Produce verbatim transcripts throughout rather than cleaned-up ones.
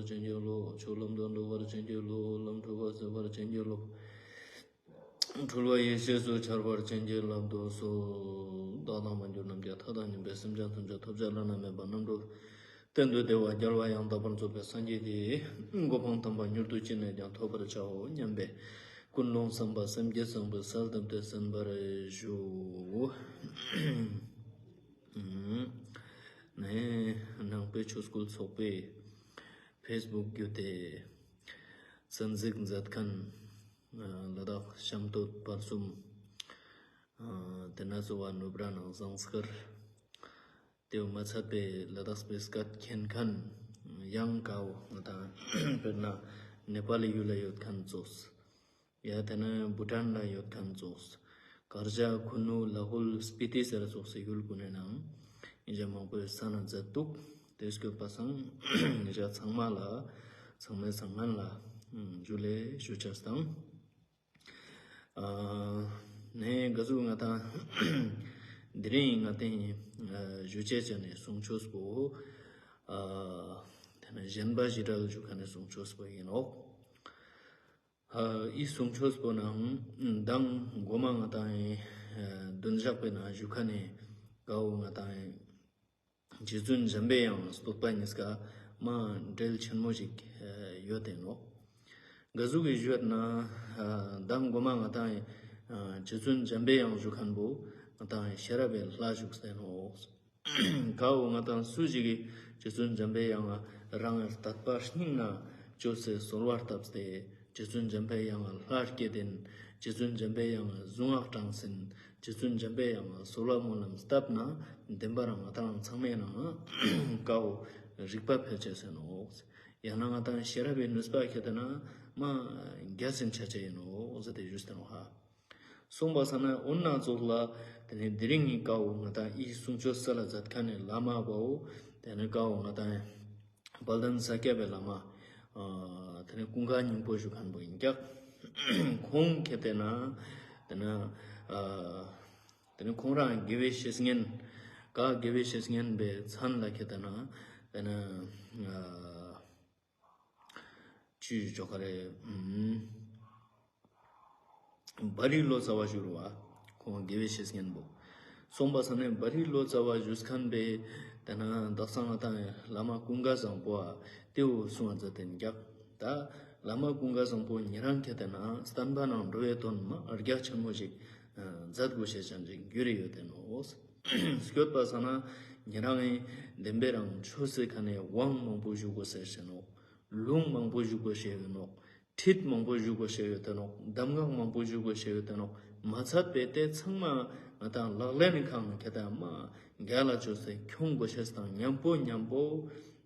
བྱིན་གྱིས་རློབས། ཆོས་ལམ་དུ་འགྲོ་བར་བྱིན་གྱིས་རློབས། ལམ་འཁྲུལ་པ་སེལ་བར་བྱིན་གྱིས་རློབས། འཁྲུལ་པ་ཡེ་ཤེས་སུ་འཆར་བར་བྱིན་གྱིས་བརླབ་ཏུ་གསོལ། བདག་དང་མ་གྱུར་ནམ་མཁའི་མཐའ་དང་མཉམ་པའི་སེམས་ཅན་ཐམས་ཅད་ཐོབ་བྱ་བླ་ན་མེད་པ་རྣམ་གྲོལ་གཏན་དུ་བདེ་བ་རྒྱལ་བ་ཡང་དག་པར་རྫོགས་པའི་སངས་རྒྱས་ཀྱི་གོ་འཕང་དམ་པ་མྱུར་དུ་ཅི་ནས་ཀྱང་ཐོབ་པར་བྱའོ་སྙམ་པའི་ཀུན་སློང་བསམ་པ་སེམས་བསྐྱེད་བཟང་པོས་གསལ་བཏབ་སྟེ་གསན་པར་ཞུ། ནས་ནང་པའི་ཆོས་སྐུལ་ཚོགས་པའི་ཕེས་བུག་བརྒྱུད་དེ་གསན་གཟིགས་མཛད་མཁན་ལ་དྭགས་གཤམ་སྟོད་བར་གསུམ། དེ་ན་གཙོ་བོ་ནུབ་ར་ནང་ཟངས་དཀར། དེའུ་མ་ཚད་པའི་ལ་དྭགས་པའི་སྐད་མཁྱེན་མཁན་ཡང་ཀའོ་ང་དང་དཔེར་ན་ནེ་པ་ལི་ཡུལ་ལ་ཡོད་མཁན་ཙོགས། ཡ་དེ་ནས་བྷུ་ཊན་ལ་ཡོད་མཁན་ཙོགས། གར་ཇ་ཁུ་ནུ་ལ་ཧུལ་སྤི་ཏི་ཟེར་ཙོགས་སི་ཡུལ་ཀུན་ནི་ནང་ཨིན་ཇ་མང་པོའི་ས་ན་མཛད་འདུག་དེ་སྐྱོད་པ་སང་ཨིན་ཇ་ཚང་མ་ལ་ཚང་མའི་སང་ངན་ལ་ཇུ་ལེ་ཞུ་ཆ་སྟངས། ནས་ག་ཟུག་ང་དང་དེ་རིང་ང་དང་ཞུ་ཆ་ཆ་ནས་གསུང་ཆོས་པོ། དེ་ནས་གཞན་པ་ཞི་བྲལ་ཞུ་མཁན་ནས་གསུང་ཆོས་པོ་ཡིན་ནོག་ཨི་གསུང་ཆོས་པོ་ནང་མདང་གོ་མ་ང་དང་བདུན་ཞག་པའི་ནང་ཞུ་མཁན་ནས་གའོ་ང་དང་རྗེ་བཙུན་འཇམ་པའི་དབྱངས་བསྟོད་པ་གཉིས་ཀ་མ་འབྲེལ་ཆེན་མོ་ཞིག་ཡོད་དེ་ནོག་ག་ཟུག་གི་ཞུ་ཡོད་ན་མདང་གོ་མ་ང་དང་རྗེ་བཙུན་འཇམ་པའི་དབྱངས་ཞུ་མཁན་པོ་ང་དང་ཤེས་རབ་པའི་ལྷ་ཞུགས་ཏེ་ནོག་ཀའོ་ང་དང་སུ་ཞིག་གིས་རྗེ་བཙུན་འཇམ་པའི་དབྱངས་རང་ངི་དད་པ་སྙིང་ན་བཅོས་སེ་གསོལ་བ་བཏབ་སྟེ་རྗེ་བཙུན་འཇམ་པའི་དབྱངས་ལྷར་བསྐྱེད་དེན། རྗེ་བཙུན་འཇམ་པའི་དབྱངས་གཟུངས་སྔགས་བགྲངས་ཟིན། རྗེ་བཙུན་འཇམ་པའི་དབྱངས་གསོལ་བ་སྨོན་ལམ་བཏབ་ན་བདེན་པ་རང་ང་དང་ཚང་མའི་ནང་ཀའོ་རིག་པ་འཕེལ་ཆེས་ནོག་ཡང་ན་ང་དང་ཤེས་རབ་པའི་ནུས་པ་ཁྱེར་ཏེ་ན་མ་རྒྱ་ཟིན་ཆ་ཆ་ཡིན་ནོག་ཟེར་ཏེ་ཞུས་ཏེ་ནོག་ཧ། གསུངས་པ་སང་ན་འོ་ན་ཙོགས་ལ་དེ་ནས་དེ་རིང་ངི་ཀའོ་ང་དང་ཨི་གསུང་ཆོས་སལ་ལ་མཛད་མཁན་ནི་བླ་མ་བོ་དེ་ནས་ཀའོ་ང་དང་དཔལ་ལྡན་ས་སྐྱ་པའི་བླ་མ་དེ་ནས་ཀུན་དགའ་སྙིང་པོ་ཞུ་མཁན་པོ་ཡིན་ཀྱག་ཁོང་ཁྱེར་ཏེ་ན་དེ་ནས་དེ་ནས་ཁོང་རང་དགེ་བའི་བཤེས་གཉེན་ཀ་དགེ་བའི་བཤེས་གཉེན་པའི་མཚན་ལ་ཁྱེར་ཏེ་ན་དེ་ནས། ཅི་ཞུ་ཆོག་ག་རེ། བ་རི་ལོ་ཙཱ་བ་ཞུ་རུ་བ། ཁོང་དགེ་བའི་བཤེས་གཉེན་པོ། གསུངས་པ་སང་ན་བ་རི་ལོ་ཙཱ་བ་ཞུས་མཁན་པོ་དེ་ན་དག་ས་ང་དང་བླ་མ་ཀུན་དགའ་བཟང་པོ་ཨ་དེའུ་གསུང་བ་མཛད་དེན་ཀྱག་ད་བླ་མ་ཀུན་དགའ་བཟང་པོ་ཉེ་རང་ཁྱེར་ཏེ་ན་བསྟན་པ་ནང་འགྲོ་བའི་དོན་མ་རྒྱ་ཆེན་མོ་ཞིག་མཛད་དགོས་ཤེས་ཅན་ཞིག་འགྱུར་རེ་ཡོད་དེ་ནོག་སྐྱོད་པ་སང་ན་ཉེ་རང་ངི་བདེན་པའི་རང་ཆོས་སི་ཁ་ནས་དབང་མང་པོ་ཞུ་དགོས་ཟེར་ཞེ་ནོག་ལུང་མང་པོ་ཞུ་དགོས་ཤེས་ཡོད་ནོག་ཁྲིད་མང་པོ་ཞུ་དགོས་ཤེས་ཡོད་དེ་ནོག་གདམས་ངག་མང་པོ་ཞུ་དགོས་ཤེས་ཡོད་དེ་ནོག་མ་ཚད་པའི་དེ་ཚང་མ་ང་དང་ལག་ལེན་ཁང་ཁྱེར་ཏེ་མ་རྒྱ་ལ་བཅོས་སེ་ཁྱོང་དགོས་ཤེས་དང་མཉམ་པོ་མཉམ་པོ་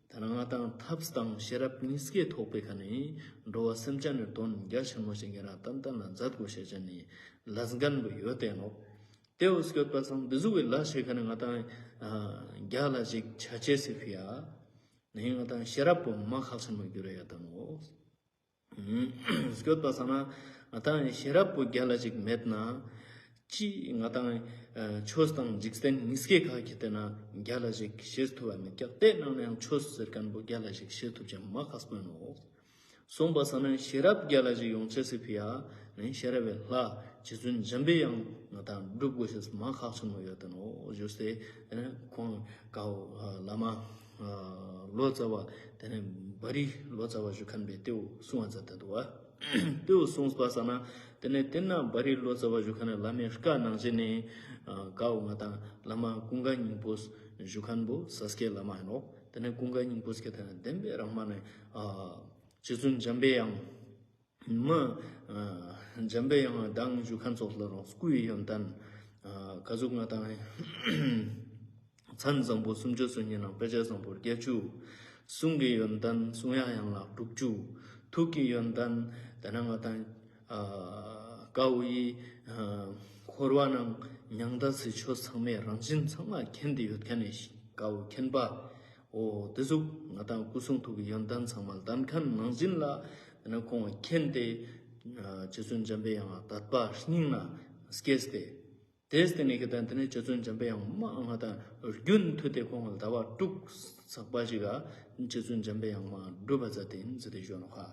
དེ་ན་ང་དང་ཐབས་དང་ཤེས་རབ་གཉིས་ཀའི་ཐོག་པའི་ཁ་ནས་འགྲོ་བ་སེམས་ཅན་ནི་དོན་རྒྱ་ཆེན་མོ་ཞིག་ཉེ་རང་ཏན་ཏན་ལ་མཛད་དགོས་ཤེས་ཅན་ནི་ལས་འགན་པོ་ཡོད་དེ་ནོག་དེའུ་སྐྱོད་པ་སང་འདི་ཟུག་གི་ལ་ཞིག་ཁ་ནས་ང་དང་རྒྱ་ལ་ཞིག་ཆ་ཆེས་སི་ཕི་ཡ། ནས་ང་དང་ཤེས་རབ་པོ་མ་ཁག་ཆེན་མོ་འགྱུར་རེ་ཡོད་དེ་ནོག་སྐྱོད་པ་སང་ན་ང་དང་ཤེས་རབ་པོ་རྒྱ་ལ་ཞིག་མེད་ན་ཅི་ང་དང་ཆོས་དང་འཇིག་རྟེན་གཉིས་ཀའི་ཁ་ཁྱེར་ཏེ་ན་རྒྱ་ལ་ཞིག་ཤེས་ཐུབ་པ་མེད་ཀྱག་དེ་ནང་ནས་ཡང་ཆོས་ཟེར་མཁན་པོ་རྒྱ་ལ་ཞིག་ཤེས་ཐུབ་ཅེས་མ་ཁག་པོ་ནོག་གསུངས་པ་སང་ན་ཤེས་རབ་རྒྱ་ལ་ཞིག་ཡོང་ཆེས་སི་ཕི་ཡ་ནི་ཤེས་རབ་པའི་ལྷ་རྗེ་བཙུན་འཇམ་པའི་དབྱངས་ང་དང་སྒྲུབ་དགོས་ཤེས་མ་ཁག་ཆེན་མོ་ཡོད་དེ་ནོག་ཞུས་ཏེ་ཁོང་ཀའོ་བླ་མ་ལོ་ཙཱ་བ་དེ་ནས་བ་རི་ལོ་ཙཱ་བ་ཞུ་མཁན་པོ་དེའུ་གསུང་བ་མཛད་དེ་འདུག་བ། དེའུ་གསུངས་པ་སང་ན་དེ་ནས་དེ་ན་བ་རི་ལོ་ཙཱ་བ་ཞུ་མཁན་ནི་བླ་མའི་བཀའ་ནང་བཞིན་ནི་ཀའོ་ང་དང་བླ་མ་ཀུན་དགའ་སྙིང་པོ་ཞུ་མཁན་པོ་ས་སྐྱའི་བླ་མ་ཡིན་ནོག་དེ་ནས་ཀུན་དགའ་སྙིང་པོ་སྐྱེ་དེ་ན་བདེན་པའི་རང་མ་ནས། རྗེ་བཙུན་འཇམ་པའི་དབྱངས། མ། འཇམ་པའི་དབྱངས་མདང་ཞུ་མཁན་ཙོགས་ལ་རང་སྐུའི་ཡོན་ཏན། ག་ཟུག་ང་དང་། མཚན་བཟང་པོ་སུམ་ཅུ་སོ་གཉིས་ནང་དཔེ་བྱད་བཟང་པོ་བརྒྱད་ཅུ། གསུང་གི་ཡོན་ཏན་གསུང་དབྱངས་ཡན་ལག་དྲུག་ཅུ། ཐུགས་ཀྱི་ཡོན་ཏན་དེ་ན་ང་དང་། ཀའོ་ཡི། འཁོར་བ་ནང་མྱང་འདས་སི་ཆོས་ཚང་མའི་རང་བཞིན་ཚང་མ་མཁྱེན་ཏེ་ཡོད་མཁན་ནི་ཀའོ་མཁྱེན་པ། འོ་དེ་ཟུག་ང་དང་སྐུ་གསུང་ཐུགས་ཀྱི་ཡོན་ཏན་ཚང་མ་ལྡན་མཁན་ནང་བཞིན་ལ་དེ་ན་ཁོང་མཁྱེན་ཏེ་རྗེ་བཙུན་འཇམ་པའི་དབྱངས་དད་པ་སྙིང་ན་སྐྱེས་ཏེ་ དེ་སྟེ་ནི་ཁེ་ཏན་དེ་ནི་རྗེ་བཙུན་འཇམ་པའི་དབྱངས་མ་ང་དང་རྒྱུན་མཐུད་དེ་ཁོང་ལྡ་བ་དྲུག་ཚག་པ་ཞིག་ག་རྗེ་བཙུན་འཇམ་པའི་དབྱངས་མ་སྒྲུབ་པ་མཛད་དེ་ཡིན་ཟེར་ཏེ་ཞུ་ནོག་ཧ།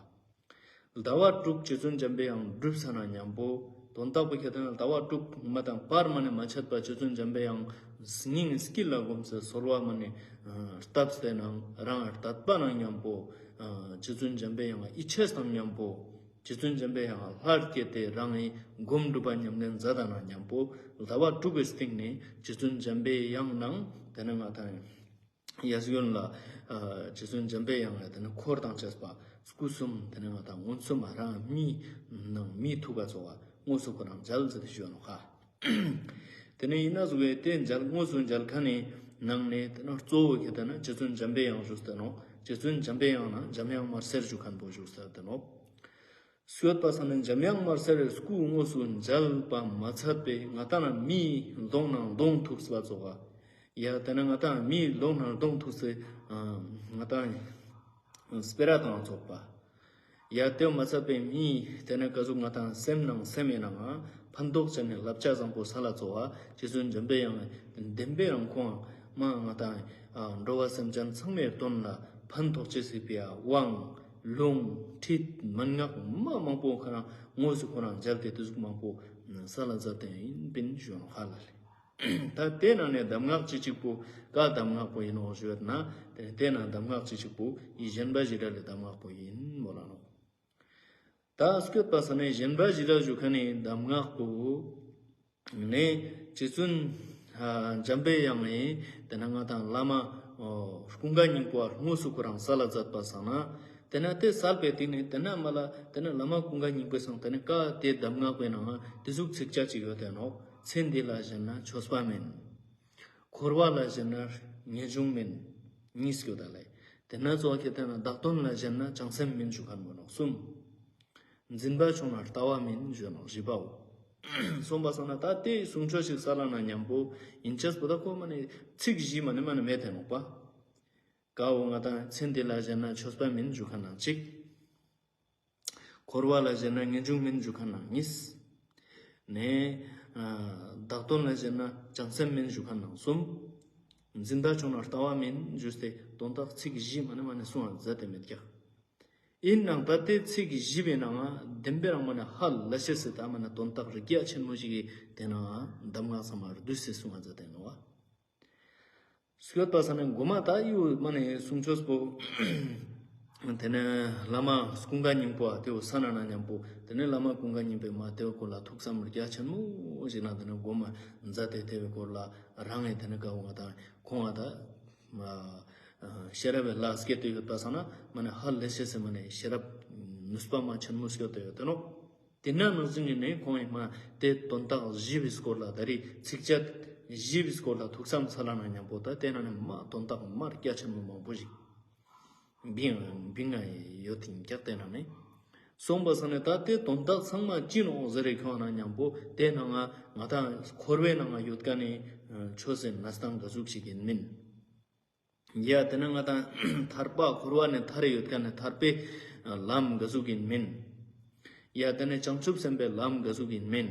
ལྡ་བ་དྲུག་རྗེ་བཙུན་འཇམ་པའི་དབྱངས་སྒྲུབ་ས་ན་མཉམ་པོ་དོན་དག་པོ་ཁེ་ཏན་ལྡ་བ་དྲུག་མ་དང་བར་མ་ནེ་མ་ཆད་པ་རྗེ་བཙུན་འཇམ་པའི་དབྱངས་སྙིང་དཀྱིལ་ལ་བསྒོམས་ཏེ་གསོལ་བ་མ་ནེ་བཏབ་སྟེ་ནང་རང་དད་པ་ན་མཉམ་པོ་རྗེ་བཙུན་འཇམ་པའི་དབྱངས་ཡིད་ཆེས་དང་མཉམ་པོ་རྗེ་བཙུན་འཇམ་པའི་དབྱངས་ལྷར་བསྐྱེད་དེ་རང་ངི་སྒོམ་སྒྲུབ་པ་ཉམས་ལེན་མཛད་ད་ན་མཉམ་པོ་ལྡ་བ་དྲུག་གི་སྟེང་ནེ་རྗེ་བཙུན་འཇམ་པའི་དབྱངས་ནང་དེ་ནེ་ང་དང་ཡ་གཡོན་ལ་རྗེ་བཙུན་འཇམ་པའི་དབྱངས་ལ་དེ་ནེ་འཁོར་དང་བཅས་པ་སྐུ་གསུམ་དེ་ནེ་ང་དང་མངོན་སུམ་མ་རང་མིའི་ནང་མིའི་ཐུགས་ཀ་ཚོགས་པ་དངོས་སུ་ཁོ་རང་མཇལ་ཟེར་ཏེ་ཞུ་ནོག་ཧ། དེ་ནེ་ཡིན་ན་ཟུག་གི་དེ་མཇལ་དངོས་སུ་མཇལ་ཁན་ནི་ནང་ནེ་དེ་ནེ་གཙོ་བོ་ཁེ་ཏན་ན་རྗེ་བཙུན་འཇམ་པའི་དབྱངས་བཞུགས་ཏེ་ནོག། རྗེ་བཙུན་འཇམ་པའི་དབྱངས་ན་འཇམ་དབྱངས་དམར་སེར་ཞུ་ཁན་པོ་བཞུགས་ཏེ་ནོག། སྐྱོད་པ་ས་ནེ་འཇམ་དབྱངས་དམར་སེར་སྐུ་དངོས་སུ་མཇལ་བ་མ་ཚད་པའི་ང་དང་ན་མིའི་གདོང་ནང་གདོང་ཐུག་པ་ཚོགས་པ། ཡ་དེ་ནེ་ང་དང་མིའི་གདོང་ནང་གདོང་ཐུག་སྟེ་ང་དང་སྤེ་ར་དང་ཚོགས་པ། ཡ་དེ་མ་ཚད་པའི་མིའི་དེ་ནེ་ག་ཟུག་ང་དང་སེམས་ནང་སེམས་ཡིན་ནའང་ཕན་ཐོགས་ཅན་ནི་བསླབ་བྱ་བཟང་པོ་སལ་ལ་ཚོགས་པ་རྗེ་བཙུན་འཇམ་པའི་དབྱངས་བདེན་པའི་རང་ཁོང་མ་ང་དང་འགྲོ་བ་སེམས་ཅན་ཚང་མའི་དོན་ལ་ཕན་ཐོགས་ཅེས་སི་ཕི་ཡ་དབང་ལུང་ཁྲིད་མན་ངག་མ་མང་པོ་ཁོ་རང་དངོས་སུ་ཁོ་རང་མཇལ་ཏེ་དེ་ཟུག་མང་པོ་སལ་ལ་མཛད་དེ་ཡིན་པིན་ཞུ་ནོག་ཧ་ལ་ལེ། ད་དེ་ནང་ནེ་གདམས་ངག་ཅི་གཅིག་པོ་ཀ་གདམས་ངག་པོ་ཡིན་ནོག་ཞུ་ན་དེ་ནེ་དེ་ནང་གདམས་ངག་ཅི་གཅིག་པོ་ཡི་ཞེན་པ་བཞི་རལ་ལི་གདམས་ངག་པོ་ཡིན་མོལ་ལ་ནོག། ད་སྐྱོད་པ་ས་ནེ་ཞེན་པ་བཞི་རལ་ཞུ་ཁན་ནི་གདམས་ངག་པོ་ནེ་རྗེ་བཙུན་འཇམ་པའི་དབྱངས་ནི་དེ་ནེ་ང་དང་བླ་མ་ཀུན་དགའ་སྙིང་པོ་དངོས་སུ་ཁོ་རང་སལ་ལ་མཛད་པ་སང་ན་དེ་ནེ་དེ་སལ་བའི་སྟེང་ནེ་དེ་ནེ་མ་ལ་དེ་ནེ་བླ་མ་ཀུན་དགའ་སྙིང་པོའི་སང་དེ་ནེ་ཀ་དེ་གདམས་ངག་པོའི་ནང་དེ་ཟུག་ཚིགས་བཅད་ཅིག་ཡོད་དེ་ནོག། ཚེ་འདི་ལ་ཞེན་ན་ཆོས་པ་མིན། འཁོར་བ་ལ་ཞེན་ན་ངེས་འབྱུང་མིན། གཉིས་ཀྱོ་ད་ལེ། དེ་ནེ་གཙོ་བོ་ཁེ་ཏན་ན་བདག་དོན་ལ་ཞེན་ན་བྱང་སེམས་མིན་ཞུ་ཁན་པོ་ནོག་གསུམ། འཛིན་པ་ཆུང་ན་ལྟ་བ་མིན་ཞུ་ནོག་བཞི་པའོ། གསུངས་པ་སང་ན་ད་དེ་གསུང་ཆོས་ཤིག་སལ་ན་མཉམ་པོ་ཡིན་ཅེས་པོ་ད་ཁོ་མ་ནེ་ཚིག་བཞི་མ་ནེ་མ་ནེ་མེད་དེ་ནོག་པ། ཀ་བོ་ང་དང་ཚེ་འདི་ལ་ཞེན་ན་ཆོས་པ་མིན་ཞུ་ཁན་ནང་གཅིག། འཁོར་བ་ལ་ཞེན་ན་ངེས་འབྱུང་མིན་ཞུ་ཁན་ནང་གཉིས། ནེ་བདག་དོན་ལ་ཞེན་ན་བྱང་སེམས་མིན་ཞུ་ཁན་ནང་གསུམ། འཛིན་པ་ཆུང་ན་ལྟ་བ་མིན་ཞུས་ཏེ་དོན་དག་ཚིག་བཞི་མ་ནེ་མ་ནེ་གསུང་བ་མཛད་དེ་མེད་ཀྱག། ཡིན་ནའང་ད་དེ་ཚིག་བཞི་པའི་ནང་ང་བདེན་པའི་རང་མ་ནེ་ཧ་ལས་ཤེས་སི་ད་མ་ནེ་དོན་དག་རིགས་རྒྱ་ཆེན་མོ་ཞིག་གི་དེ་ནང་ང་གདམས་ངག་ཚང་མ་བསྡུས་ཏེ་གསུང་བ་མཛད་དེ་ནོག་པ། སྐྱོད་པ་ས་ནེ་གོ་མ་ད་ཡོ་མ་ནེ་གསུང་ཆོས་པོ་དེ་ནེ་བླ་མ་ཀུན་དགའ་སྙིང་པོ་ཨ་དེ་བོ་སལ་ན་མཉམ་པོ་དེ་ནེ་བླ་མ་ཀུན་དགའ་སྙིང་པོའི་མ་དེ་བོ་སྐོར་ལ་ཐུགས་བསམ་རྒྱ་ཆེན་མོ་ཞིག་ན་དེ་ནེ་གོ་མ་མཛད་དེ་དེ་བོའི་སྐོར་ལ་རང་ངི་དེ་ནེ་ཀ་བོ་ང་དང་ཁོང་ང་ད་ཤེས་རབ་བི་ལྷ་སྐྱེད་དེ་ཡོད་པ་སང་ན་མ་ནེ་ཧ་ལས་ཤེས་སི་མ་ནེ་ཤེས་རབ་ནུས་པ་མ་ཆེན་མོ་སྐྱེད་དེ་ཡོད་དེ་ནོག། དེ་ན་ནང་བཞིན་གྱི་ནེ་ཁོང་ངི་མ་དེ་དོན་དག་བཞི་བི་སྐོར་ལ་ད་རེས་ཚིགས་བཅད་བཞི་བི་སྐོར་ལ་ཐུགས་བསམ་སལ་ན་མཉམ་པོ་ད་དེ་ན་ནེ་མ་དོན་དག་མ་རྒྱ་ཆེན་མོ་མང་པོ་ཞིག་བིང་བིང་ང་ཡོད་དེ་ཡིན་ཀྱག། དེ་ན་ནེ་གསུངས་པ་སང་ན་ད་དེ་དོན་དག་ཚང་མ་ཅི་ནོག་ཟེར་རེ་ཁྱོང་ན་མཉམ་པོ་དེ་ནང་ང་ང་དང་འཁོར་བའི་ནང་ང་ཡོད་ཁན་ནི་ཆོས་སི་གནས་སྟངས་ག་ཟུག་ཞིག་ཡིན་མིན། ཡ་དེ་ནེ་ང་དང་ཐར་པ་འཁོར་བ་ནེ་ཐར་ཡོད་ཁན་ནི་ཐར་པའི་ལམ་ག་ཟུག་ཡིན་མིན། ཡ་དེ་ནེ་བྱང་ཆུབ་སེམས་དཔའི་ལམ་ག་ཟུག་ཡིན་མིན།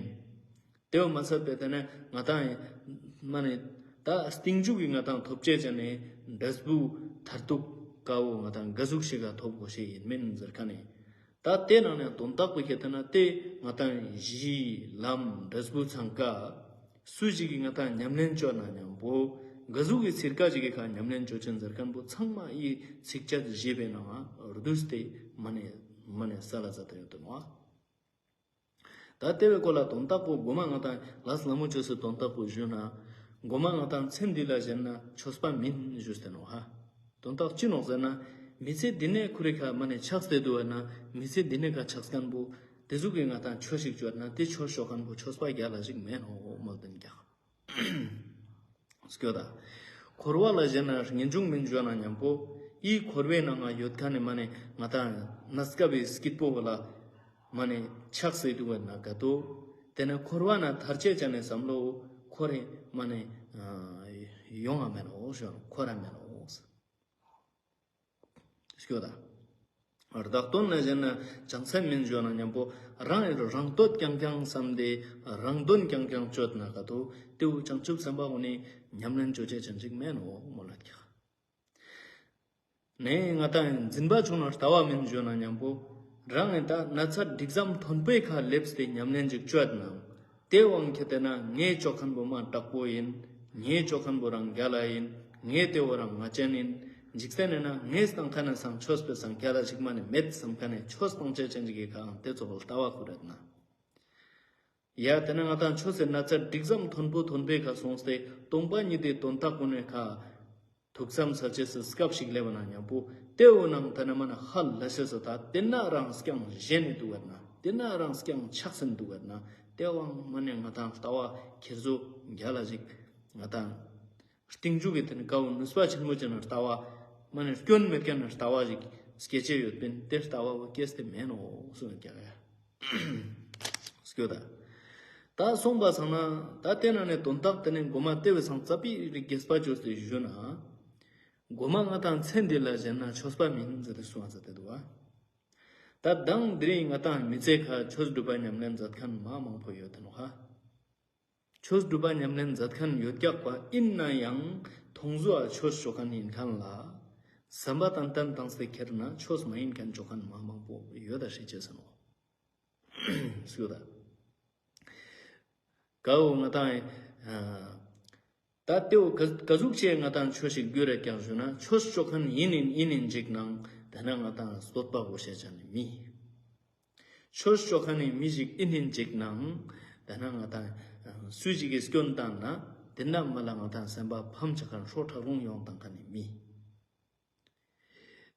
དེ་བོ་མ་ཚད་པའི་དེ་ནེ་ང་དང་མ་ནེ་ད་སྟིང་མཇུག་གི་ང་དང་ཐོབ་ཅེས་ཅན་ནི་འབྲས་བུ་མཐར་ཐུག་ཀ་བོ་ང་དང་ག་ཟུག་ཞིག་ག་ཐོབ་གོས་ཤེས་ཡིན་མིན་ཟེར་ཁན་ནི། ད་དེ་ནང་ནེ་དོན་དག་པོ་ཁེ་ཏེ་ན་དེ་ང་དང་གཞི་ལམ་འབྲས་བུ་ཚང་ཀ་སུ་ཞིག་གི་ང་དང་ཉམས་ལེན་ཅོ་ན་མཉམ་པོ་ག་ཟུག་གི་ཚིར་ཀ་ཞིག་གི་ཁ་ཉམས་ལེན་ཅོ་ཅེན་ཟེར་ཁན་པོ་ཚང་མ་ཡི་ཚིགས་བཅད་བཞི་པའི་ནང་ང་བསྡུས་ཏེ་མ་ནེ་མ་ནེ་སལ་ལ་མཛད་དེ་ཡོད་དེ་ནོག། ད་དེ་བོའི་སྐོར་ལ་དོན་དག་པོ་གོ་མ་ང་དང་ལས་སླ་མོ་ཅོས་སི་དོན་དག་པོ་ཞུས་ན་གོ་མ་ང་དང་ཚེ་འདི་ལ་ཞེན་ན་ཆོས་པ་མིན་ཞུས་ཏེ་ནོག་ཧ། དོན་དག་ཅི་ནོག་ཟེར་ན་མི་ཚེ་འདི་ནེ་ཁོ་རེ་ཁ་མ་ནེ་ཆགས་ཏེ་འདུག་པ་ན་མི་ཚེ་འདི་ནེ་ཁ་ཆགས་ཁན་པོ་དེ་ཟུག་གི་ང་དང་ཆོས་ཤིག་ཅོས་ན་དེ་ཆོས་ཅོ་ཁན་པོ་ཆོས་པ་རྒྱལ་ལ་ཞིག་མེན་ནོག་མོལ་དེན་ཀྱག། སྐྱོད་ད། འཁོར་བ་ལ་ཞེན་ན་ངེས་འབྱུང་མིན་ཞུ་ན་མཉམ་པོ་ཡི་འཁོར་བའི་ནང་ང་ཡོད་ཁན་ནི་མ་ནེ་ང་དང་གནས་སྐབས་པའི་སྐྱིད་པོ་བོ་ལ་མ་ནེ་ཆགས་སེ་འདུག་པ་ན་ག་ཏོ། དེ་ནེ་འཁོར་བ་ན་ཐར་ཅེས་ཅན་ནི་བསམ་བློ་ཁོ་རེ་མ་ནེ་ཡོང་ང་མེད་ནོག་ཞུ་ན་ཁོ་ར་མེད་ནོག། སྐྱོད་ད། བདག་དོན་ལ་ཞེན་ན་བྱང་སེམས་མིན་ཞུ་ན་མཉམ་པོ་རང་ཡི་རང་བསྟོད་རྐྱང་རྐྱང་བསམ་སྟེ་རང་དོན་རྐྱང་རྐྱང་ཅོ་ན་ག་ཏོ་ཏེ་བོ་བྱང་ཆུབ་སེམས་དཔའ་གུན་ནི་ཉམས་ལེན་ཅོ་ཅེས་ཅན་ཅིག་མེན་ནོག་མོལ་ལ་ཀྱག། ནས་ང་དང་འཛིན་པ་ཆུང་ན་ལྟ་བ་མིན་ཞུ་ན་མཉམ་པོ་རང་ངི་ད་ན་ཚ་འགྲིག་ཙམ་མཐོན་པོའི་ཁ་སླེབས་ཏེ་ཉམས་ལེན་ཅིག་ཅོ་ན་ཏེ་དབང་ཁྱེར་ཏེ་ན་ངའི་ཅོ་ཁན་བོ་མ་དྲག་པོ་ཨིན། ངའི་ཅོ་ཁན་བོ་རང་རྒྱལ་ལ་ཨིན། ངའི་ཏེ་བོ་རང་ང་ཅན་ཨིན། འཇིག་རྟེན་ནི་ན་ངའི་སྟངས་ཁ་ནེ་སང་ཆོས་པའི་སང་རྒྱལ་ལ་ཞིག་མ་ནེ་མེད་བསམ་ཁན་ནི་ཆོས་སྟངས་ཅན་ཅིག་གི་ཁ་ཨང་ཏེ་ཙོགས་ལ་ལྟ་བ་ཁུར་རད་ན། ཡ་ཏེ་ན་ང་དང་ཆོས་སི་ན་ཚ་འགྲིག་ཙམ་མཐོན་པོ་མཐོན་པོའི་ཁ་སོང་སྟེ་སྟོང་པ་ཉིད་དི་དོན་དག་གུན་ནི་ཁ་ཐུགས་བསམ་ས་ཅེས་སི་སྐབས་ཤིག་སླེབས་ན་མཉམ་པོ་ཏེ་བོ་ནང་ཏེ་ན་མ་ན་ཧ་ལ་ཤེས་སི་ད་ཏེ་ན་རང་སྐྱང་ཞེན་ནི་འདུག་ག་ན་ཏེ་ན་རང་སྐྱང་ཆགས་སེ་འདུག་ག་ན་ཏེ་བོ་མ་ནེ་ང་དང་ལྟ་བ་ཁྱེར་ཟོ་རྒྱལ་ལ་ཞིག་ང་དང་རྟིང་མཇུག་གི་ཏེ་ནི་ཀ་བོ་ནུས་པ་ཆེན་མོ་ཅན་ལྟ་བ་མ་ནེ་སྐྱོན་མེད་ཁན་ལྟ་བ་ཞིག་སྐྱེ་ཅེས་ཡོད་པིན། ཏེ་ལྟ་བ་བོ་སྐྱེས་ཏེ་མེན་ནོག་གསུངས་ཀྱག་ཡ། སྐྱོ་ད། ད་སོང་པ་སང་ན་ད་ཏེ་ན་ནེ་དོན་དག་ཏེ་ནེ་གོ་མ་ཏེ་བོའི་སང་ཙ་པིག་རིག་རྒྱས་པ་ཅོས་ཏེ་ཞུ་ན། གོ་མ་ང་དང་ཚེ་འདི་ལ་ཞེན་ན་ཆོས་པ་མིན་ཟེར་ཏེ་གསུངས་ཟེར་ཏེ་འདུག་བ། ད་དང་དེ་རིང་ང་དང་མི་ཚེ་ཁ་ཆོས་སྒྲུབ་པ་ཉམས་ལེན་མཛད་ཁན་མ་མང་པོ་ཡོད་དེ་ནོག་ཧ། ཆོས་སྒྲུབ་པ་ཉམས་ལེན་མཛད་ཁན་ཡོད་ཀྱག་པ་ཨིན་ན་ཡང་མཐོང་ཟོ་ཨ་ཆོས་ཅོ་ཁན་ཨིན་ཁན་ལ་བསམ་པ་ཏན་ཏན་བཏང་སྟེ་ཁྱེར་ན་ཆོས་མ་ཨིན་ཁན་ཅོ་ཁན་མ་མང་པོ་ཡོད་ད་ཤེས་ཅེས་ནོག་སུ་ད། ཀ་བོ་ང་དང་ཨ་ད་ཏེ་བོ་ག་ག་ཟུག་ཅིག་ང་དང་ཆོས་ཤིག་གྱུར་རེ་ཀྱང་ཞུ་ན་ཆོས་ཅོ་ཁན་ཨིན་ཨིན་ཨིན་ཨིན་ཅིག་ནང་ཏེ་ན་ང་དང་བསྟོད་པ་གོ་ཤེས་ཅན་ནི་མི། ཆོས་ཅོ་ཁན་ནི་མི་ཞིག་ཨིན་ཨིན་ཅིག་ནང་ཏེ་ན་ང་དང་སུ་ཞིག་གི་སྐྱོན་བཏང་ན་ཏེ་ན་མ་ལ་ང་དང་སེམས་པ་ཕམ་ཆ་ཁན་ཧྲོ་ཁྲག་རླུང་ཡོང་བཏང་ཁན་ནི་མི།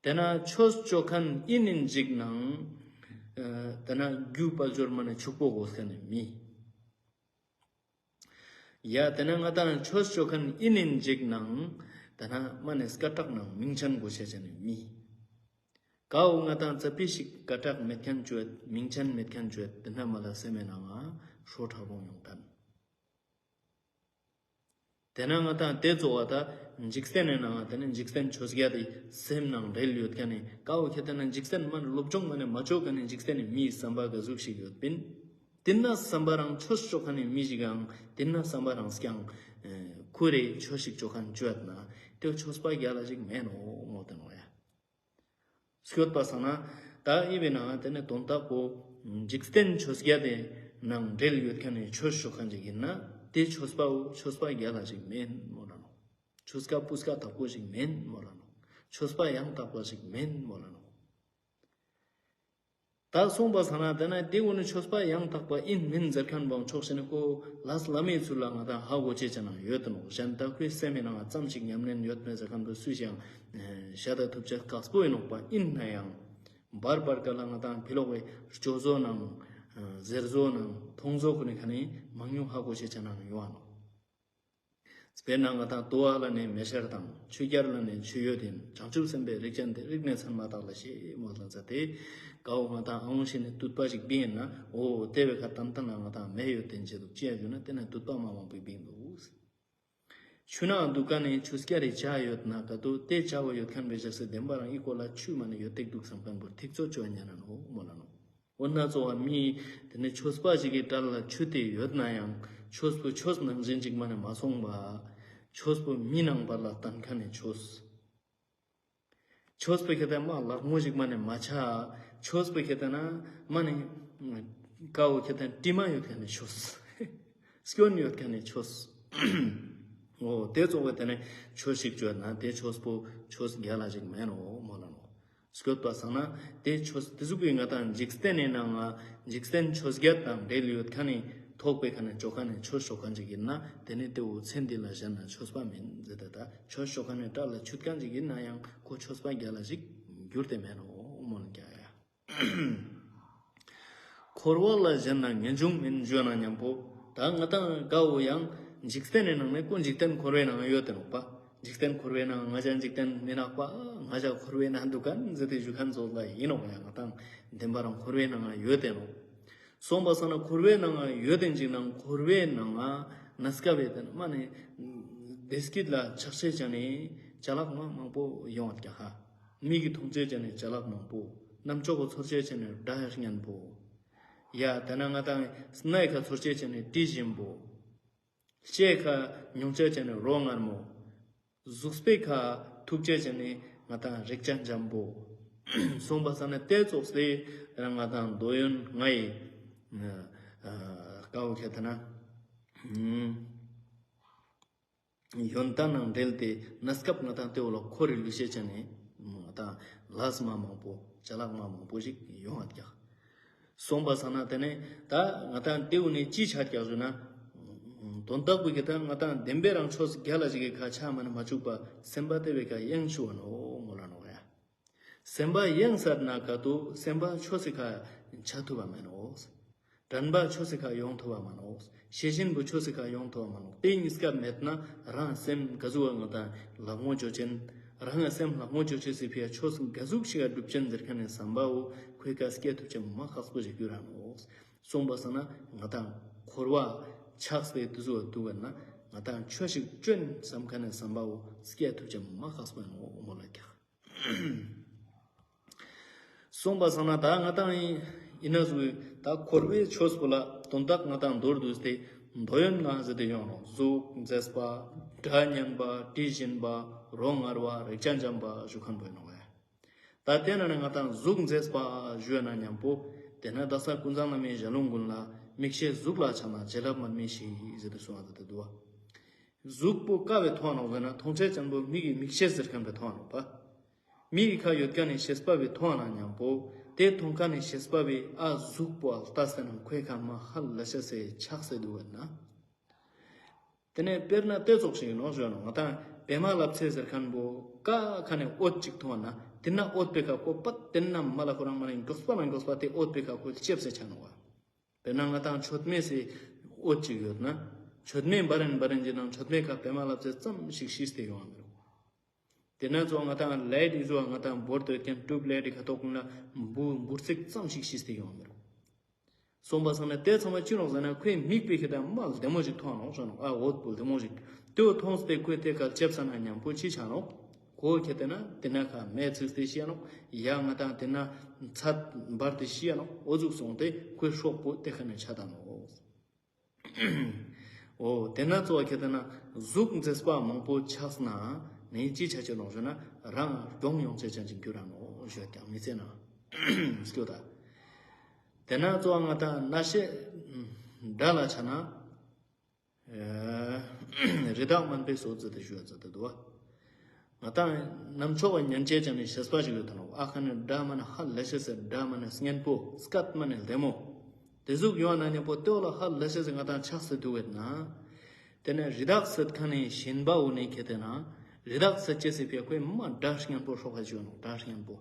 ཏེ་ན་ཆོས་ཅོ་ཁན་ཨིན་ཨིན་ཅིག་ནང་ཏེ་ན་རྒྱུ་དཔལ་འབྱོར་མ་ནེ་ཕྱུག་པོ་གོས་ཁན་ནི་མི། ཡ་ཏེ་ན་ང་དང་ཆོས་ཅོ་ཁན་ཨིན་ཨིན་ཅིག་ནང་ཏེ་ན་མ་ནེ་སྐད་གྲགས་ནང་མིང་ཅན་གོ་ཤེས་ཅན་ནི་མི། ཀ་བོ་ང་དང་ཙ་པིག་ཞིག་སྐད་གྲགས་མེད་ཁན་ཅོ་ཡོད་མིང་ཅན་མེད་ཁན་ཅོ་ཡོད་ཏེ་ན་མ་ལ་སེམས་མེད་ནང་ང་ཧྲོ་ཁྲག་རླུང་ཡོང་ཁན། ཏེ་ན་ང་དང་ཏེ་ཙོགས་པ་ད་འཇིག་རྟེན་ནི་ནང་ང་ཏེ་ནི་འཇིག་རྟེན་ཆོས་བརྒྱད་དི་སེམས་ནང་འབྲེལ་ཡོད་ཁན་ནི་ཀ་བོ་ཁྱེར་ཏེ་ན་འཇིག་རྟེན་མ་ནེ་སློབ་སྦྱོང་མ་ནེ་མ་ཅོ་ཁན་ནི་འཇིག་རྟེན་ནི་མིའི་བསམ་པ་ག་ཟུག་ཞིག་ཡོད་པིན། ཏེ་ན་བསམ་པ་རང་ཆོས་ཅོ་ཁན་ནི་མི་ཞིག་ཨང་ཏེ་ན་བསམ་པ་རང་སྐྱང་ཁུ་རེ་ཆོས་ཤིག་ཅོ་ཁན་ཅོ་ཡོད་ན་ཏེ་ཆོས་པ་རྒྱལ་ལ་ཞིག་མེན་ནོག་མོལ་ཏེ་ནོག་ཡ། སྐྱོད་པ་སང་ན་ད་ཨི་བེ་ནང་ཏེ་ནེ་དོན་དག་པོ་འཇིག་རྟེན་ཆོས་བརྒྱད་དི་ནང་འབྲེལ་ཡོད་ཁན་ནི་ཆོས་ཅོ་ཁན་ཅིག་ཨིན་ན་ཏེ་ཆོས་པའོ་ཆོས་པ་རྒྱལ་ལ་ཞིག་མེན་མོལ་ལ་ནོག། ཆོས་ཀ་སྤུས་ཀ་དག་པོ་ཞིག་མེན་མོལ་ལ་ནོག། ཆོས་པ་ཡང་དག་པ་ཞིག་མེན་མོལ་ལ་ནོག། ད་སོང་པ་སང་ན་ཏེ་ན་ཏེ་གུན་ནི་ཆོས་པ་ཡང་དག་པ་ཨིན་མིན་ཟེར་ཁན་བོ་ཕྱོགས་ཤིག་ནེ་ཁོ་ལས་བླ་མའི་ཚུལ་ལ་ང་དང་ཧ་གོ་ཅེས་ཅན་ནང་ཡོད་དེ་ནོག། གཞན་དག་པའི་སེམས་མི་ནང་ང་ཙམ་ཞིག་ཉམས་ལེན་ཡོད་མེད་ཟེར་ཁན་བོ་སུས་ཀྱང་ཤད་ད་ཐུབ་ཅེས་ཁག་པོ་ཨིན་ནོག་པ། ཨིན་ན་ཡང་བར་བར་ཀ་ལ་ང་དང་ཕི་ལོག་གི་ཅོ་ཟོ་ནང་ཟེར་ཟོ་ནང་མཐོང་ཟོ་གུན་ནི་ཁ་ནེ་མང་ཉུང་ཧ་གོ་ཅེས་ཅན་ནང་ཡོང་ང་ནོག། དཔེར་ན་ང་དང་དུ་བ་ལ་ནི་མེ་ཤར་དང་ཆུ་རྐྱལ་ལ་ནི་ཆུ་ཡོད་ཡིན། བྱང་ཆུབ་སེམས་དཔའི་རིགས་ཅན་དེ། རིགས་ནི་མཚན་མ་དག་ལ་ཞེས་མོལ་ལ་མཛད་དེ། ཀ་བོ་ང་དང་ཨ་ཧོང་ཤི་ནི་དུད་པ་ཞིག་བིང་ཡིན་ན་འོ་དེ་བའི་ཁ་ཏན་ཏན་ལ་ང་དང་མེ་ཡོད་དེ་འཇེ་འདུག་ཅི་ཡང་ཞུ་ན་དེ་ནི་དུད་པ་མ་མང་པོ་བིང་འདུག། ཆུ་ནང་འདུག་ཀ་ནི་ཆུ་སྐྱ་རེ་བྱ་ཡོད་ན་ཀ་ཏོ་དེ་བྱ་བ་ཡོད་ཁན་བེ་ཞག་སེ་བདེན་པ་རང་ཨི་ཀོ་ལ་ཆུ་མ་ནི་ཡོད་དེ་འདུག་བསམ་ཁན་བོ་ཐིག་ཚོ་ཅོ་ཉན་ན་ནོ་མོལ་ལ་ནོ། འོ་ན་ཚོ་བ་མི་དེ་ནི་ཆོས་པ་ཞིག་གི་གྲལ་ལ་ཆུ་དེ་ཡོད་ན་ཡང་ཆོས་པོ་ཆོས་ནང་བཞིན་ཅིག་མ་ནི་མ་སོང་བ། ཆོས་པོ་མི་ནང་བར་ལ་བསྟན་ཁན་ནི་ཆོས། ཆོས་པོ་ཁེ་ཏེ་མ་ལག་མོ་ཞིག་མ་ནི་མ་ཆ། ཆོས་པོ་ཁེ་ཏེ་ན་མ་ནི་ཀ་བོ་ཁེ་ཏེ་དྲི་མ་ཡོད་ཁན་ནི་ཆོས། སྐྱོན་ཡོད་ཁན་ནི་ཆོས། འོ་དེ་ཚོ་བ་དེ་ནི་ཆོས་ཤིག་ཅོ་ན་དེ་ཆོས་པོ་ཆོས་རྒྱལ་ལ་ཞིག་མེན་ནོ་མོལ་ལ་ནོ། སྐྱོད་པ་སང་ན་དེ་ཆོས་དེ་ཟུག་གི་ང་དང་འཇིག་རྟེན་ནི་ནང་ང་འཇིག་རྟེན་ཆོས་བརྒྱད་དང་འབྲེལ་ཡོད་ཁན་ནི་ཐོག་པའི་ཁ་ནི་ཅོ་ཁན་ནི་ཆོས་ཅོ་ཁན་ཅིག་ཡིན་ན་དེ་ནི་དེ་བོ་ཚེ་འདི་ལ་ཞེན་ན་ཆོས་པ་མིན་ཟེར་ཏེ་ད་ཆོས་ཅོ་ཁན་ནི་གྲལ་ལ་ཆུད་ཁན་ཅིག་ཡིན་ན་ཡང་ཁོ་ཆོས་པ་རྒྱལ་ལ་ཞིག་འགྱུར་ཏེ་མེན་ནོ་མོལ་ཀྱག་ཡ། འཁོར་བ་ལ་ཞེན་ན་ངེས་འབྱུང་མིན་ཞུ་ན་མཉམ་པོ། ད་ང་དང་ཀ་བོ་ཡང་འཇིག་རྟེན་ནི་ནང་ནེ་ཁོ་འཇིག་རྟེན་འཁོར་བའི་ནང་ཡོད་དེ་ནོག་པ། འཇིག་རྟེན་འཁོར་བའི་ནང་ང་ཅག་འཇིག་རྟེན་མི་ནག་པ། ང་ཅག་འཁོར་བའི་ནང་འདུག་ཁན་ཟེར་ཏེ་ཞུ་ཁན་ཚོ་ལ་ཡིན་ནོག་ཡང་ང་དང་བདེན་པ་རང་འཁོར་བའི་ནང་ཡོད་དེ་ནོག། སོང་པ་སང་ན་འཁོར་བའི་ནང་ཡོད་དེ་ཅིག་ནང་འཁོར་བའི་ནང་ང་ན་སྐབས་བེ་དེ་ན་མ་ནི་བདེ་སྐྱིད་ལ་ཆགས་ཤེས་ཅན་ནི་ཅ་ལག་མ་མང་པོ་ཡོང་བ་ཀྱག་ཧ། མིག་གི་མཐོང་ཆོས་ཅན་ནི་ཅ་ལག་མང་པོ། རྣམ་ཅོག་གི་ཚོར་ཅེས་ཅན་ནི་སྒྲ་སྙན་པོ། ཡ་དེ་ན་ང་ཏང་སྣའི་ཁ་ཚོར་ཅེས་ཅན་ནི་དྲི་ཞིམ་པོ། ལྕེའི་ཁ་མྱོང་ཅེས་ཅན་ནི་རོ་མངར་མོ། གཟུགས་པོའི་ཁ་ཐུག་ཅེས་ཅན་ནི་ང་ཏང་རེག་བྱ་འཇམ་པོ། སོང་པ་སང་ན་དེ་ཙོགས་སེ་རང་ང་ཏང་འདོད་ཡོན་ལྔའི་ཀ་བོ་ཁྱེར་ཏེ་ན་ཡོན་ཏན་ནང་འབྲེལ་ཏེ་གནས་སྐབས་ང་ཏང་དེ་བོ་ལ་འཁོར་རེ་ལུས་ཤེས་ཅན་ནི་ང་ཏང་ལས་མ་མང་པོ་ཅ་ལག་མ་མང་པོ་ཞིག་ཡོང་ང་ཀྱག། སོང་པ་སང་ན་དེ་ནས་ད་ང་ཏང་དེ་བོ་ནི་ཅི་ཆ་ཀྱག་ཞུ་ན། དོན་དག་པོ་གི་ད་ང་ཏང་བདེན་པའི་རང་ཆོས་རྒྱལ་ལ་ཞིག་གི་ཁ་ཆ་མ་ན་མ་བཅུག་པ་སེམས་པ་དེ་བོའི་ཁ་གཡེང་ཆུག་པ་ནོག་མོལ་ལ་ནོག་ཡ། སེམས་པ་གཡེང་སར་ན་ག་ཏོ་སེམས་པ་ཆོས་སི་ཁ་ཆ་ཐུབ་པ་མེན་ནོག། དྲན་པ་ཆོས་སི་ཁ་ཡོང་ཐུབ་པ་མ་ནོག། ཤེས་བཞིན་པོ་ཆོས་སི་ཁ་ཡོང་ཐུབ་པ་མ་ནོག། དེ་གཉིས་ཀ་མེད་ན་རང་སེམས་ག་ཟུག་པ་ང་ཏང་ལག་མོ་ཅོ་ཅེན། རང་སེམས་ལག་མོ་ཅོ་ཅེས་སི་ཕི་ཡ་ཆོས་ག་ཟུག་ཞིག་ག་སྒྲུབ་ཅེན་ཟེར་ཁན་ནི་བསམ་པ་བོ་ཁོའི་ཀ་སྐྱེ་ཐུབ་ཅེས་མ་ཁག་པོ་ཞིག་གྱུར་ར་ནོག། སོང་པ་སང་ན་ང་ཏང་འཁོར་བ་ཆགས་སེ་དུ་ཟུག་པ་འདུག་པ་ན་ང་ཏང་ཆོས་ཤིག་ཅོན་བསམ་ཁན་ནི་བསམ་པ་བོ་སྐྱེ་ཐུབ་ཅེས་མ་ཁག་པོ་ཡིན་ནོག་མོལ་ལ་ཀྱག། སོང་པ་སང་ན་ད་ང་ཏང་ཡིན་ན་ཟུག་ད་འཁོར་བའི་ཆོས་པོ་ལ་དོན་དག་ང་ཏང་མདོར་བསྡུས་ཏེ་འདོད་ཡོན་ལྔ་ཟེར་ཏེ་ཡོང་ནོག། གཟུགས་མཛེས་པ། སྒྲ་སྙན་པ། དྲི་ཞིམ་པ། རོ་མངར་བ། རེག་བྱ་འཇམ་པ་ཞུ་ཁན་པོ་ཡིན་ནོག་ཡ། ད་དེ་ན་ནི་ང་ཏང་གཟུགས་མཛེས་པ་ཞུ་ན་མཉམ་པོ་དེ་ན་ད་ས་ཀུན་བཟང་བླ་མའི་ཞལ་ལུང་ཀུན་ལ་མིག་ཤེས་གཟུགས་ལ་ཆགས་ན་བྱིན་རླབས་མར་མེ་ཞིག་ཟེར་ཏེ་གསུངས་པ་ཟེར་ཏེ་འདུག་པ། གཟུགས་པོ་ཀ་བོའི་ཐོག་ནོག་ཟེར་ན་མཐོང་ཆ་ཅན་པོ་མིག་གི་མིག་ཤེས་ཟེར་ཁན་པོའི་ཐོག་ནོག་པ། མིག་གི་ཁ་ཡོད་ཁན་ནི་ཤེས་པ་བོའི་ཐོག་ན་མཉམ་པོ་དེ་མཐོང་ཁན་ནི་ཤེས་པ་བོའི་ཨ་གཟུགས་པོ་ཨ་ལྟ་ཟེར་ན་ཁོའི་ཁ་མ་ཧ་ལ་ཤ་སེ་ཆགས་སེ་འདུག་པ་ན། དེ་ནས་དཔེར་ན་དེ་ཙོགས་ཤིག་ནོག་ཞུ་ནོག། ང་ཏང་པད་མ་ལབ་ཙེ་ཟེར་ཁན་པོ་ཀ་ཁ་ནས་འོད་ཅིག་མཐོང་ན་དེ་ན་འོད་པོའི་ཁ་ཁོ་པད་དེ་ན་མ་ལ་ཁོ་རང་མ་ནས་མགྱོགས་པ་ན་མགྱོགས་པ་དེ་འོད་པོའི་ཁ་ཁོ་ལྕེབས་སེ་ཆ་ནོག་པ། དཔེར་ན་ང་ཏང་མཆོད་མེ་སེ་འོད་ཅིག་ཡོད་ན་མཆོད་མེ་འབར་རིན་འབར་རིན་གྱི་ནང་མཆོད་མེ་ཁ་པད་མ་ལབ་ཙེ་ཙམ་ཞིག་ཤིས་ཏེ་ཡོང་བ་མི་རུང་། དེ་ན་ཙོགས་ང་ཏང་ལའིཊ་ཨི་ཟུག་ང་ཏང་བོར་ཏེ་ཡོད་ཁན་ཊུབ་ལའིཊ་ཁ་ཐོག་ན་འབུ་འབུར་ཚིག་ཙམ་ཞིག་ཤིས་ཏེ་ཡོང་བ་མི་རུང་། སོང་པ་སང་ན་དེ་ཚང་མ་ཅི་ནོག་ཟེར་ན་ཁོའི་མིག་པོའི་ཁ་ད་མ་ལྡེ་མོ་ཞིག་མཐོང་ནོག་ཞུ་ནོག། ཨ་འོད་པོ་ལྡེ་མོ་ཞིག་དེ་བོ་མཐོང་སྟེ་ཁོས་དེ་ཁ་ལྕེབས་ས་ན་མཉམ་པོ་ཅི་ཆ་ནོག། ཁོ་ཁྱེར་ཏེ་ན་དེ་ན་ཁ་མེ་ཚིག་སྟེ་ཤི་ཡ་ནོག། ཡ་ང་ཏང་དེ་ན་ཚད་འབར་ཏེ་ཤི་ཡ་ནོག། འོ་ཟུག་སོང་སྟེ་ཁོའི་སྲོག་པོ་དེ་ཁ་ནས་ཆ་ད་ནོག། འོ་དེ་ན་ཙོགས་ཁྱེར་ཏེ་ན་གཟུགས་མཛེས་པ་མང་པོ་ཆགས་ན་ནི་ཅི་ཆ་ཅེས་ནོག་ཞུ་ན་རང་གྱོང་ཡོང་ཅེས་ཅན་ཅིག་གྱུར་ར་ནོག་ཞུ་ཡ་ཀྱང་མི་ཚེ་ན་སྐྱོ་ད། དེ་ན་ཙོགས་ང་ཏང་རྣ་ཤེས་སྒྲ་ལ་ཆ་ན། ཨ་རི་དྭགས་དམན་པའི་སོ་ཟེར་ཏེ་ཞུ་ཡ་ཟེར་ཏེ་འདུག་པ། ང་ཏང་རྣམ་ཅོག་གི་ཉན་ཅེས་ཅན་ནི་ཤེས་པ་ཞིག་ཡོད་དེ་ནོག། ཨ་ཁ་ནས་སྒྲ་མ་ན་ཧ་ལས་ཤེས་སི་སྒྲ་མ་ན་སྙན་པོ་སྐད་མ་ན་ལྡེ་མོ། དེ་ཟུག་ཡོང་ན་མཉམ་པོ་དེ་བོ་ལ་ཧ་ལས་ཤེས་སི་ང་ཏང་ཆགས་སེ་འདུག་པ་ན། དེ་ནས་རི་དྭགས་ཟེར་ཁན་ནི་ཞེན་པ་བོ་ནི་ཁྱེར་ཏེ་ན་རི་དྭགས་ཟེར་ཅེས་སི་ཕི་ཡ་ཁོའི་མ་སྒྲ་སྙན་པོ་སྲོག་ལ་ཞུ་ནོག། སྒྲ་སྙན་པོ།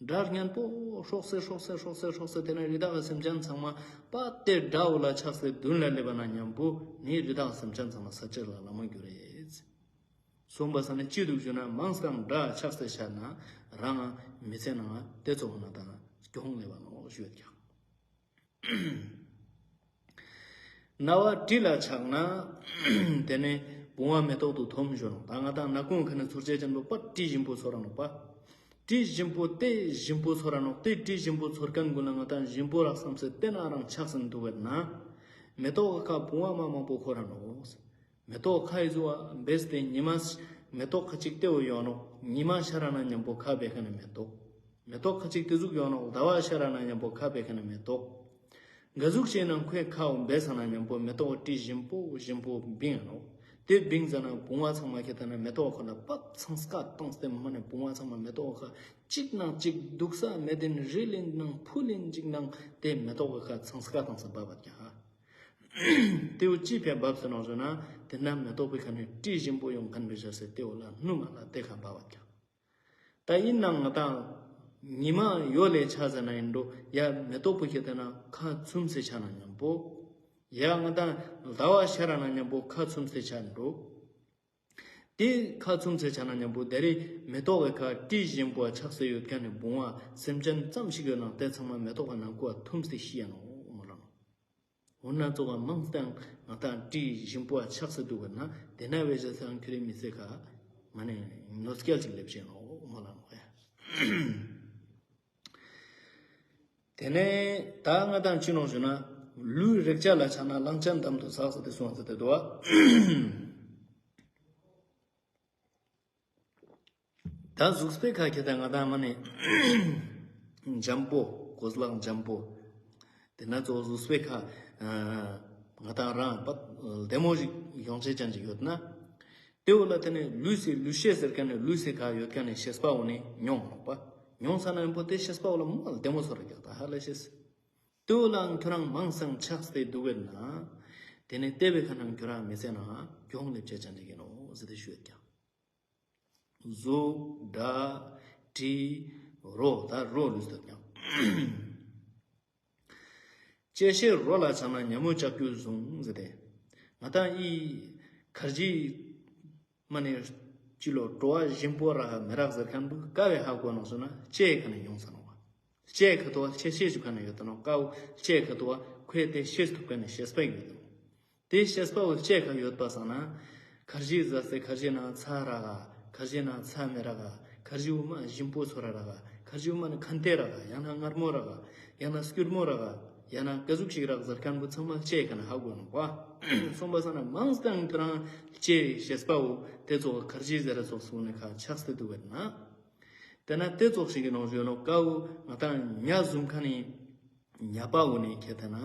སྒྲ་སྙན་པོ་སྲོག་སེ་སྲོག་སེ་སྲོག་སེ་སྲོག་སེ་དེ་ནས་རི་དྭགས་སེམས་ཅན་ཚང་མ་པ་དེ་སྒྲ་བོ་ལ་ཆགས་སེ་མདུན་ལ་སླེབས་པ་ན་མཉམ་པོ་ནི་རི་དྭགས་སེམས་ཅན་ཚང་མ་ས་ཆེར་ལ་ལ་མ་གྱུར་རེད། སོང་པ་སང་ན་ཅི་འདུག་ཞུ་ན་མང་སྟེ་སྒྲ་ཆགས་སེ་ཆ་ན་རང་མི་ཚེ་ནང་དེ་ཙོགས་ན་ད་གྱོང་སླེབས་པ་ནོག་ཞུ་ཡོད་ཀྱག། རྣ་བ་དྲི་ལ་ཆགས་ན་དེ་ནས་བུང་བ་མེ་ཏོག་ཏུ་འཐོམ་ཞུ་ནོག། ད་ང་ཏང་རྣ་ཁུང་ཁ་ནས་ཚོར་ཅེས་ཅན་པོ་པ་དྲི་ཞིམ་པོ་ཚོར་ར་ནོག་པ། དྲི་ཞིམ་པོ་དེ་ཞིམ་པོ་ཚོར་ར་ནོག། དེ་དྲི་ཞིམ་པོ་ཚོར་ཁན་གུན་ལ་ང་ཏང་ཞིམ་པོ་རག་བསམ་སེ་དེ་ན་རང་ཆགས་སེ་འདུག་པ་ན། མེ་ཏོག་གི་ཁ་བུང་བ་མ་མང་པོ་འཁོར་ར་ནོག། མེ་ཏོག་ཁ་ཡི་ཟུ་བ་བེས་ཏེ་ཉི་མ་མེ་ཏོག་ཁ་ཅིག་དེ་བོ་ཡོང་ནོག། ཉི་མ་ཤར་ར་ན་མཉམ་པོ་ཁ་བེ་ཁ་ནས་མེ་ཏོག། མེ་ཏོག་ཁ་ཅིག་དེ་ཟུག་ཡོང་ནོག། ཟླ་བ་ཤར་ར་ན་མཉམ་པོ་ཁ་བེ་ཁ་ནས་མེ་ཏོག། ག་ཟུག་ཤེས་ན་ཁོའི་ཁ་བོ་བེ་ས་ན་མཉམ་པོ་མེ་ཏོག་དྲི་ཞིམ་པོ་ཞིམ་པོ་བིང་ང་ནོག། དེ་བིང་ཟ་ན་བུང་བ་ཚང་མ་ཁྱེར་ཏེ་ན་མེ་ཏོག་ཁོ་ལ་པ་ཚང་སྐད་བཏང་སྟེ་མ་ནས་བུང་བ་ཚང་མ་མེ་ཏོག་ཁ་ཅིག་ནང་ཅིག་འདུག་ས་མེད་དེ་རིལ་ལིན་ནང་ཕུ་ལིན་ཅིག་ནང་དེ་མེ་ཏོག་ཁ་ཚང་སྐད་བཏང་སྟེ་བབ་བ་ཀྱག། དེ་བོ་ཅི་ཕི་བབ་སེ་ནོག་ཟེར་ན་དེ་ན་མེ་ཏོག་པོའི་ཁ་ནས་དྲི་ཞིམ་པོ་ཡོང་ཁན་བེ་ཤ་སེ་དེ་བོ་ལ་སྣུམ་མ་ལ་དེ་ཁ་བབ་བ་ཀྱག། ད་ཡིན་ནའང་ང་ཏང་ཉི་མ་ཡོལ་ལེ་ཆ་ཟེར་ན་ཡིན་འགྲོ། ཡ་མེ་ཏོག་པོ་ཁྱེར་ཏེ་ན་ཁ་ཚུམས་སེ་ཆ་ན་མཉམ་པོ། ཡ་ང་ཏང་ཟླ་བ་ཤར་ར་ན་མཉམ་པོ་ཁ་ཚུམས་སེ་ཆ་འགྲོ། དེ་ཁ་ཚུམས་སེ་ཆ་ན་མཉམ་པོ་དེ་རིང་མེ་ཏོག་གི་ཁ་དྲི་ཞིམ་པོ་ཆགས་སེ་ཡོད་ཁན་ནི་བུང་བ་སེམས་ཅན་ཙམ་ཞིག་ཡོད་ན་དེ་ཚང་མ་མེ་ཏོག་གི་ནང་ཁུ་བ་འཐུམས་སེ་ཤི་ཡ་ནོག་མོལ་ལ་ནོག། འོ་ན་ཙོགས་པ་མང་སྟེ་ང་ཏང་དྲི་ཞིམ་པོ་ཆགས་སེ་འདུག་པ་ན་དེ་ན་བེ་ཤ་སེ་ཁྱོད་རའི་མི་ཚེ་ཁ་མ་ནས་ནོར་སྐལ་ཅིག་ལེབ་ཤེས་ནོག་མོལ་ལ་ནོག་ཡ། དེ་ནས་ད་ང་དང་ཅི་ནོག་ཞུ་ན། ལུས་རེག་བྱ་ལ་ཆགས་ན་གླང་ཆེན་འདམ་དུ་ཟག་ཟེར་ཏེ་གསུངས་ཟེར་ཏེ་འདུག་བ། ད་གཟུགས་པོའི་ཁ་ཁྱེར་ཏེ་ང་དང་མ་ནེ་འཇམ་པོ། གོས་ལག་འཇམ་པོ། དེ་ན་ཙོགས་གཟུགས་པོའི་ཁ་ང་དང་རང་པ་བདེ་མོ་ཞིག་ཡོང་ཆེ་ཅན་ཞིག་ཡོད་ན། དེ་བོ་ལ་དེ་ནས་ལུས་སི་ལུས་ཤེས་ཟེར་ཁན་ནི་ལུས་སི་ཁ་ཡོད་ཁན་ནི་ཤེས་པ་བོ་ནི་མྱོང་ནོག་པ། མྱོང་ས་ན་ཡང་པོ་དེ་ཤེས་པ་བོ་ལ་མ་བདེ་མོ་ཚོར་ར་ཀྱག་ད་ཧ་ལས་ཤེས། དེ་བོ་ལའང་ཁྱོ་རང་མང་སང་ཆགས་ཏེ་འདུག་པས་ན། དེ་ནས་དེ་བོའི་ཁ་ནང་ཁྱོ་རང་མི་ཚེ་ནང་གྱོང་ལེབ་ཆེ་ཅན་ཞིག་ཡིན་ནོག་ཟེར་ཏེ་ཞུ་ཡོད་ཀྱག་གཟུགས་སྒྲ་དྲི་རོ། ད་རོ་ལུས་ཏེ་ཀྱང་། བཅད་ཤེས་རོ་ལ་ཆགས་ན་ཉ་མོ་ལྕགས་ཀྱུ་བཟུང་ཟེར་ཏེ། ང་དང་ཨི་ཁར་ཇི་མ་ནེ་ཅི་ལོ་བྲོ་བ་ཞིམ་པོ་རག་མི་རག་ཟེར་ཁན་བོ་ཀ་བོའེ་ཧ་གོ་ནོག་ཟེར་ན་ལྕེའི་ཁ་ནེ་ཡོང་ས་ནོག་པ། ལྕེའི་ཁ་ཐོག་ལྕེ་ཤེས་ཞུ་ཁན་ཡོད་ནོག། ཀ་བོ་ལྕེའི་ཁ་ཐོག་ཁོའི་དེ་ཤེས་ཐུབ་ཁན་ནི་ཤེས་པ་ཡོད་ནོག། དེ་ཤེས་པ་བོ་ལྕེ་ཁ་ཡོད་པ་སང་ན། ཁར་ཇི་ཟ་སྟེ་ཁར་ཇི་ནང་ཚ་རག་ག། ཁར་ཇི་ནང་ཚ་མི་རག་ག། ཁར་ཇི་བོ་མ་ཞིམ་པོ་ཚོར་རག་ག། ཁར་ཇི་བོ་མ་ནི་ཁན་ཏེ་རག་ག། ཡང་ན་མངར་མོ་རག་ག། ཡང་ན་སྐྱུར་མོ་རག་ག། ཡང་ན་ཀ་ཟུག་ཞིག་རག་ཟེར་ཁན་བོ་ཚང་མ་ལྕེ་ཁ་ནེ་ཧ་གོ་ནོག་པ། སོང་པ་སང་ན་མང་སྟེ་ཁྱོ་རང་ལྕེའི་ཤེས་པ་བོ་དེ་ཙོགས་ཁར་ཇི་ཟེར་ར་ཙོགས་སུ་ནི་ཁ་ཆགས་ཏེ་འདུག་པས་ན། དེ་ན་དེ་ཙོགས་ཤིག་གི་ནོག་ཞུ་ནོག། ཀ་བོ་ང་དང་ཉ་བཟུམ་ཁ་ནེ། ཉ་པ་བོ་ནི་ཁྱེར་ཏེ་ན་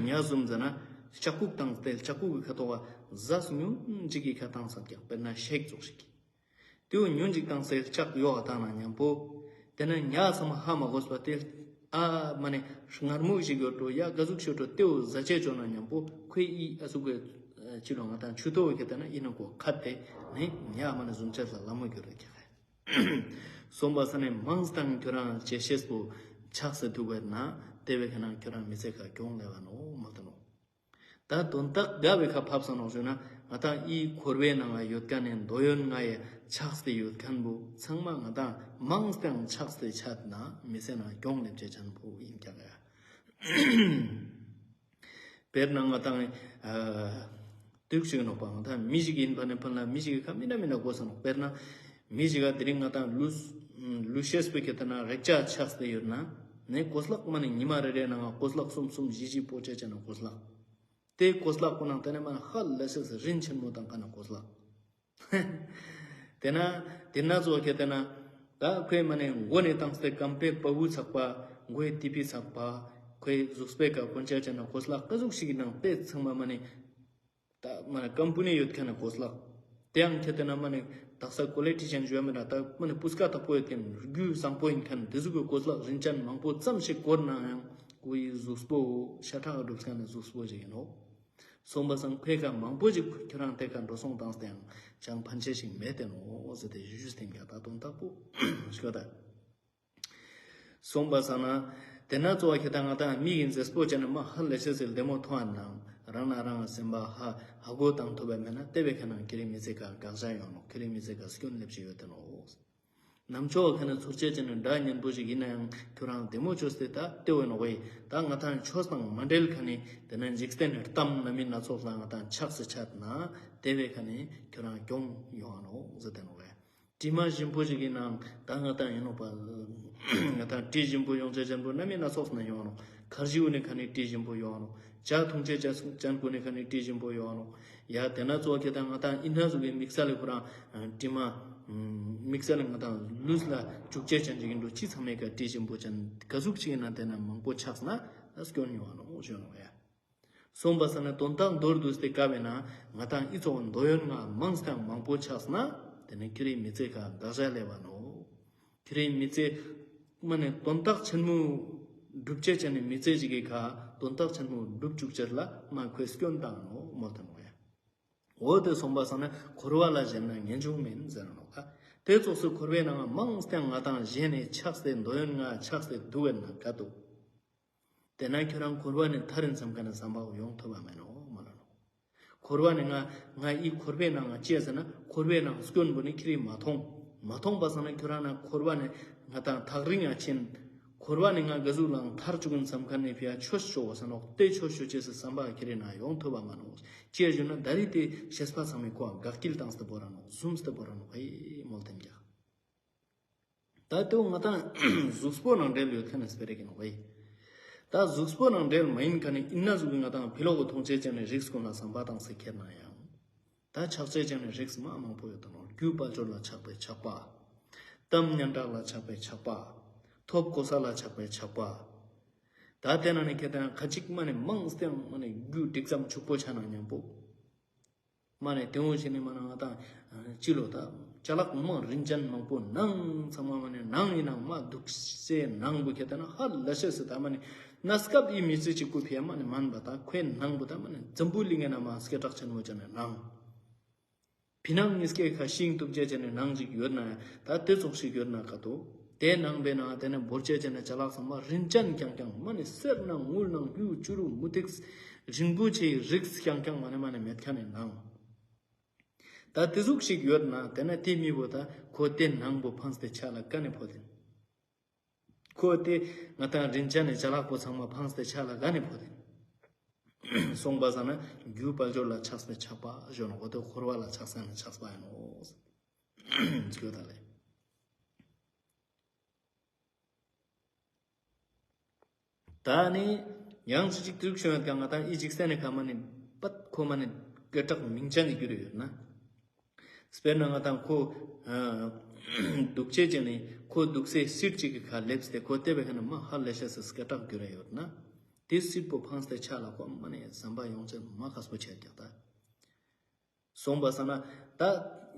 ཉ་བཟུམ་ཟེར་ན་ལྕགས་ཁུག་བཏང་སྟེ་ལྕགས་ཁུག་གི་ཁ་ཐོག་ག་ཟས་ཉུང་ཅིག་གི་ཁ་བཏང་ས་ཀྱག། དཔེར་ན་ཤེག་ཙོགས་ཤིག་གི། དེ་བོ་ཉུང་ཅིག་བཏང་སྟེ་ལྕགས་ཡོག་ག་བཏང་ན་ཉམ་པོ། དེ་ན་ཉ་ཚང་མ་ཧ་མ་གོ་བ་དེ། ཨ་མ་ནེ་མངར་མོ་ཞིག་ཡོད་འགྲོ་ཡ་ཀ་ཟུག་ཞིག་ཡོད་འགྲོ་དེ་བོ་ཟ་ཆེ་ཅོ་ན་ཉམ་པོ་ཁོའི་ཨི་ཨ་ཟུག་གི་ཅི་ལོ་ང་དང་ཆུ་ཏོ་བོ་ཁྱེར་ཏེ་ན་ཨི་ནང་ཁོ་ཁ་ཏེ་ནི་ཉ་མ་ནེ་བཟུང་ཆེ་ལ་ལ་མོ་གྱུར་རེ་ཀྱག། སོང་པ་སང་ན་མང་སྟེ་ཁྱོ་རང་ལྕེ་ཤེས་པོ་ཆགས་སེ་འདུག་པས་ན་དེ་བོའི་ཁ་ནེ་ཁྱོ་རང་མི་ཚེ་ཁ་གྱོང་ལེབ་བ་ནོག་མོལ་ཏེ་ནོག། ད་དོན་དག་ག་བོའི་ཁ་ཕབ་ས་ནོག་ཞུ་ན་ང་དང་ཨི་འཁོར་བའི་ནང་ང་ཡོད་ཁན་ནི་འདོད་ཡོན་ལྔའི་ཆགས་ཏེ་ཡོད་ཁན་བོ་ཚང་མ་ང་དང་མང་སྟེ་ཆགས་ཏེ་ཆད་ན་མི་ཚེ་ནང་གྱོང་ལེབ་ཆེ་ཅན་བོ་ཡིན་ཀྱག་ཡ། དཔེར་ན་ང་དང་ཨ་དུག་ཞིག་ནོག་པ། ང་དང་མི་ཞིག་ཡིན་པ་ནེ་ཕན་ལ་མི་ཞིག་གི་ཁ་མི་ན་མི་ན་གོ་ས་ནོག། དཔེར་ན་མི་ཞིག་ག་དེ་རིང་ང་དང་ལུས་ལུས་ཤེས་པོ་ཁྱེར་ཏེ་ན་རེག་བྱ་ཆགས་ཏེ་ཡོད་ན་ནི་གོས་ལག་མ་ནེ་ཉི་མ་རེ་རེ་ནང་ང་གོས་ལག་གསུམ་གསུམ་བཞི་བཞི་སྤོ་ཆེ་ཅན་ན་གོས་ལག། དེ་གོས་ལག་པོ་ནང་དེ་ནེ་མ་ཧ་ལས་སེ་རིན་ཆེན་མོ་དང་ཁ་ན་གོས་ལག། དེ་ན་དེ་ན་ཙོགས་ཁྱེར་ཏེ་ན་ད་ཁོའི་མ་ནེ་མགོ་ནེ་བཏང་སྟེ་རྐང་པའི་པ་བུ་ཚག་པ། མགོའི་ཏི་པི་ཚག་པ། ཁོའི་གཟུགས་པོའི་ཀ་གོན་ཆ་ཆ་ན་གོས་ལག་ཀ་ཟུག་ཞིག་གི་ནང་དེ་ཚང་མ་མ་ནེ་ད་མ་ནེ་ཀམ་པུ་ནི་ཡོད་ཁན་ནི་གོས་ལག། དེའང་ཁྱེར་ཏེ་ན་མ་ནེ་དག་ས་ཀོ་ལི་ཊི་ཅན་ཞུ་ཡ་མེད་ན་ད་མ་ནེ་སྤུས་ཀ་དག་པོ་ཡོད་ཁན་རྒྱུ་བཟང་པོ་ཡིན་ཁན་དེ་ཟུག་གི་གོས་ལག་རིན་ཅན་མང་པོ་ཙམ་ཞིག་གོན་ན་ཡང་ཁོའི་གཟུགས་པོ་ཤ་ཁྲག་གི་གྲུབ་ཁན་ནི་གཟུགས་པོ་ཞིག་ཡིན་ནོག། སོང་པ་སང་ཁོའི་ཁ་མང་པོ་ཞིག་ཁྱོ་རང་དེ་ཁ་འགྲོ་སོང་བཏང་སྟེ་ཡང་ཅང་ཕན་ཆེ་ཞིག་མེད་དེ་ནོག་ཟེར་ཏེ་ཞུ་ཞུ་སྟེ་ཡང་ད་དོན་དག་པོ་ཞུ་ད། སོང་པ་སང་ན་དེ་ན་ཙོགས་ཁྱེར་ཏེ་ང་དང་མི་ཡིན་ཟེར་སྤོ་ཆ་ན་མ་ཧ་ལས་ཤེས་ཟེར་བདེ་མོ་མཐོང་ང་ནང་རང་ན་རང་སེམས་པ་ཧ་ཧ་གོ་བཏང་ཐུབ་པ་མེད་ན་དེ་བོའི་ཁ་ནེ་ཁྱེ་རི་མི་ཚེ་ཀ་དགག་བྱ་ཡོང་ནོག། ཁྱེ་རི་མི་ཚེ་ཀ་སྐྱོན་ལེབ་ཅིག་ཡོད་དེ་ནོག། ནམ་ཆོག་ཁ་ནེ་ཚོར་ཆ་ཅན་ནི་དགྲ་གཉེན་པོ་ཞིག་ཡིན་ན་ཡང་ཁྱོ་རང་བདེ་མོ་ཅོས་ཏེ་ད་ལྟོས་ཡོད་ནོག་པས། ད་ང་དང་ཆོས་དང་མ་འབྲེལ་ཁ་ནེ་དེ་ན་འཇིག་རྟེན་ནི་གཏམ་སྣ་མིན་སྣ་ཚོགས་ལ་ང་དང་ཆགས་སེ་ཆད་ན་དེ་བོའི་ཁ་ནེ་ཁྱོ་རང་གྱོང་ཡོང་ང་ནོག་ཟེར་ཏེ་ནོག་པས། དྲི་མ་ཞིམ་པོ་ཞིག་གི་ནང་ད་ང་དང་ཡིན་ནོག་པ། ང་དང་དྲི་ཞིམ་པོ་ཡོང་ཆ་ཅན་པོ་སྣ་མིན་སྣ་ཚོགས་ནེ་ཡོང་ང་ནོག། ཁར་ཇི་བོ་ནེ་ཁ་ནེ་དྲི་ཞིམ་པོ་ཡོང་ང་ནོག། ཇ་འཐུང་ཆ་ཅན་ཅན་པོ་ནེ་ཁ་ནེ་དྲི་ཞིམ་པོ་ཡོང་ང་ནོག། ཡ་དེ་ན་ཙོགས་ཁྱེར་ཏེ་ང་དང་ཨི་ན་ཟུག་གི་དམིགས་བསལ་ལ་ཁོ་རང་དྲི་མ་དམིགས་བསལ་ལ་ང་དང་ལུས་ལ་བྱུག་ཆ་ཅན་ཅིག་ཡིན་འགྲོ་ཅི་ཚང་མའི་ཀ་དྲི་ཞིམ་པོ་ཅན་ཀ་ཟུག་ཅིག་ཡིན་ན་དེ་ན་མང་པོ་ཆགས་ན་ད་སྐྱོན་ཡོང་ང་ནོག་ཞུ་ནོག་ཡ། སོང་པ་སང་ན་དོན་དག་མདོར་བསྡུས་ཏེ་བཀའ་བས་ན་ང་དང་ཨི་ཙོགས་འདོད་ཡོན་ལྔ་མང་སྟེ་མང་པོ་ཆགས་ན་དེ་ནི་ཁྱེ་རི་མི་ཚེ་ཁ་དགག་བྱ་ལེབ་བ་ནོག། ཁྱེ་རི་མི་ཚེ་མ་ནེ་དོན་དག་ཆེན་མོ་སྒྲུབ་ཆ་ཅན་ནི་མི་ཚེ་ཞིག་གི་ཁ་དོན་དག་ཆེན་མོ་སྒྲུབ་བཅུག་ཆ་ལ་མ་ཁོའི་སྐྱོན་བཏང་ནོག་མོལ་ཏེ་ནོག་ཡ། འོ་དེ་སོང་པ་སང་ན་འཁོར་བ་ལ་ཞེན་ན་ངེས་འབྱུང་མིན་ཟེར་ནོག་ད། དེ་ཙོགས་སུ་འཁོར་བའི་ནང་མང་སྟེ་ང་དང་ཞེན་ནེ་ཆགས་ཏེ་འདོད་ཡོན་ལྔ་ཆགས་ཏེ་འདུག་པས་ན་ག་དུག། དེ་ན་ཁྱོ་རང་འཁོར་བ་ནེ་ཐར་རིན་བསམ་ཁན་ནི་བསམ་པ་བོ་ཡོང་ཐུབ་པ་མེད་ནོག་མ་ལ་ནོག། འཁོར་བ་ནེ་ང་ང་ཨི་འཁོར་བའི་ནང་ང་ཅི་ཟེར་ན་འཁོར་བའི་ནང་སྐྱོན་པོ་ནི་ཁྱེ་རི་མ་མཐོང་། མ་མཐོང་པ་སང་ན་ཁྱོ་རང་ན་འཁོར་བ་ནེ་ང་དང་ཐག་རིང་ང་ཕྱིན། འཁོར་བ་ནེ་ང་ག་ཟུག་ལའང་ཐར་བཅུག་གིན་བསམ་ཁན་ནི་ཕི་ཡ་ཆོས་ཤོ་བ་ས་ནོག། དེ་ཆོས་ཤོ་ཅེས་སི་བསམ་པ་ཁྱེ་རི་ན་ཡོང་ཐུབ་པ་མ་ནོག། ཅི་ཡ་ཞུ་ན་ད་རེས་དེ་ཤེས་པ་ཚང་མའི་ཁོ་འ་དགག་སྐྱིལ་བཏང་སྟེ་བོར་ར་ནོག། ཟུམ་སྟེ་བོར་ར་ནོག་ཧེ་མོལ་ཏེ་ཀྱག། ད་དེ་བོ་ང་དང་གཟུགས་པོ་ནང་འབྲེལ་ཡོད་ཁན་ནི་སྤེ་ར་ཞིག་ནོག་ཧེ། ད་གཟུགས་པོ་ནང་འབྲེལ་མ་ཡིན་མཁན་ནི་ཨིན་ན་ཟུག་གི་ང་དང་ཕི་ལོག་གི་མཐོང་ཆ་ཅན་ནི་རིགས་ཀུན་ལ་བསམ་པ་བཏང་སྟེ་ཁྱེར་ན་ཡང་། ད་ཆགས་ཆ་ཅན་ནི་རིགས་མ་མང་པོ་ཡོད་དོ་ནོ། རྒྱུ་དཔལ་འབྱོར་ལ་ཆགས་པའི་ཆགས་པ། གཏམ་སྙན་གྲགས་ལ་ཆགས་པའི་ཆགས་པ། ཐོབ་གོ་ས་ལ་ཆགས་པའི་ཆགས་པ། ད་དེ་ན་ནི་ཁྱེད་དང་ཁ་ཅིག་མ་ནི་མང་སྟེ་མ་ནི་རྒྱུ་འགྲིག་ཙམ་ཕྱུག་པོ་ཆ་ན་མཉམ་པོ། མ་ནི་དེ་འོ་ཞིག་ནི་མ་ནི་ང་དང་ཅི་ལོ་ད་ཅ་ལག་མང་རིན་ཅན་མང་པོ་ནང་ཚང་མ་མ་ནི་ནང་ཡིན་ན་མ་འདུག་སེ་ནང་བུ་ཁྱེད་དང་ཧ་ལས་ཤེས་སི་ད་མ་ནི་གནས་སྐབས་ཡི་མི་ཚེ་གཅིག་པུ་ཕི་ཡ་མ་ནི་མན་པ་ད་ཁོའི་ནང་བུ་ད་མ་ནི་འཛམ་བུ་གླིང་ངི་ན་མ་སྐད་གྲགས་ཆེན་མོ་ཅན་ནི་ནང་། ཕི་ནང་གཉིས་ཀའི་ཁ་ཤིང་གཏུབ་ཅེས་ཅན་ནི་ནང་ཅིག་ཡོད་ན་ཡང་ད་དེ་ཙོགས་ཤིག་ཡོད་ན་ག་ཏོ། དེ་ནང་བེ་ན་དེ་ནི་བོར་ཅེས་ཅན་ནི་ཅ་ལག་ཚང་མ་རིན་ཅན་རྐྱང་རྐྱང་མ་ནི་གསེར་ནང་དངུལ་ནང་གཡུ་བྱུ་རུ་མུ་ཏིག་རིན་པོ་ཆེའི་རིགས་རྐྱང་རྐྱང་མ་ནི་མ་ནི་མེད་མཁན་ནི་ནང་། ད་དེ་ཟུག་ཞིག་ཡོད་ན་དེ་ན་དེ་མི་བོ་ད་ཁོ་དེ་ནང་བོ་ཕངས་ཏེ་ཆ་ལ་ག་ནི་ཕོད་དེ། ཁོ་དེ་ང་དང་རིན་ཅན་ནི་ཅ་ལག་པོ་ཚང་མ་ཕངས་ཏེ་ཆ་ལ་ག་ནི་ཕོད་དེ། སོང་པ་ས་ན་རྒྱུ་དཔལ་འབྱོར་ལ་ཆགས་པའི་ཆགས་པ་ཞོན་ནོ། འོ་དེ་འཁོར་བ་ལ་ཆགས་ས་ན་ཆགས་པ་ཡིན་ནོ། སྐྱོ་ད་ལེ། ད་ནི་ཡང་ཅི་ཅིག་དུག་ཤོད་ཀྱང་ང་དང་ཨི་ཅིག་སེ་ནི་ཁ་མ་ནི་པད་ཁོ་མ་ནི་སྐད་གྲགས་མིང་ཅན་གྱི་རྒྱུ་རུ་ཡོད་ན། དཔེར་ན་ང་དང་ཁོ་ཨ་འདུག་ཅེས་ཅན་ནི་ཁོ་འདུག་སའི་སིཊ་ཅིག་གི་ཁ་སླེབས་ཏེ་ཁོ་དེ་བས་ཁ་ན་མ་ཧ་ལས་ཤེས་སི་སྐད་གྲགས་རྒྱུ་རུ་ཡོད་ན། དེ་སིཊ་པོ་ཕངས་ཏེ་ཆ་ལ་ཁོ་མ་ནི་ཟམ་པ་ཡོང་ཅེས་མ་ཁག་པོ་ཆེ་ཀྱག་ད། སོང་པ་ས་ན་ད་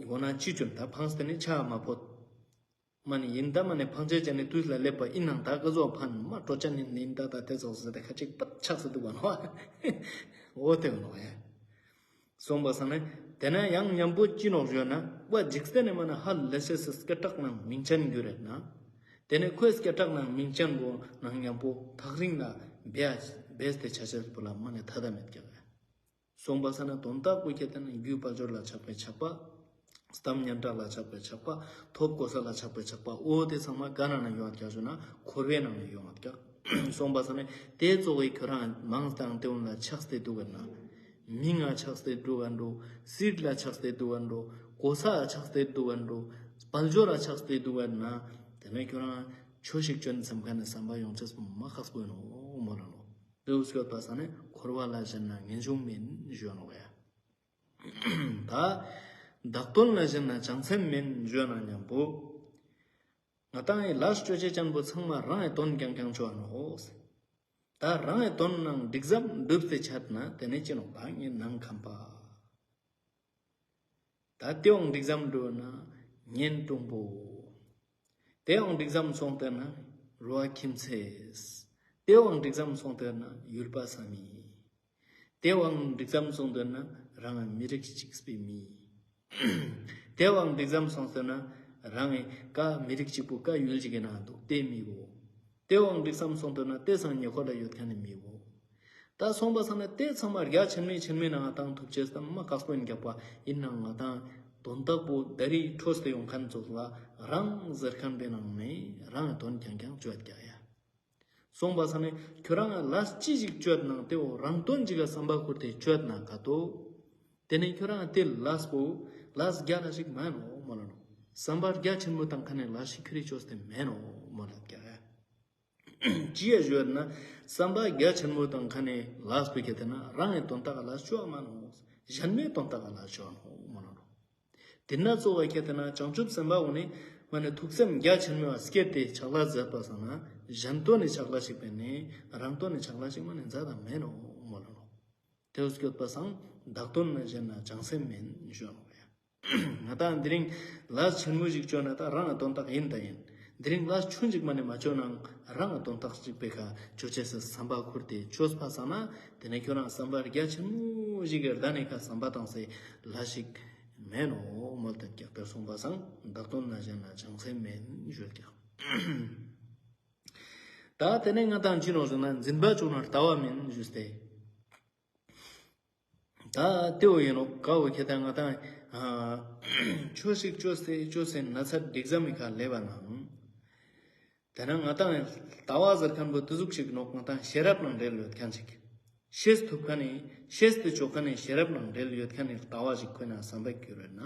འོ་ན་ཅི་ཅོན་ད་ཕངས་ཏེ་ནི་ཆ་མ་ཕོད། མ་ནི་ཡིན་ད་མ་ནི་ཕངས་ཅེས་ཅན་ནི་དུས་ལ་སླེབས་པ་ཡིན་ནང་ད་ག་ཟོ་ཕན་མ་སྤྲོ་ཅན་ནི་ཡིན་ད་ད་དེ་ཟོ་ཟེར་ཏེ་ཁ་ཅིག་པད་ཆགས་སེ་འདུག་པ་ནོ། འོ་དེ་ནོ་ཡ། སོང་པ་ས་ན་དེ་ན་ཡང་མཉམ་པོ་ཅི་ནོག་ཞུ་ན་བ་འཇིག་རྟེན་ནི་མ་ན་ཧ་ལས་ཤེས་སི་སྐད་གྲགས་ནང་མིང་ཅན་རྒྱུ་རེད་ན། དེ་ནི་ཁོའི་སྐད་གྲགས་ནང་མིང་ཅན་པོ་ནང་མཉམ་པོ་ཐག་རིང་ལ་བེ་བེས་ཏེ་ཆ་ཆེས་པོ་ལ་མ་ནི་ཐ་ད་མེད་ཀྱག་ཡ། སོང་པ་ས་ན་དོན་དག་པོ་ཁྱེད་དེ་ན་རྒྱུ་དཔལ་འབྱོར་ལ་ཆགས་པའི་ཆགས་པ། གཏམ་སྙན་གྲགས་ལ་ཆགས་པའི་ཆགས་པ། ཐོབ་གོ་ས་ལ་ཆགས་པའི་ཆགས་པ། འོ་དེ་ཚང་མ་ག་ན་ན་ཡོང་བ་ཀྱག་ཞུ་ན་འཁོར་བའི་ནང་ན་ཡོང་བ་ཀྱག། སོང་པ་ས་ན་དེ་ཙོགས་ཀྱི་ཁྱོད་རང་མང་སྟེ་དེ་འོན་ལ་ཆགས་ཏེ་འདུག་ག་ན། མིང་ང་ཆགས་ཏེ་འདུག་ག་འགྲོ། སིཊ་ལ་ཆགས་ཏེ་འདུག་ག་འགྲོ། གོ་ས་ལ་ཆགས་ཏེ་འདུག་ག་འགྲོ། དཔལ་འབྱོར་ལ་ཆགས་ཏེ་འདུག་ག་ན། དེ་ནས་ཁྱོད་རང་ཆོས་ཤིག་ཅོན་སམ་ཁན་ནི་བསམ་པ་ཡོང་ཅེས་མ་ཁག་པོ་ཡིན་ནོ་མོལ་ལ་ནོ། དེ་སྐྱོད་པ་ས་ན་འཁོར་བ་ལ་ཞེན་ན་ངེས་འབྱུང་མིན་ཞུ་ནོ་ཡ། ད་བདག་དོན་ལ་ཞེན་ན་བྱང་སེམས་མིན་ཞུ་ན་མཉམ་པོ། ང་དང་ངི་ལས་ཅོ་ཅེས་ཅན་པོ་ཚང་མ་རང་ངི་དོན་རྐྱང་རྐྱང་ཅོ་ནོ། ད་རང་ངི་དོན་ནང་འགྲིག་ཙམ་འགྲུབ་སྟེ་ཆད་ན་དེ་ནས་ཅི་ནོ་བ་ངི་ནང་ཁམས་པ། ད་དེའང་འགྲིག་ཙམ་འགྲོ་ན་གཉེན་དྲུང་པོ། དེའང་འགྲིག་ཙམ་སོང་སྟེ་ན་རོ་ཨ་ཁྱིམ་མཚེས། དེའང་འགྲིག་ཙམ་སོང་སྟེ་ན་ཡུལ་པ་ས་མི། དེའང་འགྲིག་ཙམ་སོང་སྟེ་ན་རང་མི་རིགས་གཅིག་པའི་མི། དེའང་འགྲིག་ཙམ་སོང་སྟེ་ན་རང་གི་ཀ་མི་རིགས་གཅིག་པོ་ཀ་ཡུལ་གཅིག་གི་ནང་འདུག་དེ་མི་བོ། དེའང་འགྲིག་ཙམ་སོང་སྟེ་ན་དེ་སང་ཉེ་འཁོར་ལ་ཡོད་མཁན་ནི་མི་བོ། ད་སོང་པ་ས་ན་དེ་ཚང་མ་རྒྱ་ཆེན་མོའི་ཆེན་མོའི་ནང་བཏང་ཐུབ་ཅེས་ད་མ་ཁག་པོ་ཡིན་རྒྱག་པ་ཡིན་ནང་ང་དང་དོན་དག་པོ་ད་རི་འཕྲོས་ཏེ་ཡོང་མཁན་ཚོགས་ལ་རང་ཟེར་མཁན་པའི་ནང་ནས་རང་དོན་རྐྱང་རྐྱང་བརྗོད་རྒྱག་ཡ། སོང་པ་ས་ན་ཁྱོད་རང་ལས་ཅི་ཞིག་བརྗོད་ནང་དེ་འོ་རང་དོན་ཅིག་ག་བསམ་པ་ཁུར་ཏེ་བརྗོད་ན་ག་ཏོ། དེ་ནས་ཁྱོད་རང་དེ་ལས་པོ་ལས་རྒྱ་ལ་ཞིག་མ་ནོ་མོལ་ལ་ནོ། བསམ་པ་རྒྱ་ཆེན་མོ་བཏང་མཁན་ནི་ལས་ཞིག་ཁྱོད་རི་བཅོས་ཏེ་མེད་ནོ་མོལ་ལ་རྒྱ། ཅི་ཡ་ཞུ་ན་བསམ་པ་རྒྱ་ཆེན་མོ་བཏང་མཁན་ནི་ལས་པོ་ཁྱེད་དེ་ན་རང་ངི་དོན་དག་ལ་ཅོ་མ་ནོ། གཞན་མའི་དོན་དག་ལ་ཅོ་ནོ་མོལ་ལ་ནོ། དེ་ན་གཙོ་བོ་ཁྱེད་དེ་ན་བྱང་ཆུབ་སེམས་དཔའ་འོ་ནི་མ་ནི་ཐུགས་སེམས་རྒྱ་ཆེན་མོ་བ་སྐྱེད་དེ་ཕྱག་ལས་མཛད་པ་སང་ན་གཞན་དོན་ནི་ཕྱག་ལས་ཤིག་པས་ནི་རང་དོན་ནི་ཕྱག་ལས་ཤིག་མ་ནི་མཛད་དང་མེད་ནོ་མོལ་ལ་ནོ། དེ་སྐྱོད་པ་སང་བདག་དོན་ལ་ཞེན་ན་བྱང་སེམས་མིན་ཞུ་ནོ་ཡ། ང་དང་འདི་རིང་ལས་ཆེན་མོ་ཞིག་བཅོ་ན་ད་རང་ང་དོན་དག་ཡིན་ད་ཡིན། འདི་རིང་ལས་ཆུང་ཞིག་མ་ནི་མ་བཅོ་ནང་རང་ང་དོན་དག་ཅིག་པའི་ཁ་བཅོ་ཅེས་སི་བསམ་པ་ཁུར་ཏེ་བཅོས་པ་སང་ན་དེ་ནས་ཁྱོད་རང་བསམ་པ་རྒྱ་ཆེན་མོ་ཞིག་གི་ད་ནི་ཁ་བསམ་པ་བཏང་སའི་ལས་ཞིག་མེད་ནོ་མོལ་ཏེ་ཀྱག་དེར་སོང་པ་སང་བདག་དོན་ལ་ཞེན་ན་བྱང་སེམས་མིན་ཞུ་ཀྱག། ད་དེ་ནས་ང་དང་ཅི་ནོ་ཞུ་ན་འཛིན་པ་བཅོ་ན་ལྟ་བ་མིན་ཞུས་ཏེ། ད་དེ་བོ་ཡིན་ནོ་ཀ་བོ་ཁྱེད་དང་ང་དང་ཆོས་ཤིག་བཅོས་ཏེ་བཅོས་ཏེ་ན་ཚ་འགྲིག་ཙམ་མི་ཁ་ལེབ་བ་ནང་། དེ་ན་ང་དང་ལྟ་བ་ཟེར་མཁན་པོ་དེ་ཟུག་ཞིག་ནོག་ང་དང་ཤེས་རབ་ནང་འབྲེལ་ཡོད་མཁན་ཞིག་ཤེས་ཐུབ་མཁན་ནི་ཤེས་ཏེ་ཆོག་མཁན་ནི་ཤེས་རབ་ནང་འབྲེལ་ཡོད་མཁན་ནི་ལྟ་བ་ཞིག་ཁོ་ན་བསམ་པ་གྱུར་ཡོད་ན།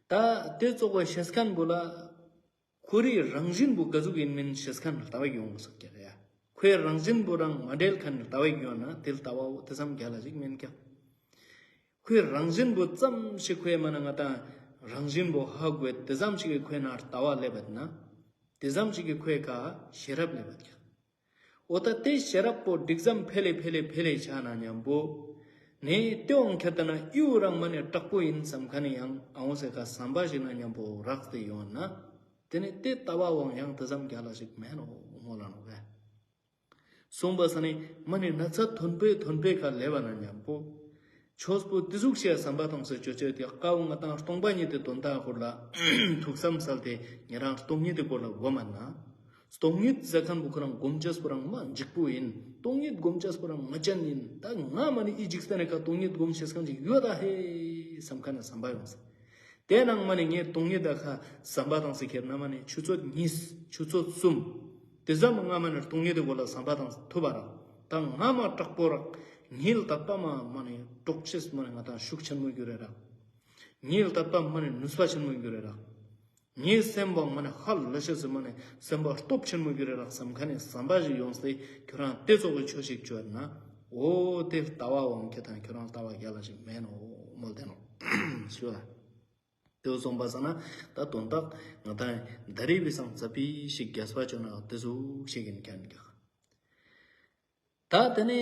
ད་དེ་ཙོགས་པ་ཤེས་མཁན་པོ་ལ། ཁོ་རའི་རང་བཞིན་པོ་ག་ཟུག་ཡིན་མིན་ཤེས་མཁན་ལྟ་བ་ཡོང་དགོས་ཀྱག་ཡ། ཁོའི་རང་བཞིན་པོ་རང་མ་འབྲེལ་ཁན་ལྟ་བ་ཡོང་ན་དེ་ལྟ་བ་བོ་དེ་ཙམ་རྒྱལ་ལ་ཞིག་མེན་ཀྱག། ཁོའི་རང་བཞིན་པོ་ཙམ་ཞིག་ཁོའི་མ་ན་ང་ཏང་རང་བཞིན་པོ་ཧ་གོ་དེ་ཙམ་ཞིག་གི་ཁོའི་ནང་ལྟ་བ་ལེབ་བད་ན། དེ་ཙམ་ཞིག་གི་ཁོའི་ཀ་ཤེས་རབ་ལེབ་བད་ཀྱག། འོ་ད་དེ་ཤེས་རབ་པོ་འགྲིག་ཙམ་འཕེལ་ལེ་འཕེལ་ལེ་འཕེལ་ལེ་ཆ་ན་མཉམ་པོ། ནས་དེ་འོང་ཁྱེར་ཏེ་ན་ཨིའུ་རང་མ་ནས་དྲག་པོ་ཡིན་བསམ་ཁན་ནི་ཡང་ཨ་འོ་ཟེར་ཁ་བསམ་པ་ཞིག་ན་མཉམ་པོ་རགས་ཏེ་ཡོང་ན། དེ་ནས་དེ་ལྟ་བ་འོང་ཡང་དེ་ཙམ་རྒྱལ་ལ་ཞིག་མེན་ནོག་མོལ་ལ་ནོག་པས། གསུངས་པ་ས་ནི་མ་ནི་ན་ཚ་ཐོན་པོའི་ཐོན་པོའི་ཁ་ལེབ་བ་ན་མཉམ་པོ། ཆོས་པོ་དེ་ཟུག་ཤེས་བསམ་པ་དང་སེ་ཅོ་ཅོ་དེ་ཀ་བོ་ང་ཏང་སྟོང་པ་ཉིད་དེ་དོན་དག་སྐོར་ལ་ཐུགས་བསམ་སལ་ཏེ་ཉེ་རང་སྟོང་ཉིད་དེ་སྐོར་ལ་གོ་མ་ན། སྟོང་ཉིད་ཟེར་ཁན་བོ་ཁོ་རང་སྒོམ་ཅེས་པོ་རང་མ་འཇིགས་པོ་ཡིན། སྟོང་ཉིད་སྒོམ་ཅེས་པོ་རང་མ་ཅན་ཡིན། ད་ང་མ་ནི་ཨི་འཇིགས་སྟེ་ནི་ཁ་སྟོང་ཉིད་སྒོམ་ཤེས་ཁན་ཅིག་ཡོད་ད་ཧེ་བསམ་ཁན་ནི་བསམ་པ་ཡོང་ས། དེ་ནང་མ་ནི་ངས་སྟོང་ཉིད་ད་ཁ་བསམ་པ་དང་སེ་ཁྱེར་ན་མ་ནི་ཆུ་ཚོད་གཉིས་ཆུ་ཚོད་གསུམ། དེ་ཙམ་ང་མ་ནི་སྟོང་ཉིད་དེ་སྐོར་ལ་བསམ་པ་དང་ཐུབ་པ་རག། ད་ང་མ་དྲག་པོ་རག། ངའི་ལ་དད་པ་མ་མ་ནི་དྲོག་ཤེས་མ་ནི་ང་ཏང་ཤུགས་ཆེན་མོ་གྱུར་རེ་རག། ངའི་ལ་དད་པ་མ་ནི་ནུས་པ་ཆེན་མོ་གྱུར་རེ་རག། ངའི་སེམས་པ་མ་ནི་ཧ་ལས་ཤེས་སུ་མ་ནི་སེམས་པ་སྟོབས་ཆེན་མོ་གྱུར་རེ་རག་བསམ་ཁན་ནི་བསམ་པ་ཞིག་ཡོང་སྟེ་ཁྱོ་རང་དེ་ཙོགས་ཀྱི་ཆོས་ཤིག་ཅོ་ན། འོ་དེ་ལྟ་བ་འོང་ཁྱེར་ཏེ་ན་ཁྱོ་རང་ལྟ་བ་རྒྱལ་ལ་ཞིག་མེན་ནོག་མོལ་ཏེ་ནོག་ཞུ་ལ། དེ་སོང་པ་ས་ན་ད་དོན་དག་ང་ཏང་ད་རེས་པའི་སང་ཙ་པིག་ཞིག་རྒྱས་པ་ཅོ་ན་དེ་ཟུག་ཞིག་ཡིན་ཁན་ཀྱག། ད་དེ་ནས་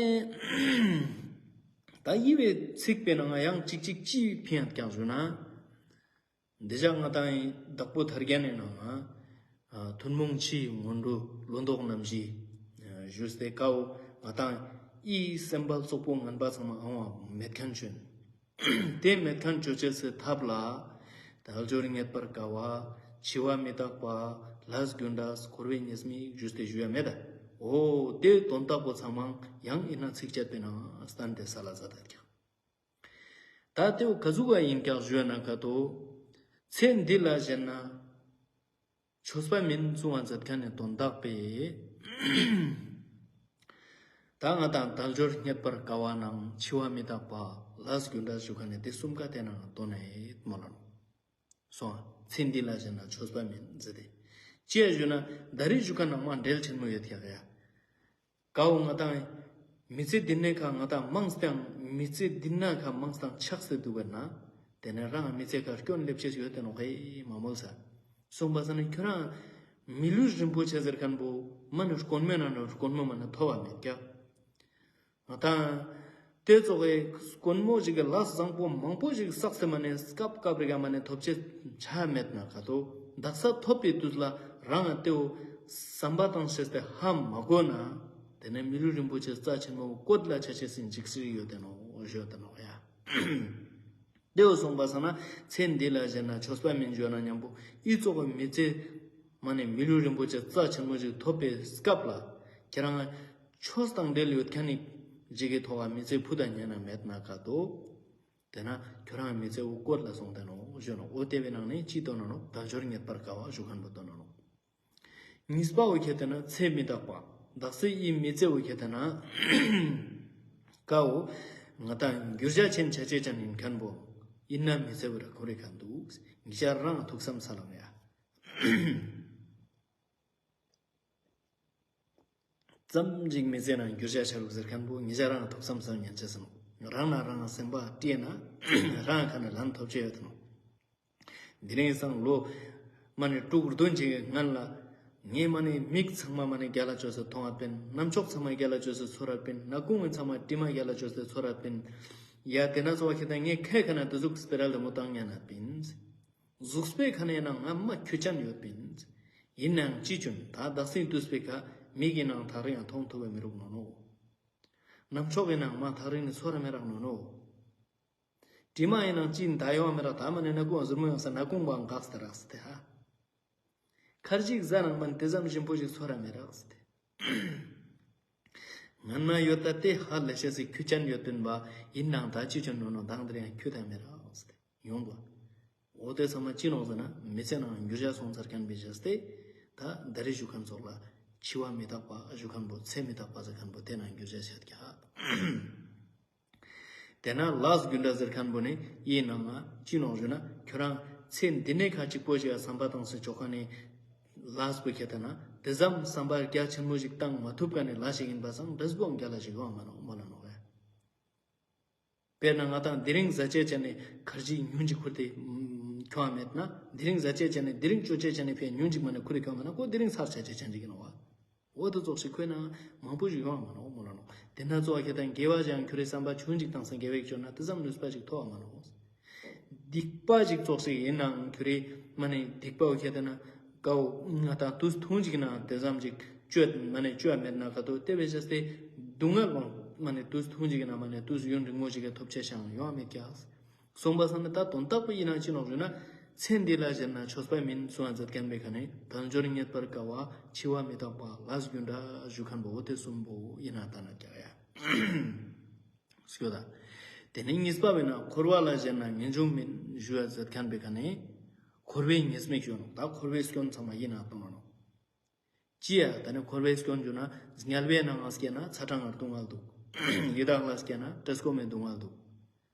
ད་ཡི་བའི་ཚིག་པའི་ནང་ང་ཡང་ཅིག་ཅིག་ཅི་ཕིང་ཡང་ཀྱང་ཞུ་ན། འདི་ཞག་ང་ཏང་བདག་པོ་ཐར་རྒྱན་ནི་ནང་ང་ཐུན་མོང་ཕྱིའི་སྔོན་འགྲོ་བློ་ལྡོག་རྣམ་བཞི་ཞུས་ཏེ་ཀ་བོ་ང་ཏང་ཨི་སེམས་པ་ཙོག་པོ་ངན་པ་ཚང་མ་ཨང་བ་མེད་ཁན་ཅོ་ཡིན། དེ་མེད་ཁན་ཅོ་ཅེས་སི་ཐབས་ལ། དལ་འབྱོར་རྙེད་པར་དཀའ་བ། འཆི་བ་མི་རྟག་པ། ལས་རྒྱུ་འབྲས། འཁོར་བའི་ཉེས་དམིགས་ཞུས་ཏེ་ཞུ་ཡ་མེད་ད། འོ་དེ་དོན་དག་པོ་ཚང་མ་ཡང་ཨི་ན་ཚིགས་བཅད་པའི་ནང་སྟན་ཏེ་སལ་ལ་ཛད་ད་ཀྱག། ད་དེ་བོ་ག་ཟུག་ག་ཡིན་ཀྱག་ཞུ་ཡ་ན་ཀ་ཏོ། ཚེ་འདི་ལ་ཞེན་ན། ཆོས་པ་མིན་གསུང་བ་མཛད་ཁན་ནི་དོན་དག་པས། ད་ང་ཏང་དལ་འབྱོར་རྙེད་པར་དཀའ་བ་ནང་འཆི་བ་མི་རྟག་པ་ལས་རྒྱུ་འབྲས་ཞུ་ཁན་ནི་དེ་གསུམ་ཀ་དེ་ནང་དོན་ནེ་མོལ་ལ་ནོག། སོང་ཚེ་འདི་ལ་ཞེན་ན་ཆོས་པ་མིན་ཟེར་ཏེ། ཅི་ཡ་ཞུ་ན་ད་རེས་ཞུ་ཁན་ནང་མ་འབྲེལ་ཆེན་མོ་ཡོད་ཀྱག་ཡ། ཀ་བོ་ང་ཏང་མི་ཚེ་འདི་ནེ་ཁ་ང་ཏང་མང་སྟེ་མི་ཚེ་འདི་ན་ཁ་མང་སྟེ་ཆགས་སེ་འདུག་པ་ན། དེ་ནེ་རང་མི་ཚེ་ཁ་སྐྱོན་ལེབ་ཅེས་ཡོད་དེ་ནོག་ཧེ་མ་མོལ་ས། སོང་པ་ས་ནི་ཁྱོ་རང་མི་ལུས་རིན་པོ་ཆེ་ཟེར་ཁན་བོ་མ་ནི་དཀོན་མོ་ན་ནི་དཀོན་མོ་མ་ནི་ཐོབ་པ་མེད་ཀྱག། ང་ཏང་དེ་ཙོགས་སི་དཀོན་མོ་ཞིག་གི་ལས་བཟང་པོ་མང་པོ་ཞིག་བསགས་ཏེ་མ་ནེ་སྐབས་སྐབས་རེ་ག་མ་ནེ་ཐོབ་ཅེས་ཆ་མེད་ན་ཀ་ཏོ། དག་ས་ཐོབ་པའི་དུས་ལ་རང་ང་དེ་བོ་བསམ་པ་དང་ཤེས་ཏེ་ཧ་མ་གོ་ན། དེ་ནེ་མི་ལུས་རིན་པོ་ཆེ་རྩ་ཆེན་མོ་བཀོད་ལ་ཆ་ཅེས་སི་འཇིགས་སྲིད་ཡོད་དེ་ནོག་ཞུ་དེ་ནོག་ཡ། དེ་བོ་སོང་པ་ས་ན་ཚེ་འདི་ལ་ཞེན་ན་ཆོས་པ་མིན་ཞུ་ན་མཉམ་པོ་ཨི་ཙོགས་སི་མི་ཚེ་མ་ནེ་མི་ལུས་རིན་པོ་ཆེ་རྩ་ཆེན་མོ་ཞིག་ཐོབ་པའི་སྐབས་ལ་ཁྱེ་རང་ཆོས་དང་འབྲེལ་ཡོད་ཁན་ནི་ཞིག་གི་ཐོག་ག་མི་ཚེ་ཕུད་ད་ཉན་ན་མེད་ན་ཀ་ཏོ། དེ་ན་ཁྱོ་རང་མི་ཚེ་བོ་བཀོད་ལ་སོང་དེ་ནོག་ཞུ་ནོག། འོ་དེ་བོའི་ནང་ནེ་ཅི་དོན་ན་ནོག། དལ་འབྱོར་རྙེད་པར་དཀའ་བ་ཞུ་ཁན་བོ་དོན་ན་ནོག། གཉིས་པ་བོ་ཁྱེར་ཏེ་ན་ཚེ་མི་རྟག་པ། དག་ས་ཨི་མི་ཚེ་བོ་ཁྱེར་ཏེ་ན་ཀ་བོ་ང་ཏང་འགྱུར་བ་ཆེན་ཆ་ཅེས་ཅན་ཡིན་ཁན་བོ་ཨིན་ན་མི་ཚེ་བོ་ར་ཁོ་རེ་ཁ་འདུག། ཉེ་ཞ་རང་ཐུགས་བསམ་སལ་ལ་ཡ། ཙམ་ཞིག་མི་ཚེ་ནང་འགྱུར་བ་ཆ་རུག་ཟེར་ཁན་བོ་ཉེ་ཞ་རང་ཐུགས་བསམ་སལ་ཉན་ཅེས་སམ། རང་ན་རང་སེམས་པ་དྲིས་ན་རང་ཁ་ནེ་ལན་ཐོབ་ཅེས་ཡོད་དེ་ནོག། དེ་རིང་སང་ལོ་མ་ནེ་དྲུག་བདུན་ཅིག་གི་སྔན་ལ་ངའི་མ་ནེ་མིག་ཚང་མ་མ་ནེ་རྒྱལ་ལ་ཅོས་སེ་མཐོང་བ་པིན། རྣམ་ཅོག་ཚང་མ་རྒྱལ་ལ་ཅོས་སེ་ཚོར་བ་པིན། སྣ་ཁུང་གི་ཚང་མ་དྲི་མ་རྒྱལ་ལ་ཅོས་སེ་ཚོར་བ་པིན། ཡ་དེ་ན་ཚོ་བ་ཁྱེར་ཏེ་ངའི་ཁའི་ཁ་ནེ་དེ་ཟུག་སྤེ་ར་ལྡེ་མོ་བཏང་ཉན་ན་པིན། གཟུགས་པོའི་ཁ་ནེ་ཡིན་ན་ང་མ་ཁྱུ་ཅན་ཡོད་པིན། ཡིན་ནའང་ཅི་ཅོ་ན་ད་དག་སའི་དུས་པོའི་ཁ་མིག་གི་ནང་ཐག་རིང་ཡང་མཐོང་ཐུབ་པ་མི་རུག་ནོ་ནོ། རྣམ་ཅོག་གི་ནང་མ་ཐག་རིང་ནེ་ཚོར་ར་མི་རག་ནོ་ནོ། དྲི་མ་ཡིན་ནའང་ཅི་འདའ་ཡོང་མི་རག། ད་མ་ནེ་སྣ་ཁུང་ཟུར་མོ་ཡོང་ས་སྣ་ཁུང་བ་འགགས་ཏེ་རག་སྟེ་ཧ། ཁར་ཅིག་ཟ་ནང་མ་ནེ་དེ་ཙམ་ཞིམ་པོ་ཞིག་ཚོར་ར་མི་རག་སྟེ། ང་ན་ཡོད་ད་དེ་ཧ་ལས་ཤེས་སི་ཁྱུ་ཅན་ཡོད་པིན་པ། ཡིན་ནའང་ད་ཅི་ཅོ་ན་ནོ་ནོ་དང་དེ་རིང་ཁྱུ་ད་མི་རག་སྟེ་ཡོང་བ། འོ་དེ་ཚང་མ་ཅི་ནོག་ཟེར་ན་མི་ཚེ་ནང་འགྱུར་བ་སོང་ཚར་ཁན་བོ་ཞུས་ཏེ། ད་ད་རེས་ཞུ་ཁན་ཚོགས་ལ་འཆི་བ་མི་རྟག་པ་ཞུ་ཁན་བོ་ཚེ་མི་རྟག་པ་ཟེར་ཁན་བོ་དེ་ནང་འགྱུར་བ་ཆ་ཀྱག། དེ་ན་ལས་རྒྱུ་འབྲས་ཟེར་ཁན་བོ་ནི་ཡིན་ནའང་ཅི་ནོག་ཞུ་ན་ཁྱོ་རང་ཚེ་འདི་ནེ་ཁ་ཅིག་པོ་ཞིག་བསམ་པ་དང་སེམས་ཅོ་ཁན་ནི་ལས་པོ་ཁྱེར་ཏེ་ན་ དེ་ཙམ་བསམ་པ་རྒྱ་ཆེན་མོ་ཞིག་བཏང་མ་ཐུབ་ཀ་ནེ་ལ་ཞིག་ཡིན་པ་སང་འབྲས་བུའང་རྒྱ་ལ་ཞིག་ཡོང་མ་ནོག་མོལ་ལ་ནོག་ཡ། དཔེར་ན་ང་དང་དེ་རིང་ཟ་ཆེ་ཆ་ནེ་ཁར་ཇི་ཉུང་ཅིག་ཁུར་ཏེ་ཁྱོང་མེད་ན། དེ་རིང་ཟ་ཆེ་ཆ་ནེ་དེ་རིང་ཅོ་ཆེ་ཆ་ནེ་ཕི་ཉུང་ཅིག་མ་ནེ་ཁུར་ཏེ་ཁྱོང་མེད་ན་ཁོ་དེ་རིང་ཚར་ཆ་ཆེ་ཆ་ཅིག་ཡིན་ནོག་བ། འོ་དེ་ཙོགས་ཤིག་ཁོ་ན་མང་པོ་ཞིག་ཡོང་མ་ནོག་མོལ་ལ་ནོག་དེ་ན་ཙོགས་ཁྱེད་དང་དགེ་བ་ཞིག་ཁྱོ་རེ་བསམ་པ་ཆུང་ཅིག་བཏང་སང་དགེ་བ་ཞིག་ཅོ་ན་དེ་ཙམ་ནུས་པ་ཞིག་ཐོབ་བ་མ་ནོག་སྡིག་པ་ཞིག་ཙོགས་ཤིག་ཡིན་ནའང་ཁྱོ་རེ་མ་ནེ་སྡིག་པ་འོ་ཁྱེད་དེ་ན་ཀའོ་ང་དང་དུས་ཐུང་ཅིག་ན་དེ་ཙམ་ཞིག་ཅོ་མ་ནེ་ཅོ་མེད་ན་ཁ་ཏོ་དེ་བས་ཅེས་ཏེ་སྡུག་བསྔལ་བང་མ་ནེ་དུས་ཐུང་ཅིག་ན་མ་ནེ་དུས་ཡུན་རིང་མོ་ཞིག་གི་ཐོབ་ཆ་ཞིག་ཡོང་མེད་ཀྱག་སོང་པ་སང་ནི་ད་དོན་དག་པོ་ཡིན་ན་ཅི་ནོག་ཞུ་ན། ཚེ་འདི་ལ་གཞན་ན་ཆོས་པ་མིན་གསུང་བ་མཛད་མཁན་པའི་ཁ་ནེ་དལ་འབྱོར་རྙེད་པར་དཀའ་བ་འཆི་བ་མི་རྟག་པ་ལས་རྒྱུ་འབྲས་ཞུ་མཁན་པོ་འོ་དེ་གསུམ་པོ་ཡིན་ན་ད་ན་ཀྱག་ཡ། སྐྱོ་ད། དེ་ནེ་གཉིས་པ་བས་ན་འཁོར་བ་ལ་གཞན་ན་ངེས་འབྱུང་མིན་ཞུ་བ་མཛད་མཁན་པའི་ཁ་ནེ་འཁོར་བའི་ཉེས་དམིགས་ཞུ་ནོག་ད་འཁོར་བའི་སྐྱོན་ཚང་མ་ཡིན་ན་གཏོང་ནོག་ཅི་ཡ་ད་ནི་འཁོར་བའི་སྐྱོན་ཞུ་ན་དམྱལ་བའི་ནང་ང་སྐྱེས་ན་ཚ་གྲང་ངར་སྡུག་བསྔལ་འདུག་ཡི་དྭགས་ལ་སྐྱེས་ན་བཀྲེས་སྐོམ་མེ་སྡུག་བསྔལ་འདུག་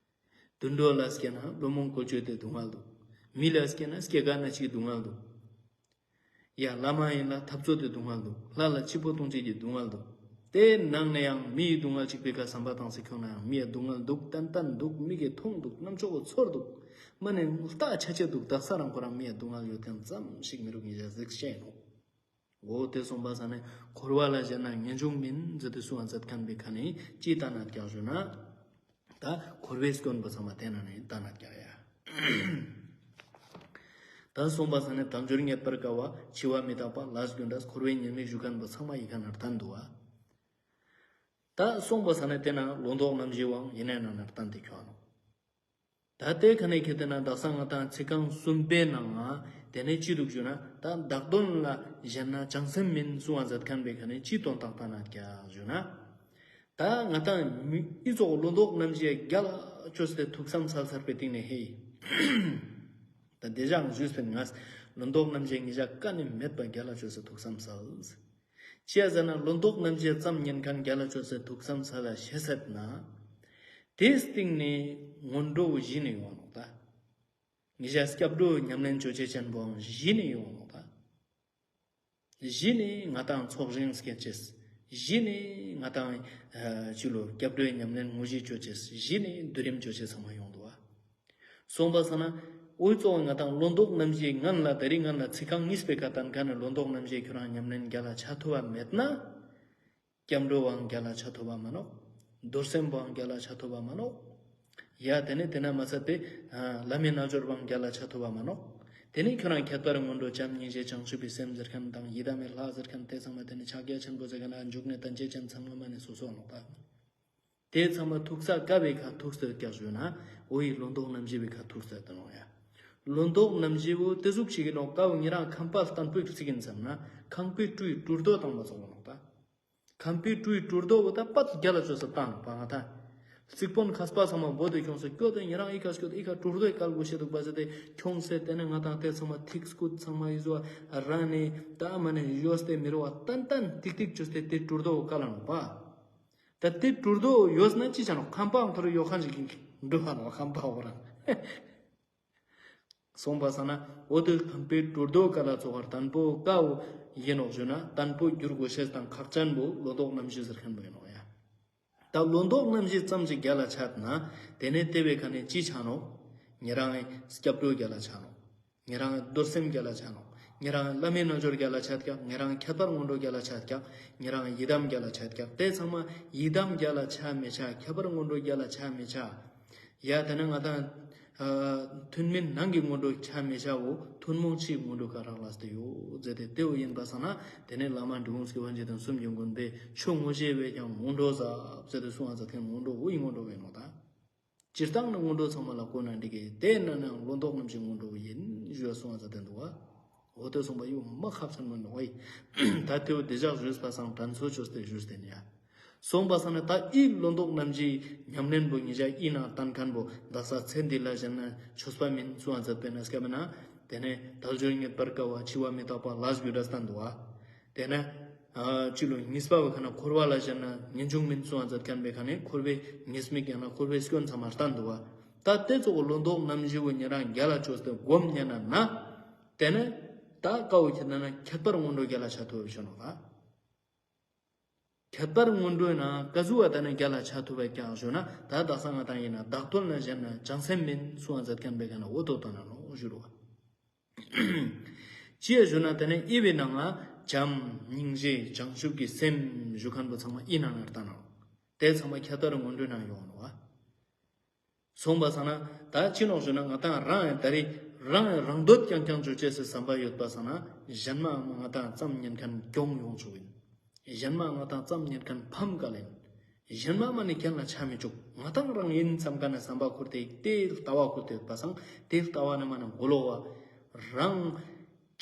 དུད་འགྲོ་ལ་སྐྱེས་ན་བླུན་རྨོངས་བཀོལ་སྤྱོད་དེ་སྡུག་བསྔལ་འདུག་མི་ལ་སྐྱེས་ན་སྐྱེ་རྒ་ན་འཆིའི་སྡུག་བསྔལ་འདུག་ཡ་ལྷ་མ་ཡིན་ལ་འཐབ་རྩོད་དེ་སྡུག་བསྔལ་འདུག་ལྷ་ལ་འཆི་འཕོ་ལྟུང་བྱེད་ཀྱི་སྡུག་བསྔལ་འདུག་དེའི་ནང་ནེ་ཡང་མིའི་སྡུག་བསྔལ་ཅིག་པོའི་ཁ་བསམ་པ་བཏང་སྟེ་ཁྱོང་ན་ཡང་མིའི་སྡུག་བསྔལ་འདུག་ཏན་ཏན་འདུག་མིག་གི་མཐོང་འདུག་རྣམ་ཅོག་གི་ཚོར་འདུག་མ་ནེ་ལྟ་ཆ་ཆེ་འདུག་དག་ས་རང་ཁོ་རང་མིའི་སྡུག་བསྔལ་ཡོད་མཁན་ཙམ་ཞིག་མི་རུག་ཡིན་ཞེས་གཟིགས་ཤེས་ནོག་འོ་དེ་གསུངས་པ་ས་ནེ་འཁོར་བ་ལ་གཞན་ན་ངེས་འབྱུང་མིན་ཟེར་ཏེ་གསུང་བ་མཛད་མཁན་པའི་ཁ་ནེ་ཅི་ལྟ་ན་ཀྱག་ཞུ་ན། ད་འཁོར་བའི་སྐྱོན་པོ་ཚང་མ་དེ་ན་ནེ་ལྟ་ན་ཀྱག་ཡ། ད་གསུངས་པ་ས་ནེ་དལ་འབྱོར་རྙེད་པར་དཀའ་བ་འཆི་བ་མི་རྟག་པ་ལས་རྒྱུ་འབྲས་འཁོར་བའི་ཉེས་དམིགས་ཞུ་མཁན་པོ་ཚང་མ་ཡི་ཁ་ན་ལྟ་འདུག་བ། ད་གསུངས་པ་ས་ནེ་དེ་ན་ལོ་ཏོག་རྣམ་བཞི་བའང་ཡིན་ནའི་ནང་ན་ལྟ་འདི་ཁྱོང་ནོག་ད་དེ་ཁ་ནེ་ཁྱེད་དེ་ན་དག་ས་ང་དང་ཚིག་རྐང་གསུམ་པའི་ནང་ང་དེ་ནེ་ཅི་འདུག་ཞུ་ན། ད་བདག་དོན་ལ་གཞན་ན་བྱང་སེམས་མིན་གསུང་བ་མཛད་མཁན་པའི་ཁ་ནེ་ཅི་དོན་དག་ལྟ་ན་ཀྱག་ཞུ་ན། ད་ང་དང་མི་ཨི་ཙོགས་ལོ་ཏོག་རྣམ་བཞི་རྒྱལ་ལ་ཅོས་ཏེ་ཐུགས་བསམ་སལ་སལ་བའི་སྟེང་ནེ་ཧེ། ད་དེ་ཞག་ཞུས་པའི་ང་ལོ་ཏོག་རྣམ་བཞི་ཉིས་ཞག་ཀ་ནེ་མེད་པ་རྒྱལ་ལ་ཅོས་ཏེ་ཐུགས་བསམ་སལ། ཅི་ཡ་ཟེར་ན་ལོ་ཏོག་རྣམ་བཞི་ཙམ་ཉན་མཁན་རྒྱལ་ལ་ཅོས་ཏེ་ཐུགས་བསམ་སལ་ལ་ཤེས་ཟེར་ན། དེའི་སྟེང་ནེ་སྔོན་འགྲོ་བཞི་ནེ་ཡོང་ནོག་ད། ཉིས་ཞག་སྐྱབས་འགྲོ་ཉམས་ལེན་ཅོ་ཆེ་ཆེན་པོའང་བཞི་ནེ་ཡོང་ནོག་ད། བཞི་ནེ་ང་དང་ཚོགས་ཞིང་སྐྱེ་ཅེས། བཞི་ནེ་ང་དང་ཨ་ཅི་ལོ་སྐྱབས་འགྲོའི་ཉམས་ལེན་དངོས་གཞི་ཅོ་ཅེས། བཞི་ནེ་བསྡུ་རིམ་ཅོ་ཅེས་ཚང་མ་ཡོང་འདུག་བ། སོང་པ་སང་ན་འོ་ཙོགས་ང་དང་ལོ་ཏོག་རྣམ་བཞི་ངན་ལ་ད་རིང་ངན་ལ་ཚིག་རྐང་གཉིས་པའི་ཁ་ལྟ་མཁན་ནི་ལོ་ཏོག་རྣམ་བཞི་ཁྱོ་རང་ཉམས་ལེན་རྒྱལ་ལ་ཆ་ཐུབ་བ་མེད་ན། སྐྱབས་འགྲོ་བའང་རྒྱལ་ལ་ཆ་ཐུབ་བ་མ་ནོག་རྡོར་སེམས་པའང་རྒྱལ་ལ་ཆ་ཐུབ་བ་མ་ནོག་ཡ་དེ་ནེ་དེ་ན་མ་ཚད་དེ་ཨ་བླ་མའི་རྣལ་འབྱོར་པའང་རྒྱལ་ལ་ཆ་ཐུབ་བ་མ་ནོག་དེ་ནེ་ཁྱོ་རང་ཁྱད་པར་སྔོན་འགྲོ་བྱམས་སྙིང་རྗེ་བྱང་ཆུབ་ཀྱི་སེམས་ཟེར་མཁན་དང་ཡི་དམ་མི་ལྷ་ཟེར་མཁན་དེ་ཚང་མ་དེ་ནེ་ཕྱག་རྒྱ་ཆེན་པོ་ཟེར་མཁན་ལ་འཇུག་ནེ་ད་ཅེ་ཅན་ཚང་མ་མ་ནེ་སོ་སོ་ནོག་ད། དེ་ཚང་མ་ཐུག་ས་ཀ་བའི་ཁ་ཐུག་སྟེ་ཀྱག་ཞུ་ན། འོ་ཡི་ལོ་ཏོག་རྣམ་བཞི་བའི་ཁ་ཐུག་སྟེ་ད་ནོག་ཡ། ལོ་ཏོག་རྣམ་བཞི་བོ་དེ་ཟུག་ཅིག་གི་ནོག་ཀ་བོ་ཉེ་རང་ཁང་པ་བརྟན་པོའི་རྩིག་ཡིན་བསམ་ན་ཁང་པའི་ཀྲུའི་ཀྲུར་རྡོ་བཏང་བ་ཙོགས་ནོག་ད། ཁང་པའི་ཀྲུའི་ཀྲུར་རྡོ་བོ་ད་པད་རྒྱལ་ལ་ཅོས་ཏེ་བཏང་ནོག་པ་ང་ད། རྩིག་དཔོན་མཁས་པ་ཚང་མ་བོ་དེ་ཁྱོངས་སེ་སྐྱོད་དེ་ཉེ་རང་ཨི་ཁ་སྐྱོད་ཨི་ཁ་ཀྲུར་རྡོའི་སྐལ་བོ་ཤེས་འདུག་པ་ཟེར་ཏེ་ཁྱོངས་སེ་དེ་ནེ་ང་དང་དེ་ཚང་མ་ཐིག་སྐུད་ཚང་མ་ཨི་ཟོ་རང་ནེ་ད་མ་ནེ་གཡོས་ཏེ་མི་རུ་བ་ཏན་ཏན་ཏིག་ཏིག་ཅོས་ཏེ་དེ་ཀྲུར་རྡོ་བོ་བཀལ་ནོག་པ། ད་དེ་ཀྲུར་རྡོ་ཡོད་ན་ཅི་ཆ་ནོག་ཁང་པའང་ཐོར་ཡོད་མཁན་ཞིག་འགྲོ་ཧ་ནོག་ཁང་པ་འོ་རང་། སོང་པ་སང་ན་འོ་དེ་ཁང་པའི་ཀྲུར་རྡོ་ཀ་ལ་ཚོགས་པར་བརྟན་པོ་ཀ་བོ་ཡིན་ནོག་ཞུ་ན་བརྟན་པོ་འགྱུར་དགོས་ཤེས་དང་ཁག་ཅན་པོ་ལོ་ཏོག་རྣམ་བཞི་ཟེར་མཁན་པོ་ཡིན་ནོག་ཡ། ད་ལོ་ཏོག་རྣམ་བཞི་ཙམ་ཞིག་རྒྱལ་ལ་ཆ་ན་དེ་ནེ་དེ་བའི་ཁ་ནེ་ཅི་ཆ་ནོག་ཉེ་རང་སྐྱབས་འགྲོ་རྒྱལ་ལ་ཆ་ནོག་ཉེ་རང་རྡོར་སེམས་རྒྱལ་ལ་ཆ་ནོག་ཉེ་རང་བླ་མའི་རྣལ་འབྱོར་རྒྱལ་ལ་ཆ་ཀྱག་ཉེ་རང་ཁྱད་པར་སྔོན་འགྲོ་རྒྱལ་ལ་ཆ་ཀྱག་ཉེ་རང་ཡི་དམ་རྒྱལ་ལ་ཆ་ཀྱག་དེ་ཚང་མ་ཡི་དམ་རྒྱལ་ལ་ཆ་མི་ཆ་ཁྱད་པར་སྔོན་འགྲོ་རྒྱལ་ལ་ཆ་མི་ཆ། ཡ་དེ་ནེ་ང་དང་ཨ་ཐུན་མིན་ནང་གི་སྔོན་འགྲོ་ཆ་མི་ཆ་བོ་ཐུན་མོང་ཕྱིའི་སྔོན་འགྲོ་ཀ་རག་ལས་ཏེ་ཡོད་ཟེར་ཏེ་དེ་བོ་ཡིན་པ་སང་ན་དེ་ནེ་བླ་མ་འབྲི་གུང་སྐྱོབ་པ་འཇིག་རྟེན་གསུམ་གྱི་མགོན་པོས་ཆོས་དངོས་གཞི་བས་ཀྱང་སྔོན་འགྲོ་ཟབ་ཟེར་ཏེ་གསུང་བ་མཛད་མཁན་སྔོན་འགྲོ་བོ་ཡི་སྔོན་འགྲོ་བོ་ཡིན་ནོག་ད། སྤྱིར་བཏང་ནི་སྔོན་འགྲོ་ཚང་མ་ལ་གོ་ན་འགྲིག་གི་དེ་ན་ནའང་ལོ་ཏོག་རྣམ་བཞི་སྔོན་འགྲོ་བོ་ཡིན་ཞུ་བ་གསུང་བ་མཛད་དེ་འདུག་བ། འོ་དེ་གསུངས་པ་ཡོད་མ་ཁག་ཆེན་མོ་ནོག་ཨེ། ད་དེ་བོ་དེ་ཞག་ཞུས་པ་སང་དྲན་གསོ་ཅོས་ཏེ་ཞུས་ཏེ་ནི་ཡ། སོང་པ་སང་ན་ད་ཨི་ལོ་ཏོག་རྣམ་བཞི་ཉམས་ལེན་པོ་ཉིས་ཞག་ཨི་ནང་བསྟན་མཁན་པོ་དག་ས་ཚེ་འདི་ལ་གཞན་ན་ཆོས་པ་མིན་གསུང་བ་མཛད་པའི་ན་སྐབས་ན་དེ་ནེ་དལ་འབྱོར་རྙེད་པར་དཀའ་བ་འཆི་བ་མི་རྟག་པ་ལས་རྒྱུ་འབྲས་བསྟན་འདུག་བ། དེ་ནེ་ཨ་ཅི་ལོ་གཉིས་པ་བོ་ཁ་ན་འཁོར་བ་ལ་གཞན་ན་ངེས་འབྱུང་མིན་གསུང་བ་མཛད་མཁན་པའི་ཁ་ནེ་འཁོར་བའི་ཉེས་དམིགས་ཡང་ན་འཁོར་བའི་སྐྱོན་ཚང་མ་བསྟན་འདུག་བ། ད་དེ་ཙོགས་ལོ་ཏོག་རྣམ་བཞི་བོ་ཉེ་རང་རྒྱལ་ལ་ཅོས་ཏེ་སྒོམ་ཉན་ན་ན། དེ་ནེ་ ད་ཀ་བོ་ཁྱེད་ན་ན་ཁྱད་པར་སྔོན་འགྲོ་རྒྱལ་ལ་ཆ་ཐུབ་བ་ཞུ་ནོག་ད། ཁྱད་པར་སྔོན་འགྲོའི་ནང་ཀ་ཟུག་བ་ད་ནི་རྒྱལ་ལ་ཆ་ཐུབ་བ་ཀྱང་ཞུ་ན། ད་དག་ས་ང་དང་ཡིན་ན་བདག་དོན་ལ་ཞེན་ན་བྱང་སེམས་མིན་གསུང་བ་མཛད་མཁན་པའི་ཀ་ན་འོ་དོ་དོན་ན་ནོག་ཞུ་རུ་བ། ཅི་ཡ་ཞུ་ན་དེ་ནས་ཨི་བའི་ནང་ང་བྱམས་སྙིང་རྗེ་བྱང་ཆུབ་ཀྱི་སེམས་ཞུ་མཁན་པོ་ཚང་མ་ཨི་ནང་ན་ལྟ་ནོག་དེ་ཚང་མ་ཁྱད་པར་སྔོན་འགྲོའི་ནང་ཡོང་ནོག་བ། སོང་པ་སང་ན་ད་ཅི་ནོག་ཞུ་ན་ང་དང་རང་ཡང་ད་རེས་རང་ཡང་རང་འདོད་རྐྱང་རྐྱང་ཅོ་ཅེས་སི་བསམ་པ་ཡོད་པ་སང་ན་གཞན་མ་ང་དང་ཙམ་ཉན་མཁན་གྱོང་ཡོང་ཆོག་ཡིན། གཞན་མ་ང་དང་ཙམ་ཉན་མཁན་ཕམ་ཀ་ལེན། གཞན་མ་མ་ནི་ཁྱེན་ལ་ཆ་མི་ཆོག་ང་དང་རང་ཡིན་བསམ་མཁན་ནི་བསམ་པ་ཁུར་ཏེ་དེ་ལྟ་བ་ཁུར་ཏེ་ཡོད་པ་སང་དེ་ལྟ་བ་ནི་མ་ནི་མགོ་ལོག་བ་རང་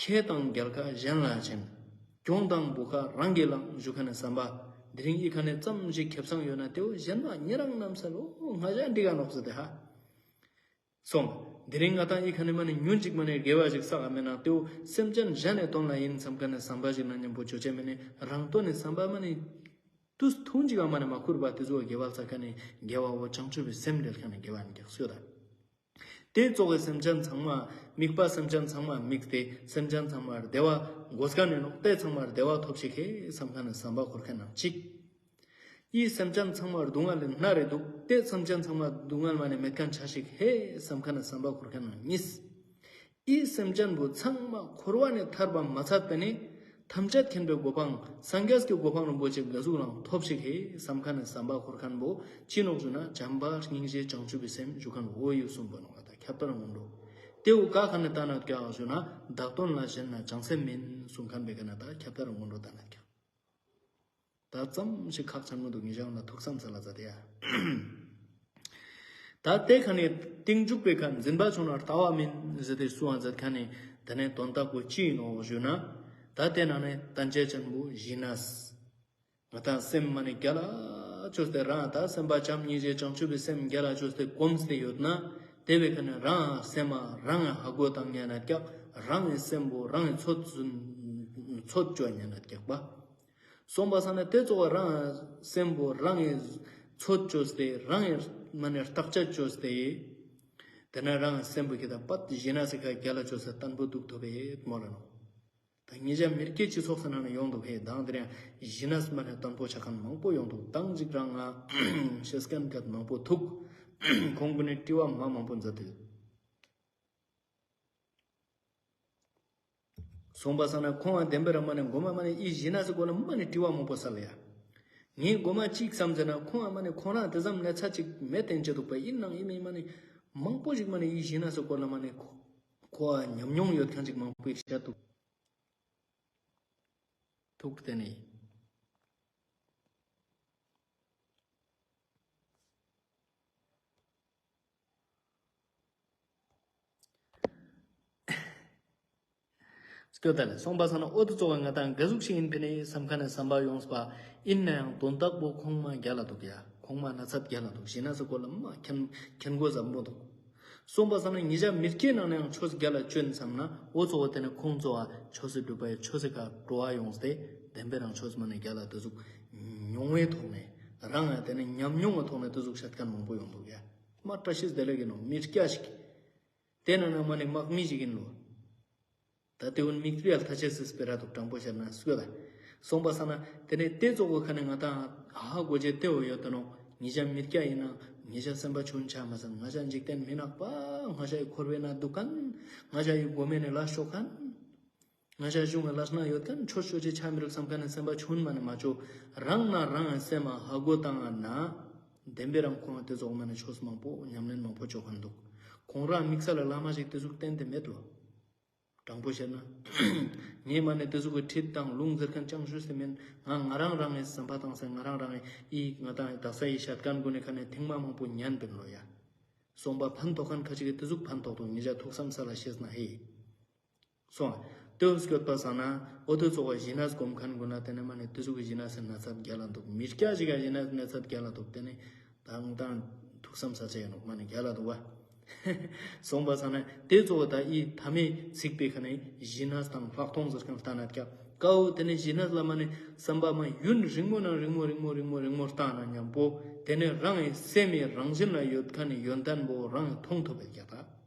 ཁེ་དང་རྒྱལ་ཁ་གཞན་ལ་བྱིན། གྱོང་དང་བུ་ཁ་རང་གིས་བླངས་ཞུ་མཁན་ནི་བསམ་པ། དེ་རིང་ཨི་ཁ་ནས་ཙམ་ཞིག་ཁེ་བཟང་ཡོད་ན་དེའོ་གཞན་མ་ཉེ་རང་རྣམས་ལོ་ང་ཞ་འགྲིག་ག་ནོག་ཟེར་ཏེ་ཧ། སོང་། དེ་རིང་ང་དང་ཨི་ཁ་ནས་མ་ནི་ཉུང་ཅིག་མ་ནི་དགེ་བ་ཞིག་བསགས་མེད་ན་དེའོ་སེམས་ཅན་གཞན་ནི་དོན་ལ་ཡིན་བསམ་མཁན་ནི་བསམ་པ་ཞིག་ན་མཉམ་པོ་ཅོ་ཅེས་མེད་ནི་རང་དོན་ནི་བསམ་པ་མ་ནི་དུས་ཐུང་ཅིག་ག་མ་ནི་མ་ཁུར་བ་དེ་ཚོ་དགེ་བ་བསགས་མཁན་ནི་དགེ་བ་བོ་བྱང་ཆུབ་པའི་སེམས་འདྲེན་མཁན་ནི་དགེ་བ་ནི་ཀྱག་སོ་ད། དེ་ཙོགས་སི་སེམས་ཅན་ཚང་མ་དམིགས་པ་སེམས་ཅན་ཚང་མ་དམིགས་ཏེ་སེམས་ཅན་ཚང་མར་བདེ་བ་དགོས་མཁན་ནི་ནོག་དེ་ཚང་མར་བདེ་བ་ཐོབ་ཤིག་ཧེ་བསམ་མཁན་ནི་བསམ་པ་ཁུར་མཁན་ནང་གཅིག་ཨི་སེམས་ཅན་ཚང་མར་སྡུག་བསྔལ་ལས་མནར་རེ་འདུག་དེ་སེམས་ཅན་ཚང་མ་སྡུག་བསྔལ་མ་ནི་མེད་མཁན་ཆ་ཤིག་ཧེ་བསམ་མཁན་ནི་བསམ་པ་ཁུར་མཁན་ནང་གཉིས། ཨི་སེམས་ཅན་པོ་ཚང་མ་འཁོར་བ་ནས་ཐར་པ་མ་ཚད་པ་ནི་ཐམས་ཅད་མཁྱེན་པའི་གོ་འཕང་སངས་རྒྱས་ཀྱི་གོ་འཕང་རིན་པོ་ཆེ་ག་ཟུག་ལའང་ཐོབ་ཤིག་ཧེ་བསམ་མཁན་ནི་བསམ་པ་ཁུར་མཁན་པོ་ཅི་ནོག་ཞུ་ན་བྱམས་པ་སྙིང་རྗེ་བྱང་ཆུབ་པའི་སེམས་ཞུ་མཁན་བོ་ཡོད་གསུངས་པ་ནོག་ད་ཁྱད་པར་སྔོན་འགྲོ། དེའུ་ཀ་ཁ་ནས་ལྟ་ན་ཀྱག་ཞུ་ན་བདག་དོན་ལ་ཞེན་ན་བྱང་སེམས་མིན་གསུང་མཁན་པའི་ཀ་ན་ད་ཁྱད་པར་སྔོན་འགྲོ་ལྟ་ན་ཀྱག་ད་ཙམ་ཞིག་ཁག་ཆེན་མོ་འདུག་ཉེ་ཞ་ལ་ཐུགས་བསམ་ས་ལ་མཛད་དེ་ཡ། ད་དེ་ཁ་ནས་རྟིང་འཇུག་པའི་ཁ་འཛིན་པ་ཆུང་ན་ལྟ་བ་མིན་ཟེར་ཏེ་གསུང་བ་མཛད་མཁན་ནི་དེ་ནས་དོན་དག་པོ་ཅི་ཡིན་ནོག་ཞུ་ན། ད་དེ་ནང་ནས་བསྟན་བཅོས་ཅན་པོ་ཞི་གནས། ང་དང་སེམས་མ་ནི་རྒྱལ་ལ་བཅོས་ཏེ་རང་ད་སེམས་པ་བྱམས་སྙིང་རྗེ་བྱང་ཆུབ་པའི་སེམས་རྒྱལ་ལ་བཅོས་ཏེ་གོམས་ཏེ་ཡོད་ན། དེ་བའི་ཁ་ནས་རང་སེམས་མ་རང་ཧ་གོ་བཏང་ཉན་ན་ཀྱག་རང་གི་སེམས་པོ་རང་གི་ཚོད་ཚོད་བཅོ་ཉན་ན་ཀྱག་པ། སོང་པ་སང་ན་དེ་ཙོགས་པ་རང་སེམས་པོ་རང་གི་ཚོད་བཅོས་ཏེ་རང་གི་མ་ནི་བརྟག་དཔྱད་བཅོས་ཏེ། དེ་ན་རང་སེམས་པོ་ཁྱེད་ད་པད་ཞི་གནས་སི་ཁ་རྒྱལ་ལ་བཅོས་ཏེ་བརྟན་པོ་འདུག་ཐུབ་པའི་མོ་ལ་ནོ། ད་ཉེ་ཞ་མི་སྐྱའི་སྤྱི་ཚོགས་སི་ནང་ན་ཡོང་འདུག་ཧེ་དང་དེ་རིང་ཞི་གནས་མ་ནི་བརྟན་པོ་ཆ་མཁན་མང་པོ་ཡོང་འདུག་དང་ཅིག་རང་ང་ཤེས་མཁན་ཀ་མང་པོ་ཐུག་ཁོང་གུན་ནི་དྲི་བ་མ་མང་པོ་མཛད་དེ་ཡོད། སོང་པ་སང་ན་ཁོང་ང་བདེན་པའི་རང་མ་ནི་མགོ་མ་མ་ནི་ཨི་ཞི་གནས་སི་སྐོར་ལ་མ་ནི་དྲི་བ་མང་པོ་སལ་ཡ། ངའི་མགོ་མ་ཅིག་བསམ་ཟེར་ན་ཁོང་ང་མ་ནི་ཁོང་རང་དེ་ཙམ་ལས་ཚ་ཅིག་མེད་དེན་ཅེ་འདུག་པ་ཡིན་ནང་ཨི་མི་མ་ནི་མང་པོ་ཞིག་མ་ནི་ཨི་ཞི་གནས་སི་སྐོར་ལ་མ་ནི་ཁོ་ཁོ་ཉམས་མྱོང་ཡོད་མཁན་ཅིག་མང་པོ་ཞིག་བཤད་འདུག་ཐུག་སྟེ་ནི། སྐྱོ་ད་ལེ་སོང་པ་སང་ན་འོ་དེ་ཙོགས་ང་དང་ག་ཟུག་ཞིག་ཡིན་པས་ནི་བསམ་མཁན་ནི་བསམ་པ་ཡོངས་པ་ཡིན་ན་ཡང་དོན་དག་པོ་ཁོང་མ་རྒྱལ་ལ་འདུག་ཡ། ཁོང་མ་ན་ཚད་རྒྱལ་ལ་འདུག་ཞི་གནས་སི་སྐོར་ལ་མ་མཁྱེན་མཁྱེན་གོ་ཟབ་མོ་འདུག་སོང་པ་སང་ན་ཉེ་ཞ་མི་སྐྱའི་ནང་ནའང་ཆོས་རྒྱལ་ལ་བཅོན་བསམ་ན་འོ་ཙོགས་དེ་ནི་ཁོང་ཙོགས་ཆོས་སི་སྒྲུབ་པའི་ཆོས་སི་ཁ་སྤྲོ་བ་ཡོངས་ཏེ་བདེན་པའི་རང་ཆོས་མ་ནི་རྒྱལ་ལ་དེ་ཟུག་མྱོང་བའི་ཐོག་ནས་རང་ང་དེ་ནི་ཉམས་མྱོང་གི་ཐོག་ནས་དེ་ཟུག་བཤད་མཁན་མང་པོ་ཡོང་འདུག་ཡ། མ་བཀྲ་ཤིས་བདེ་ལེགས་ཡིན་ནོ་མི་སྐྱ་ཞིག་དེ་ནང་ན་མ་ནི་དམག་མི་ཞིག་ཡིན་ལོ། ད་དེ་འུན་མིག་རིལ་ཐ་ཆད་སི་སྤེ་ར་འདུག་དྲང་པོ་བཤད་ན་སུ་ལ། སོང་པ་སང་ན་དེ་ནས་དེ་ཙོགས་ཁ་ནས་ང་དང་ཧ་གོ་ཅེས་དེ་བོ་ཡོད་དོ་ནོ། ཉེ་ཞ་མི་སྐྱ་ཡིན་ན་ཉེ་ཞ་སེམས་པ་ཆུང་ཆ་མ་སང་ང་ཞ་འཇིག་རྟེན་མི་ནག་པ་ང་ཞ་ཡི་འཁོར་བའི་ནང་འདུག་མཁན་ང་ཞ་ཡི་མགོ་མེ་ནས་ལ་ཤོག་མཁན་ང་ཞ་གཞུང་གི་ལ་སྣ་ཡོད་མཁན་ཆོས་ཆོས་ཅི་ཆ་མི་རུག་བསམ་མཁན་ནི་སེམས་པ་ཆུང་མ་ནི་མ་ཆོ། རང་ན་རང་སེམས་མ་ཧ་གོ་བཏང་ན་བདེན་པའི་རང་ཁོང་དེ་ཙོགས་མ་ནི་ཆོས་མང་པོ་ཉམས་ལེན་མང་པོ་ཆོ་མཁན་འདུག་ཁོང་རང་དམིགས་བསལ་ལ་བླ་མ་ཞིག་དེ་ཟུག་བསྟེན་ཏེ་མེད་ལོ། དྲང་པོ་བཤད་ན། ངས་མ་ནི་དེ་ཟུག་གི་ཁྲིད་དང་ལུང་ཟེར་མཁན་ཅང་ཞུས་ཏེ་མིན། ང་ང་རང་རང་ངི་བསམ་པ་བཏང་སྟེ་ང་རང་རང་ངི་ཨི་ང་དང་དག་ས་ཡི་བཤད་མཁན་གུན་ནི་ཁ་ནས་ཐེངས་མ་མང་པོ་ཉན་པིན་ལོ་ཡ། སོང་པ་ཕན་ཐོགས་མཁན་ཁ་ཅིག་གི་དེ་ཟུག་ཕན་ཐོགས་འདུག་ཉེ་ཞ་ཐུགས་བསམ་ས་ལ་ཤེས་ན་ཧེ། སོང་། དེ་བོ་སྐྱོད་པ་སང་ན་འོ་དེ་ཙོགས་པ་ཞི་གནས་སྒོམ་མཁན་གུན་ན་དེ་ནས་མ་ནི་དེ་ཟུག་གི་ཞི་གནས་སི་ན་ཚད་རྒྱལ་ལ་འདུག་མི་སྐྱ་ཞིག་ག་ཞི་གནས་སི་ན་ཚད་རྒྱལ་ལ་འདུག་དེ་ནས་དང་དང་ཐུགས་བསམ་ས་ཆ་ཡིན་ནོག་མ་ནི་རྒྱལ་ལ་འདུག་བ། སོང་པ་སང་ན་དེ་ཙོགས་པ་ད་ཨི་ཐ་མའི་ཚིག་པའི་ཁ་ནས་ཞི་གནས་དང་ལྷག་མཐོང་ཟེར་མཁན་ལྟ་ན་ཀྱག་ཀའོ་དེ་ནས་ཞི་གནས་ལ་མ་ནི་བསམ་པ་མ་ཡུན་རིང་མོ་ནང་རིང་མོ་རིང་མོ་རིང་མོ་རིང་མོ་ལྟ་ན་མཉམ་པོ་དེ་ནས་རང་གི་སེམས་མི་རང་བཞིན་ལ་ཡོད་མཁན་ནི་ཡོན་ཏན་པོ་རང་གི་མཐོང་ཐུབ་པའི་ཀྱག་ད་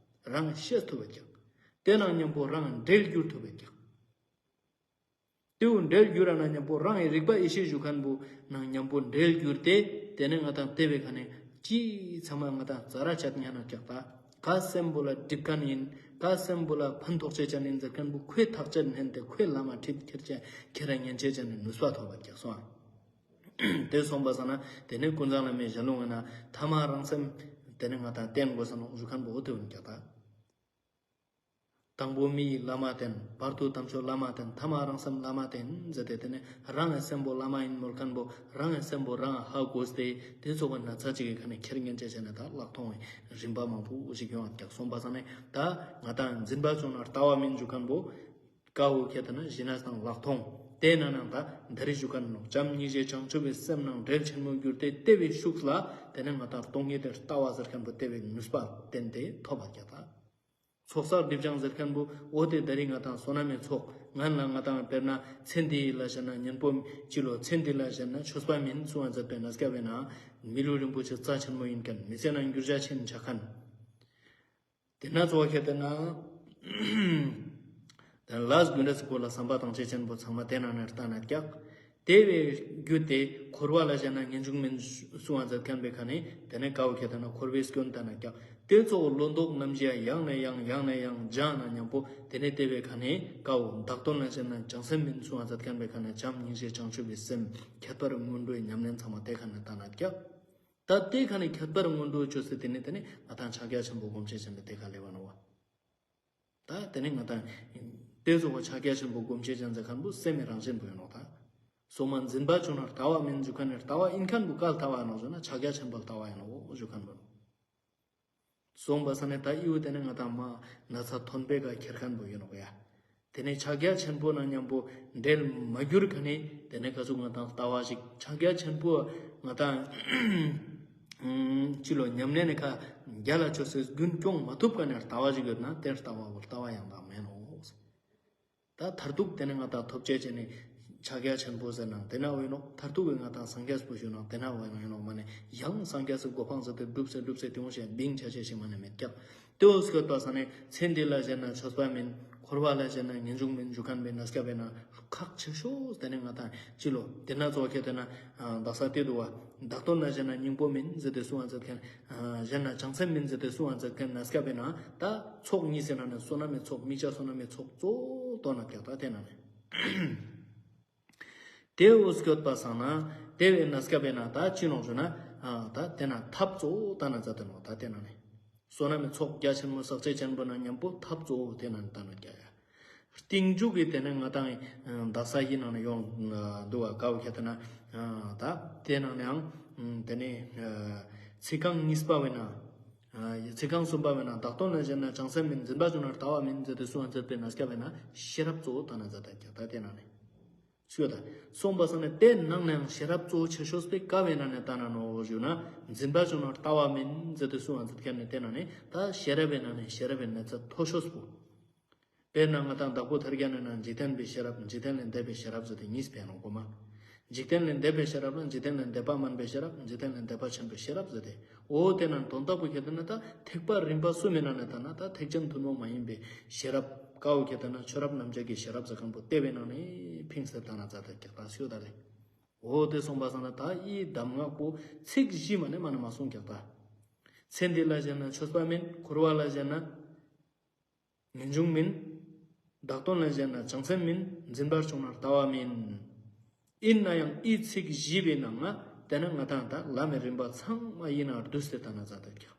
རང་གི་ཤེས་ཐུབ་པའི་ཀྱག་དེ་ནང་མཉམ་པོ་རང་འབྲེལ་འགྱུར་ཐུབ་པའི་ཀྱག་ཏེའུ་འབྲེལ་འགྱུར་ར་ན་ཉམ་པོ་རང་ངི་རིག་པ་ཡེ་ཤེས་ཞུ་ཁན་བོ་ནང་ཉམ་པོ་འབྲེལ་འགྱུར་ཏེ་ཏེ་ནེ་ང་དང་ཏེ་བའི་ཁ་ནེ་ཅི་ཚང་མ་ང་དང་ཙ་ར་ཆད་ཉན་ན་ཀྱག་ད། ཀ་སེམས་པོ་ལ་སྒྲིབ་ཁན་ཡིན། ཀ་སེམས་པོ་ལ་ཕན་ཐོགས་ཅེས་ཅན་ཡིན་ཟེར་ཁན་བོ་ཁོའི་ཐག་ཅད་ཉན་ཏེ་ཁོའི་ལམ་མ་ཁྲིད་ཁྱེར་ཅེས་ཁྱེར་ར་ཉན་ཅེས་ཅན་ནི་ནུས་པ་ཐོབ་པ་ཀྱག་སོང་ཨ། ཏེ་སོང་པ་སང་ན་ཏེ་ནེ་ཀུན་བཟང་བླ་མའི་ཞལ་ལུང་ང་ན་ཐ་མ་རང་སེམས་ཏེ་ནེ་ང་དང་བསྟེན་དགོས་ས་ནོག་ཞུ་ཁན་བོ་འོ་ཏེ་ཡིན་ཀྱག་ད། དང་པོ་མི་ཡི་བླ་མ་བསྟེན། བར་དུ་དམ་ཆོས་བླ་མ་བསྟེན། ཐ་མ་རང་སེམས་བླ་མ་བསྟེན་ཟེར་ཏེ་ཏེ་ནེ་རང་ངི་སེམས་པོ་བླ་མ་ཡིན་མོལ་ཁན་བོ་རང་ངི་སེམས་པོ་རང་ཧ་གོ་སྟེ་ཏེ་ཚོགས་པ་ན་ཚ་ཅིག་གི་ཁ་ནེ་ཁྱེར་ཉན་ཅེས་ཅན་ནི་ད་ལྷག་མཐོང་བའི་རིམ་པ་མང་པོ་ཞིག་ཡོང་བ་ཀྱག་སོང་པ་སང་ནེ་ད་ང་དང་འཛིན་པ་བྱུང་ན་ལྟ་བ་མིན་ཞུ་ཁན་བོ་ཀ་བོ་ཁྱེད་ན་ཞི་གནས་དང་ལྷག་མཐོང་ཏེ་ན་ནང་ད་འདི་རིགས་ཞུ་ཁན་ནོག་བྱམས་སྙིང་རྗེ་བྱང་ཆུབ་པའི་སེམས་ནང་འབྲེལ་ཆེན་མོ་གྱུར་ཏེ་ཏེ་བའི་ཤུགས་ལ་ཏེ་ནེ་ང་དང་སྟོང་ཉིད་དེ་ལྟ་བ་ཟེར་ཁན་བོ་ཏེ་བའི་ནུས་པ་བསྟན་ཏེ་ཐོབ་པ་ཀྱག་ད། ཚོགས་བསགས་སྒྲིབ་སྦྱང་ཟེར་ཁན་བོ་འོ་ཏེ་ད་རིང་ང་དང་བསོད་ནམས་མེད་ཚོགས་ང་ལ་ང་དང་དཔེར་ན་ཚེ་འདི་ལ་ཞེན་ན་གཉེན་པོ་ཅི་ལོ་ཚེ་འདི་ལ་ཞེན་ན་ཆོས་པ་མིན་སུ་ཨ་མཛད་པའི་གནས་སྐབས་ན་མི་ལུས་རིན་པོ་ཆེ་རྩ་ཆེན་མོ་ཡིན་ཁན་མི་ཚེ་ན་འགྱུར་བྱ་ཆེན་ཆ་ཁན། ཏེ་ན་ཚོགས་ཁྱེད་ན་ལས་རྒྱུ་འབྲས་སྐོར་ལ་བསམ་པ་དང་ཅེས་ཅན་བོ་ཚང་མ་ཏེ་ན་ནེ་ལྟ་ན་ཀྱག་ཏེ་བའི་རྒྱུ་ཏེ་འཁོར་བ་ལ་ཞེན་ན་ངེས་འབྱུང་མིན་སུ་ཨ་མཛད་ཁན་བའི་ཁ་ནེ་ཏེ་ནེ་ཀ་བོ་ཁྱེད་ན་འཁོར་བའི་སྐྱོན་ལྟ་ན་ཀྱག་ཏེ་ཚོགས་བློ་ལྡོག་རྣམ་བཞི་ཡང་ནས་ཡང་ཡང་ནས་ཡང་སྦྱང་ན་ཉམ་པོ་ཏེ་ནེ་ཏེ་བའི་ཁ་ནེ་ཀ་བོ་བདག་དོན་ལ་ཞེན་ན་བྱང་སེམས་མིན་སུ་ཨ་མཛད་ཁན་བའི་ཁ་ནེ་བྱམས་སྙིང་རྗེ་བྱང་ཆུབ་པའི་སེམས་ཁྱད་པར་སྔོན་འགྲོའི་ཉམས་ལེན་ཚང་མ་ཏེ་ཁ་ནེ་ལྟ་ན་ཀྱག་ད་ཏེ་ཁ་ནེ་ཁྱད་པར་སྔོན་འགྲོ་ཅོས་ཏེ་ཏེ་ནེ་ཏེ་ནེ་ང་དང་ཕྱག་རྒྱ་ཆེན་པོ་སྒོམ་ཆེན་ཅན་ཏེ་ཁ་ལེབ་བ་ནོག་བ། ད་ཏེ་ནེ་ང་དང་ཏེ་ཚོགས་པ་ཕྱག་རྒྱ་ཆེན་པོ་སྒོམ་ཆེན་ཅན་ཟེར་ཁན་བོ་སེམས་སི་རང་བཞིན་བོ་ཡིན་ནོག་ད། སོ་མ་འཛིན་པ་བྱུང་ན་ལྟ་བ་མིན་ཞུ་ཁན་ནི་ལྟ་བ་ཡིན་ཁན་བོ་ཀ་ལྟ་བ་ཡིན་ནོག་ཞུ་ན་ཕྱག་རྒྱ་ཆེན་པོ་ལྟ་བ་ཡིན་ནོག་ཞུ་ཁན་བོ་ནོག་སོང་པ་སང་ནེ་ད་ཨི་བོ་ཏེ་ནེ་ང་དང་མ་ན་ཚ་ཐོན་པའི་ཀ་ཁྱེར་ཁན་བོ་ཡིན་ནོག་ཡ། ཏེ་ནེ་ཕྱག་རྒྱ་ཆེན་པོ་ན་ཉམ་པོ་འབྲེལ་མ་གྱུར་ཁ་ནེ་ཏེ་ནེ་ག་ཟུག་ང་དང་ལྟ་བ་ཞིག་ཕྱག་རྒྱ་ཆེན་པོ་ང་དང་ཅི་ལོ་ཉམས་ལེན་ནི་ཁ་རྒྱ་ལ་ཆོས་སི་རྒྱུན་སྐྱོང་མ་ཐུབ་ཁ་ནེ་ལྟ་བ་ཞིག་ཡོད་ན་ཏེ་ལྟ་བ་བོ་ལྟ་བ་ཡང་དག་མེན་ནོག་ད་མཐར་ཐུག་ཏེ་ནེ་ང་དང་ཐོབ་ཅེས་ཅན་ནི་ཕྱག་རྒྱ་ཆེན་པོ་ཟེར་ན་ཏེ་ན་བོ་ཡིན་ནོག་མཐར་ཐུག་གི་ང་དང་སངས་རྒྱས་པོ་ཞུ་ན་ཏེ་ན་བོ་ཡིན་ནོག་མ་ནེ་ཡང་སངས་རྒྱས་སི་གོ་འཕང་ཟེར་ཏེ་སྒྲུབ་ཟེར་སྒྲུབ་ཟེར་ཏེ་འོང་ཞེས་བིང་ཆ་ཅེས་ཤིག་མ་ནེ་མེད་ཀྱག་ཏེ་བོ་སྐྱོད་པ་སང་ནེ་ཚེ་འདི་ལ་ཞེན་ན་ཆོས་པ་མིན། འཁོར་བ་ལ་ཞེན་ན་ངེས་འབྱུང་མིན་ཞུ་ཁན་བོའི་གནས་སྐབས་ན་ཁག་ཆེ་ཤོས་ཏེ་ནེ་ང་དང་ཅི་ལོ་ཏེ་ན་ཚོགས་ཁྱེད་ན་བདག་ས་ཏེ་དུ་བ་བདག་དོན་ལ་ཞེན་ན་སྙིང་པོ་མིན་ཟེར་ཏེ་སུ་ཨ་མཛད་ཁན་ཞེན་ན་བྱང་སེམས་མིན་ཟེར་ཏེ་སུ་ཨ་མཛད་ཁན་གནས་སྐབས་ན་ད་ཚོགས་གཉིས་ཟེར་ན་ནི་བསོད་ནམས་མེད་ཚོགས་དམིགས་བྱ་བསོད་ནམས་མེད་ཚོགས་གཙོ་བོ་དོན་ན་ཀྱག་ད་ཏེ་ན་ནི། ཏེ་བོ་སྐྱོད་པ་སང་ན་ཏེ་བའི་གནས་སྐབས་ན་ད་ཅི་ནོག་ཞུ་ན་ད་ཏེ་ན་ཐབས་གཙོ་བོ་ལྟ་ན་མཛད་དེ་ནོག་ད་ཏེ་ན་ནི་བསོད་ནམས་ཚོགས་རྒྱ་ཆེན་མོ་བསགས་ཅེས་ཅན་པོ་ན་ཉམ་པོ་ཐབས་གཙོ་བོ་ཏེ་ན་ནི་ལྟ་ན་རྒྱ་ཡ། རྟིང་མཇུག་གི་ཏེ་ནེ་ང་དང་བདག་ས་ཡི་ནང་ནེ་ཡོང་འདུག་བ་ཀ་བོ་ཁྱེད་ན་ད་ཏེ་ནང་ནེ་ཡང་ཏེ་ནེ་ཚིག་རྐང་གཉིས་པ་བོ་ན་ཚིག་རྐང་གསུམ་པ་བོ་ན་བདག་དོན་ལ་ཞེན་ན་བྱང་སེམས་མིན། འཛིན་པ་བྱུང་ན་ལྟ་བ་མིན་ཟེར་ཏེ་སུ་ཨ་མཛད་པའི་གནས་སྐབས་ན་ཤེས་རབ་གཙོ་བོ་ལྟ་ན་མཛད་ད་ཀྱག་ད་ཏེ་ན་ནི། སུ་ཡོད་ད། སོང་པ་སང་ནེ་ཏེ་ནང་ནེ་ཡང་ཤེས་རབ་གཙོ་བོ་ཆེ་ཤོས་པོ་ཀ་བོའི་ནང་ནེ་ལྟ་ན་ནོག་ཞུ་ན་འཛིན་པ་བྱུང་ན་ལྟ་བ་མིན་ཟེར་ཏེ་སུ་ཨ་མཛད་ཁན་ནི་ཏེ་ནང་ནེ་ད་ཤེས་རབ་བོའི་ནང་ནེ་ཤེས་རབ་བོའི་ནང་ནེ་མཐོ་ཤོས་པོ། དཔེར་ན་ང་དང་དྭགས་པོ་ཐར་རྒྱན་ནི་ནང་འཇིག་རྟེན་པའི་ཤེས་རབ་འཇིག་རྟེན་ལས་འདས་པའི་ཤེས་རབ་ཟེར་ཏེ་གཉིས་ཕན་ནོག་གོ་མ། འཇིག་རྟེན་ལས་འདས་པའི་ཤེས་རབ་ལ་འཇིག་རྟེན་ལས་འདས་པ་མིན་པའི་ཤེས་རབ་འཇིག་རྟེན་ལས་འདས་པ་ཆེན་པོའི་ཤེས་རབ་ཟེར་ཏེ། འོ་ཏེ་ན་དོན་དག་པོ་ཁྱེད་ན་ད་ཐེག་པ་རིམ་པ་གསུམ་མི་ནང་ནེ་ལྟ་ན་ད་ཐེག་ཆེན་ཐུན་མོང་མ་ཡིན་པའི་ཤེས་རབ་ཀ་བོ་ཁྱེད་ན་ཆོས་རབ་རྣམ་འབྱེད་ཀྱི་ཤེས་རབ་ཟེར་ཁན་པོ་ཏེ་བོའི་ནང་ནེ་ཕིངས་ཏེ་ལྟ་ན་མཛད་ད་ཀྱག་ད་སུ་ཡོད་ད་ལེ། འོ་ཏེ་སོང་པ་སང་ན་ད་ཨི་གདམས་ངག་པོ་ཚིག་བཞི་མ་ནེ་མ་ནེ་མ་གསུངས་ཀྱག་ད། ཚེ་འདི་ལ་ཞེན་ན་ཆོས་པ་མིན། འཁོར་བ་ལ་ཞེན་ན་ངེས་འབྱུང་མིན། བདག་དོན་ལ་ཞེན་ན་བྱང་སེམས་མིན། འཛིན་པར་བྱུང་ན་ལྟ་བ་མིན། ཨིན་ན་ཡང་ཨི་ཚིག་བཞི་པོའི་ནང་ང་ཏེ་ནེ་ང་དང་ད་ལམ་མི་རིམ་པ་ཚང་མ་ཨིན་ན་བསྡུས་ཏེ་ལྟ་ན་མཛད་ད་ཀྱག་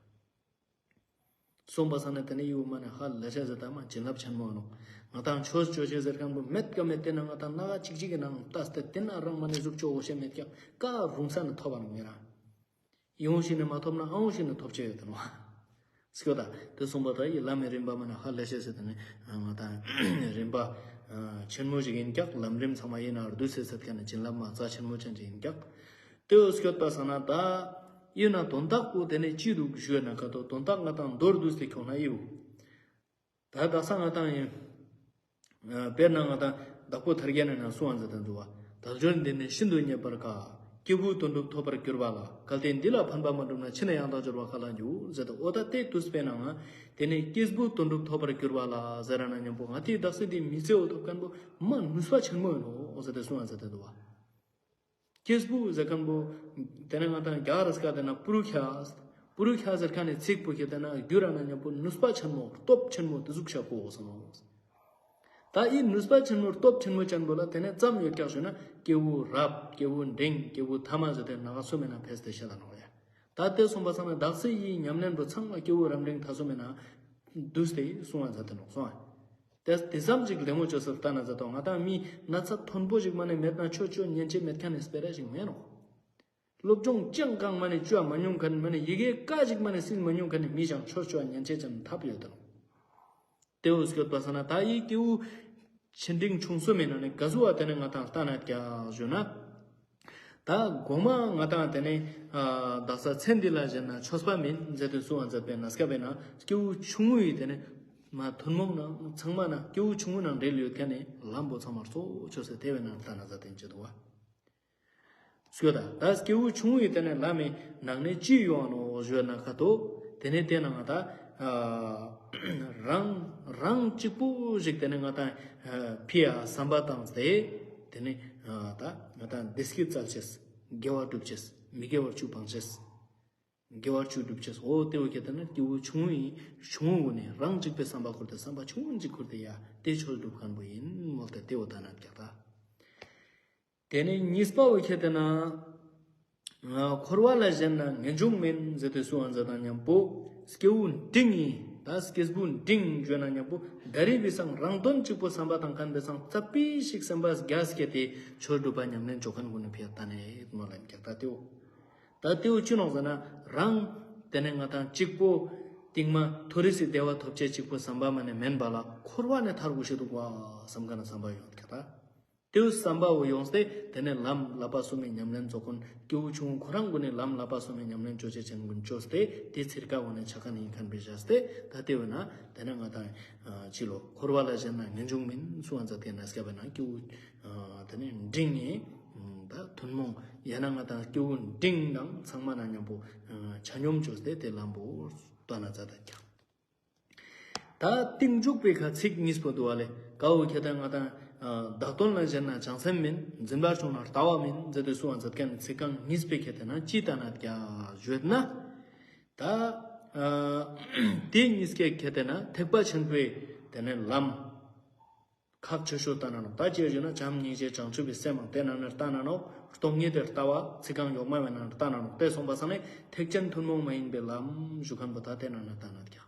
སོང་པ་སང་ན་ཏེ་ནེ་ཨི་བོ་མ་ནེ་ཧ་ལས་ཤེས་ཟེར་ད་མ་བྱིན་རླབས་ཆེན་མོ་ནོག་ང་དང་ཆོས་ཅོ་ཅེས་ཟེར་ཁན་པོ་མེད་ཀ་མེད་ཏེ་ན་ང་དང་ན་ག་ཅིག་ཅིག་གི་ནང་ལྟས་ཏེ་ཏེ་ན་རང་མ་ནེ་ཟུག་ཅོ་འོ་ཤེས་མེད་ཀྱག་ཀ་རུང་ས་ནེ་ཐོབ་པ་ནོག་ངེ་རང་། ཡོང་ཞིག་ནེ་མ་ཐོབ་ན་ཨང་ཞིག་ནེ་ཐོབ་ཅེས་ཡོད་དེ་ནོག་སྐྱོ་ད། ཏེ་སོང་པ་ད་ཡི་ལམ་མི་རིམ་པ་མ་ནེ་ཧ་ལས་ཤེས་ཟེར་ཏེ་ནི་ང་དང་རིམ་པ་ཆེན་མོ་ཞིག་ཡིན་ཀྱག་ལམ་རིམ་ཚང་མ་ཡིན་ན་བསྡུས་ཏེ་ཟེར་ཁན་ནི་བྱིན་རླབས་མ་རྩ་ཆེན་མོ་ཅན་ཅིག་ཡིན་ཀྱག་ཏེ་འོ་སྐྱོད་པ་སང་ན་ད་ཡིན་ན་དོན་དག་པོ་ཏེ་ནེ་ཅི་འདུག་ཞུ་ན་ཀ་ཏོ་དོན་དག་ང་དང་མདོར་བསྡུས་ཏེ་ཁྱོང་ན་ཡིའུ། ད་དག་ས་ང་དང་ཡིན། དཔེར་ན་ང་དང་དྭགས་པོ་ཐར་རྒྱན་ནི་ནང་སུ་ཨ་མཛད་དེ་འདུག་བ། དལ་འབྱོར་འདི་ནི་ཤིན་ཏུ་རྙེད་པར་དཀའ། སྐྱེས་བུ་དོན་གྲུབ་ཐོབ་པར་གྱུར་པ་ལ། གལ་ཏེ་འདི་ལ་ཕན་པ་མ་བསྒྲུབས་ན། ཕྱི་ནས་ཡང་དག་འབྱོར་བ་ག་ལ་འགྱུར་ཟེར་ཏེ། འོ་ད་དེ་དུས་པའི་ནང་ང་དེ་ནས་སྐྱེས་བུ་དོན་གྲུབ་ཐོབ་པར་གྱུར་པ་ལ་ཟེར་ར་ན་མཉམ་པོ་ང་དེ་དག་ས་དེ་མི་ཚེ་བོ་ཐོབ་མཁན་པོ་མ་ནུས་པ་ཆེན་མོ་ཡིན་ནོག་ཟེར་ཏེ་གསུངས་ཟེར་ཏེ་འདུག་བ། སྐྱེས་བུ་ཟེར་མཁན་པོ་དེ་ནས་ང་དང་རྒྱ་གར་སྐད་དེ་ན་པུ་རུ་ཤ། པུ་རུ་ཤ་ཟེར་མཁན་ནི་ཚིག་པོ་ཁྱེར་ཏེ་ན་བསྒྱུར་ར་ན་མཉམ་པོ་ནུས་པ་ཆེན་མོ་སྟོབས་ཆེན་མོ་དེ་ཟུག་ཤ་གོ་གོས་ནོག། ད་ཨི་ནུས་པ་ཆེན་མོ་སྟོབས་ཆེན་མོ་ཅན་པོ་ལ་དེ་ནས་ཙམ་ཡོད་ཀྱག་ཞུ་ན་སྐྱེས་བུ་རབ། སྐྱེས་བུ་འབྲིང་། སྐྱེས་བུ་ཐ་མ་ཟེར་ཏེ་ནང་གསུམ་མེ་ན་ཕེས་ཏེ་ཤད་ད་ནོག་ཡ། ད་དེ་སོང་པ་སང་ན་དག་ས་ཡི་ཉམས་ལེན་པོ་ཚང་མ་སྐྱེས་བུ་རབ་འབྲིང་ཐ་གསུམ་མེ་ན་བསྡུས་ཏེ་གསུང་བ་མཛད་དེ་ནོག་སོང་བ། དེ་དེ་ཙམ་ཞིག་ལེགས་མོ་བཅོས་སུ་ལྟ་ན་མཛད་དོ། ང་དང་མི་ན་ཚ་མཐོན་པོ་ཞིག་མ་ནས་མེད་ན་ཆོས་ཅོ་ཉན་ཅེས་མེད་མཁན་ནི་སྤེ་ར་ཞིག་མེད་ནོག། སློབ་སྦྱོང་ཅང་གང་མ་ནས་བཅོ་མ་མྱོང་མཁན་མ་ནས་ཡི་གེ་ཀ་ཅིག་མ་ནས་སིལ་མ་མྱོང་མཁན་ནི་མི་ཞིག་ཆོས་ཅོ་ཉན་ཅེས་ཅང་ཐབས་ཡོད་དོ། དེ་འོ་སྐྱོད་པ་སང་ན་ད་ཡི་སྐྱེས་བུ་ཆེ་འབྲིང་ཆུང་གསུམ་མེ་ནང་ནས་ག་ཟུག་བ་དེ་ནས་ང་དང་ལྟ་ན་ཀྱག་ཞུ་ན། ད་གོ་མ་ང་དང་དེ་ནས་ཨ་དག་ས་ཚེ་འདི་ལ་བཞེས་ན་ཆོས་པ་མིན་ཟེར་ཏེ་གསུང་བ་མཛད་པའི་ན་སྐབས་པའི་ན་སྐྱེས་བུ་ཆུང་ངུ་ཡི་དེ་ནས་མ་ཐུན་མོང་ནང་ཚང་མ་ན་སྐྱེས་བུ་ཆུང་ངུ་ནང་འབྲེལ་ཡོད་མཁན་ནི་ལམ་པོ་ཚང་མ་གཙོ་བོ་ཆོས་སེ་དེ་བས་ན་ལྟ་ན་ཟ་དེན་ཅེ་དུ་བ། སྐྱོ་ད་ད་སྐྱེས་བུ་ཆུང་ངུ་ཡི་དེ་ནས་ལམ་མི་ནང་ནས་ཅི་ཡོང་ནོ་ཞུ་ན་ཁ་ཏོ། དེ་ནས་དེ་ན་ང་ད་ཨ་རང་རང་གཅིག་པུ་ཞིག་དེ་ནས་ང་ད་ཨ་ཕི་ཡ་བསམ་པ་བཏང་སྟེ་དེ་ནས་ཨ་ད་ང་ད་བདེ་སྐྱིད་བཙལ་ཅེས། དགེ་བ་སྒྲུབ་ཅེས། མི་དགེ་བ་བཅུ་སྤང་ཅེས། དགེ་བ་བཅུ་སྒྲུབ་ཅེས། འོ་དེ་བོ་ཁྱེར་ཏེ་ན་སྐྱེས་བུ་ཆུང་ངུ་ཡིན། ཆུང་ངུ་ནས་རང་གཅིག་པའི་བསམ་པ་ཁུར་ཏེ་བསམ་པ་ཆུང་ངུ་གཅིག་ཁུར་ཏེ་ཡ་དེ་ཆོས་སྒྲུབ་མཁན་པོ་ཡིན་མོལ་ཏེ་དེ་བོ་ད་ན་ཀྱག་ད། དེ་ནས་གཉིས་པ་བོ་ཁྱེར་ཏེ་ན་འཁོར་བ་ལ་ཞེན་ན་ངེས་འབྱུང་མིན་ཟེར་ཏེ་གསུང་བ་མཛད་དང་མཉམ་པོ་སྐྱེས་བུ་འབྲིང་ཡིན། ད་སྐྱེས་བུ་འབྲིང་བརྗོད་ན་མཉམ་པོ་ད་རེས་བི་སང་རང་དོན་གཅིག་པོ་བསམ་པ་དང་ཁན་པའི་སང་ཙ་པི་ཞིག་སེམས་པ་རྒྱ་སྐྱེད་དེ་ཆོས་སྒྲུབ་པ་ཉམས་ལེན་ཅོ་མཁན་ཀུན་ནི་ཕི་ཡ་ད་ནས་མོལ་ལ་ཀྱག་ད་དེ་བོ། ད་དེ་བོ་ཅི་ནོག་ཟེར་ན་རང་དེ་ནས་ང་དང་གཅིག་པོ་སྟིང་མ་མཐོ་རིས་སི་བདེ་བ་ཐོབ་ཅེས་གཅིག་པོ་བསམ་པ་མ་ནས་མེན་པ་ལ་འཁོར་བ་ནས་ཐར་དགོས་ཤེས་འདུག་བ་བསམ་མཁན་ན་བསམ་པ་ཡོང་ཀྱག་ད། དེ་བསམ་པ་བོ་ཡོངས་ཏེ་དེ་ནས་ལམ་བསླབ་པ་གསུམ་མའི་ཉམས་ལེན་རྫོགས་ཀུན་སྐྱེས་བུ་ཆུང་ངུ་ཁོ་རང་ཀུན་ནས་ལམ་བསླབ་པ་གསུམ་མའི་ཉམས་ལེན་ཅོ་ཅེས་ཅན་ཀུན་ཅོས་ཏེ་དེ་ཚིར་ཀ་བོ་ནས་ཆ་མཁན་ཡིན་མཁན་པའི་བཞག་སྟེ་ད་དེ་བས་ན་དེ་ནས་ང་དང་ཅི་ལོ་འཁོར་བ་ལ་ཞེན་ན་ངེས་འབྱུང་མིན་གསུང་བ་མཛད་དེ་ན་སྐྱབས་པ་ན་སྐྱེས་བུ་དེ་ནས་འབྲིང་ངེ་ད་ཐུན་མོང་ཡང་ན་ང་དང་སྐྱེས་བུ་འབྲིང་ནང་ཚང་མ་ན་མཉམ་པོ་ཆ་སྙོམས་ཅོས་ཏེ་དེ་ལམ་པོ་སྟོན་ན་མཛད་ད་ཀྱག། ད་རྟིང་འཇུག་པའི་ཁ་ཚིག་གཉིས་པོ་འདུག་བ་ལེ། ཀ་བོ་ཁྱེར་ཏེ་ང་དང་བདག་དོན་ལ་ཞེན་ན་བྱང་སེམས་མིན། འཛིན་པར་བྱུང་ན་ལྟ་བ་མིན་ཟེར་ཏེ་གསུང་བ་མཛད་མཁན་ཚིག་རྐང་གཉིས་པའི་ཁྱེར་ཏེ་ན་ཅི་ལྟ་ན་ཀྱག་ཞུས་ན། ད་དེ་གཉིས་ཀའི་ཁྱེར་ཏེ་ན་ཐེག་པ་ཆེན་པོའི་དེ་ནས་ལམ་ཁག་ཆེ་ཤོས་ལྟ་ན་ནོག། ད་ཅི་ཞུ་ན་བྱམས་སྙིང་རྗེ་བྱང་ཆུབ་པའི་སེམས་མང་དེ་ནང་ནས་ལྟ་ན་ནོག། སྟོང་ཉིད་དེ་ལྟ་བ་ཚིག་རྐང་ཡོག་མ་བའི་ནང་ནས་ལྟ་ན་ནོག། དེ་སོང་པ་སང་ནས་ཐེག་ཆེན་ཐུན་མོང་མ་ཡིན་པའི་ལམ་ཞུ་མཁན་པོ་ད་དེ་ནང་ནས་ལྟ་ན་ཀྱག།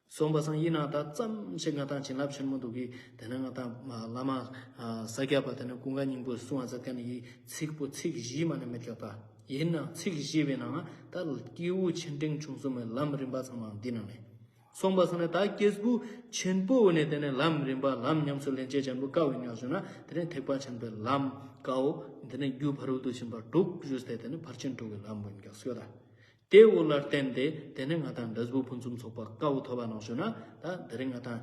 སོང་པ་སང་ཡིན་ན་ད་ཙམ་ཞིག་ང་དང་བྱིན་རླབས་ཆེན་མོ་འདུག་གི་དེ་ནས་ང་དང་བླ་མ་ས་སྐྱ་པ་དེ་ནས་ཀུན་དགའ་སྙིང་པོས་གསུང་བ་མཛད་མཁན་ཡི་ཚིག་པོ་ཚིག་བཞི་མ་ནས་མེད་ཀྱག་ད། ཡིན་ན་ཚིག་བཞི་བའི་ནང་ད་སྐྱེས་བུ་ཆེ་འབྲིང་ཆུང་གསུམ་མའི་ལམ་རིམ་པ་ཚང་མ་འདི་ནང་ནས། སོང་པ་སང་ནས་ད་སྐྱེས་བུ་ཆེན་པོ་བོ་ནས་དེ་ནས་ལམ་རིམ་པ་ལམ་ཉམས་སུ་ལེན་ཅེས་ཅན་པོ་ཀ་བོ་ཉག་ཞུ་ན་དེ་ནས་ཐེག་པ་ཆེན་པོའི་ལམ་ཀ་བོ་དེ་ནས་རྒྱུ་ཕ་རོལ་ཏུ་ཕྱིན་པ་དྲུག་ཞུས་ཏེ་དེ་ནས་ཕར་ཕྱིན་དྲུག་གི་ལམ་བོ་ཉག་སྐྱོད་ད། དེ་བོ་ལ་བརྟེན་ཏེ་དེ་ནས་ང་དང་འབྲས་བུ་ཕུན་སུམ་ཚོགས་པ་ཀ་བོ་ཐོབ་པ་ནོག་ཞུ་ན་ད་དེ་རིང་ང་དང་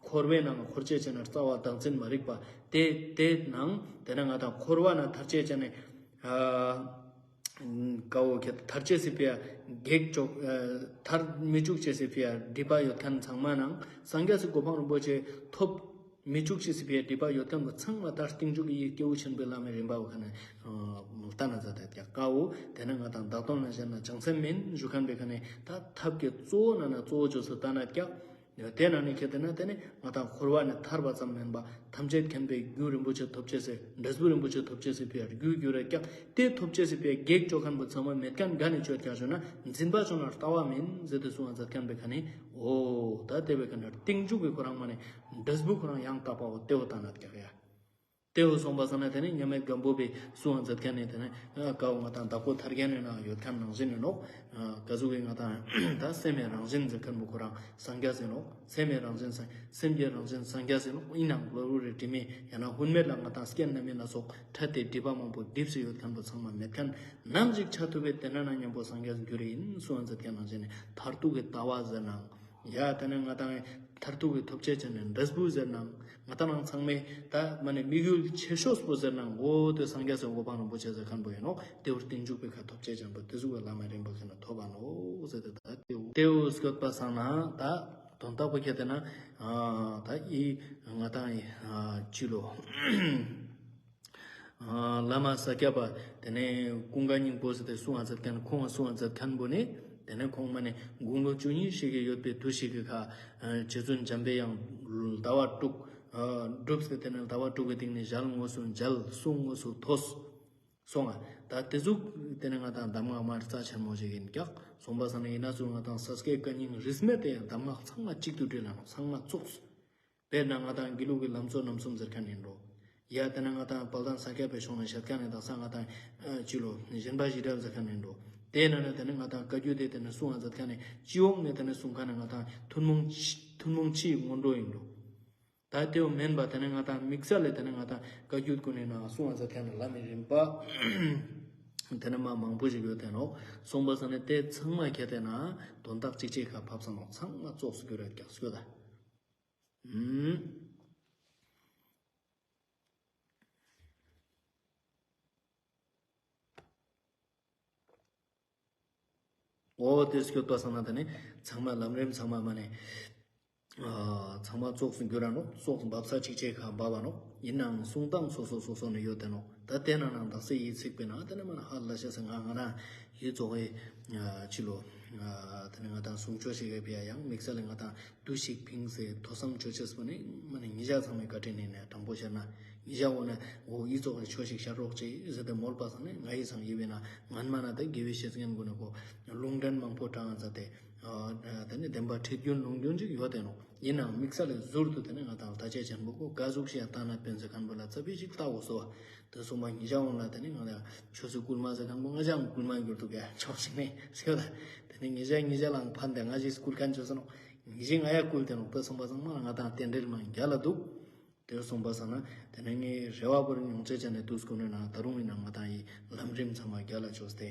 འཁོར་བའི་ནང་འཁོར་ཅེས་ཅན་ན་རྩ་བ་བདག་འཛིན་མ་རིག་པ་དེ་དེ་ནང་དེ་ནས་ང་དང་འཁོར་བ་ན་ཐར་ཅེས་ཅན་ནས། ཀ་བོ་ཁྱེད་ཐར་ཅེས་སི་ཕི་ཡ་གེགས་ཅོ། ཐར་མི་བཅུག་ཅེས་སི་ཕི་ཡ་སྒྲིབ་པ་ཡོད་མཁན་ཚང་མ་ནང་སངས་རྒྱས་སི་གོ་འཕང་རིན་པོ་ཆེ་ཐོབ་མི་བཅུག་ཅེས་སི་ཕི་ཡ་སྒྲིབ་པ་ཡོད་མཁན་པོ་ཚང་མ་ད་རྟིང་འཇུག་གི་སྐྱེས་བུ་ཆེན་པོའི་ལམ་མི་རིམ་པ་བོ་ཁ་ནས་ལྟ་ན་ཛད་ཀྱག། ཀ་བོ་དེ་ནས་ང་དང་བདག་དོན་ལ་ཞེན་ན་བྱང་སེམས་མིན་ཞུ་མཁན་པོའི་ཁ་ནས་ད་ཐབས་ཀྱི་གཙོ་བོ་ནང་ན་གཙོ་བོ་ཅོས་སུ་ལྟ་ན་ཀྱག། དེ་ནང་ནས་ཁྱེད་དེ་ན་དེ་ནས་ང་དང་འཁོར་བ་ནས་ཐར་བ་ཙམ་མིན་པ་ཐམས་ཅད་མཁྱེན་པའི་རྒྱུ་རིན་པོ་ཆེ་ཐོབ་ཅེས་སི་འབྲས་བུ་རིན་པོ་ཆེ་ཐོབ་ཅེས་སི་ཕི་ཡ་རྒྱུ་རྒྱུ་རེ་ཀྱག། དེ་ཐོབ་ཅེས་སི་ཕི་ཡ་གེགས་ཅོ་མཁན་པོ་ཚང་མ་མེད་མཁན་ག་ནས་ཅོ་ཀྱག་ཞུ་ན་འཛིན་པ་ཅོ་ན་ལྟ་བ་མིན་ཟེར་ཏེ་གསུང་བ་མཛད་མཁན་པོའི་ཁ་ནས། འོ་ད་དེ་བོའི་ཁ་ནས་རྟིང་འཇུག་གི་ཁོ་རང་མ་ནས་འབྲས་བུ་ཁོ་རང་ཡང་དག་པའོ་དེ་བོ་ལྟ་ན་ཀྱག་ཡ། དེ་བོ་སོང་པ་སང་ན་དེ་ནས་མཉམ་མེད་སྒམ་པོ་པའི་གསུང་བ་མཛད་མཁན་ནས་དེ་ནས་ཀ་བོ་ང་དང་བདག་པོ་ཐར་རྒྱན་ནི་ནང་ཡོད་མཁན་ནང་བཞིན་ནི་ནོག། ཀ་ཟུག་གི་ང་དང་ད་སེམས་ཡི་རང་བཞིན་ཟེར་མཁན་པོ་ཁོ་རང་སངས་རྒྱས་ཟེར་ནོག། སེམས་ཡི་རང་བཞིན་སངས་སེམས་ཀྱི་རང་བཞིན་སངས་རྒྱས་ཟེར་ནོག། ཨིན་ནའང་གློ་བུར་རི་དྲི་མེད་ཡང་ན་ཧུན་མེད་ལ་ང་དང་རྐྱེན་རྣམ་སྨིན་ལ་སོགས་འཕྲད་དེ་སྒྲིབ་པ་མང་པོ་སྒྲིབ་སེ་ཡོད་མཁན་པོ་ཚང་མ་མེད་མཁན་ནམ་ཞིག་ཆ་ཐུབ་པའི་དེ་ན་ན་མཉམ་པོ་སངས་རྒྱས་འགྱུར་ཡིན་གསུང་བ་མཛད་མཁན་ནང་བཞིན་ནི་མཐར་ཐུག་གི་ལྟ་བ་ཟེར་ནའང་ཡ་དེ་ནས་ང་དང་ མཐར་ཐུག་གི་ཐོབ་ཅེས་ཅན་ནི་འབྲས་བུ་ཟེར་ནང་ང་ཏང་ནང་ཚང་མའི་ད་མ་ནེ་དམིགས་ཡུལ་ཆེ་ཤོས་པོ་ཟེར་ནང་འོ་དེ་སངས་རྒྱས་སི་གོ་འཕང་རིན་པོ་ཆེ་ཟེར་ཁན་པོ་ཨིན་ནོག། དེ་བོ་རྟིང་འཇུག་པའི་ཁ་ཐོབ་ཅེས་ཅན་པོ་དེ་ཟུག་གི་བླ་མ་རིན་པོ་ཆེ་ན་ཐོབ་པ་ནོག་ཟེར་ཏེ། ད་དེ་བོ་དེ་བོ་སྐྱོད་པ་སང་ན་ད་དོན་དག་པོ་ཁྱེར་ཏེ་ན་ཨ་ད་ཨི་ང་ཏང་ཨི་ཨ་ཅི་ལོ། ཨ་བླ་མ་ས་སྐྱ་པ་དེ་ནེ་ཀུན་དགའ་སྙིང་པོ་ཟེར་ཏེ་གསུང་བ་མཛད་ཁན་ཁོང་གསུང་བ་མཛད་ཁན་པོ་ནི་དེ་ནེ་ཁོང་མ་ནེ་དགུང་ལོ་བཅུ་གཉིས་ཤིག་གི་ཡོད་པའི་དུས་ཤིག་གི་ཁ་ཨ་རྗེ་བཙུན་འཇམ་པའི་དབྱངས་ཟླ་བ་དྲུག་ཨ་སྒྲུབ་སྟེ་དེ་ནེ་ཟླ་བ་དྲུག་གི་སྟེང་ནེ་ཞལ་དངོས་སུ་མཇལ། གསུང་དངོས་སུ་ཐོས་སོང་ང་། ད་དེ་ཟུག་དེ་ནེ་ང་ཏང་གདམས་ངག་མ་རྩ་ཆེན་མོ་ཞིག་ཨིན་ཀྱག། སོང་པ་སང་ན་ཨིན་ན་ཚུལ་ང་ཏང་ས་སྐྱའི་བཀའ་རྙིང་རིས་མེད་དེ་གདམས་ངག་ཚང་མ་གཅིག་ཏུ་སྒྲིལ་ལ་ནོག། ཚང་མ་ཙོགས། དཔེར་ན་ང་ཏང་དགེ་ལུགས་ཀྱི་ལམ་གཙོ་རྣམ་གསུམ་ཟེར་ཁན་ཨིན་འགྲོ། ཡ་དེ་ནེ་ང་ཏང་དཔལ་ལྡན་ས་སྐྱ་པའི་ཕྱོགས་ནེ་བཤད་ཁན་ནི་དག་ས་ང་ཏང་ཨ་ཅི་ལོ་ཞེན་པ་བཞི་བྲལ་ཟེར་ཁན་ཨིན་འགྲོ། དེ་ནེ་ནི་དེ་ནེ་ང་ཏང་བཀའ་བརྒྱུད་དེ་དེ་ནེ་གསུང་བ་མཛད་ཁན་ནི་སྤྱི་ཡོངས་ནེ་དེ་ནེ་གསུང་ཁན་ནི་ང་ཏང་ཐུན་མོང་ཕྱི་ཐུན་མོང་ཕྱིའི་སྔོན་འགྲོ་ཨིན་འགྲོ། ད་དེ་བོ་མེན་པ་དེ་ནེ་ང་ཏང་དམིགས་བསལ་ལ་དེ་ནེ་ང་ཏང་བཀའ་བརྒྱུད་ཀུན་ནེ་ནང་གསུང་བ་མཛད་ཁན་ནི་བླ་མའི་རིམ་པ་དེ་ནེ་མ་མང་པོ་ཞིག་ཡོད་དེ་ནོག། སོང་པ་སང་ན་དེ་ཚང་མ་ཁྱེར་ཏེ་ན་དོན་དག་གཅིག་ཅིག་ཁ་ཕབ་སང་ནོག། ཚང་མ་ཙོགས་སུ་གྱུར་ཡོད་ཀྱག་སྐྱོད་ད། ཨུམ། འོ་དེ་སྐྱོད་པ་སང་ན་དེ་ནེ་ཚང་མ་ལམ་རིམ་ཚང་མ་མ་ནེ་ཨ་ཚང་མ་ཙོགས་སུ་གྱུར་ར་ནོག། ཙོགས་སུ་འབབ་ས་གཅིག་ཅིག་ཁ་འབབ་བ་ནོག། ཨིན་ནའང་གསུང་སྟངས་སོ་སོ་སོ་སོ་ནེ་ཡོད་དེ་ནོག། ད་དེ་ནང་ནང་དག་ས་ཡི་ཚིག་པའི་ནང་དེ་ནེ་མ་ནེ་ཧ་ལས་ཤེས་སི་ང་ང་རང་ཡི་ཙོགས་སི་ཨ་ཅི་ལོ་ཨ་དེ་ནེ་ང་ཏང་གསུང་ཆོས་ཤིག་གི་ཕི་ཡ་ཡང་དམིགས་བསལ་ལ་ང་ཏང་དུས་ཤིག་ཕིངས་སེ་ཐོས་བསམ་ཅོ་ཅེས་པོ་ནི་མ་ནེ་ཉེ་ཞ་ཚང་མའི་བཀའ་དྲིན་ནི་ནེ་དྲང་པོ་བཤད་ན་ཉེ་ཞ་འོ་ན་འོ་ཡི་ཙོགས་སི་ཆོས་ཤིག་བཤད་རོགས་ཅེས་ཟེར་ཏེ་མོལ་པ་སང་ནི་ང་ཡི་སང་ཡི་བས་ན་ངན་མ་ན་ད་དགེ་བའི་བཤེས་གཉེན་གུན་ནི་གོ་ལུང་འདྲེན་མང་པོ་དྲངས་མཛད་དེ་ཨ་དེ་ནེ་བདེན་པ་ཁྲིད་རྒྱུན་ལུང་རྒྱུན་ཅིག་ཡོད་དེ་ནོག། ཨིན་ནའང་དམིགས་བསལ་ལ་ཟུར་དུ་དེ་ནེ་ང་ཏང་ལྟ་ཅེས་ཅན་པོ་གོ་ག་ཟུག་ཤིག་ཡ་ལྟ་ན་ཕན་ཟེར་ཁན་པོ་ལ་ཙ་པིག་ཞིག་ལྟ་འོ་སོ། དེ་སོང་པ་ཉེ་ཞ་འོ་ན་དེ་ནེ་ང་ཏང་ཆོས་སུ་སྐུལ་མ་ཟེར་ཁན་པོ་ང་ཅང་སྐུལ་མ་གྱུར་ཐུབ་ཡ་ཆོག་ཞིག་ནེ་སྐྱོད་ད། དེ་ནེ་ཉེ་ཞ་ཉེ་ཞ་ལའང་ཕན་དེ་ང་ཞིག་སྐུལ་ཁན་ཅོས་ནོག། ཉེ་ཞ་ང་ཡ་སྐུལ་དེ་ནོག། དེ་སོང་པ་སང་མ་ང་ཏང་རྟེན་འབྲེལ་མ་རྒྱལ་ལ་འདུག། དེ་སོང་པ་སང་ན་དེ་ནེ་ངའི་རེ་བ་བོར་མྱོང་ཅེས་ཅན་ནི་དུས་སྐུ་ནེ་ན་ད་རུང་ཨིན་ན་ང་ཏང་ཡི་ལམ་རིམ་ཚང་མ་རྒྱལ་ལ་ཅོས་ཏེ།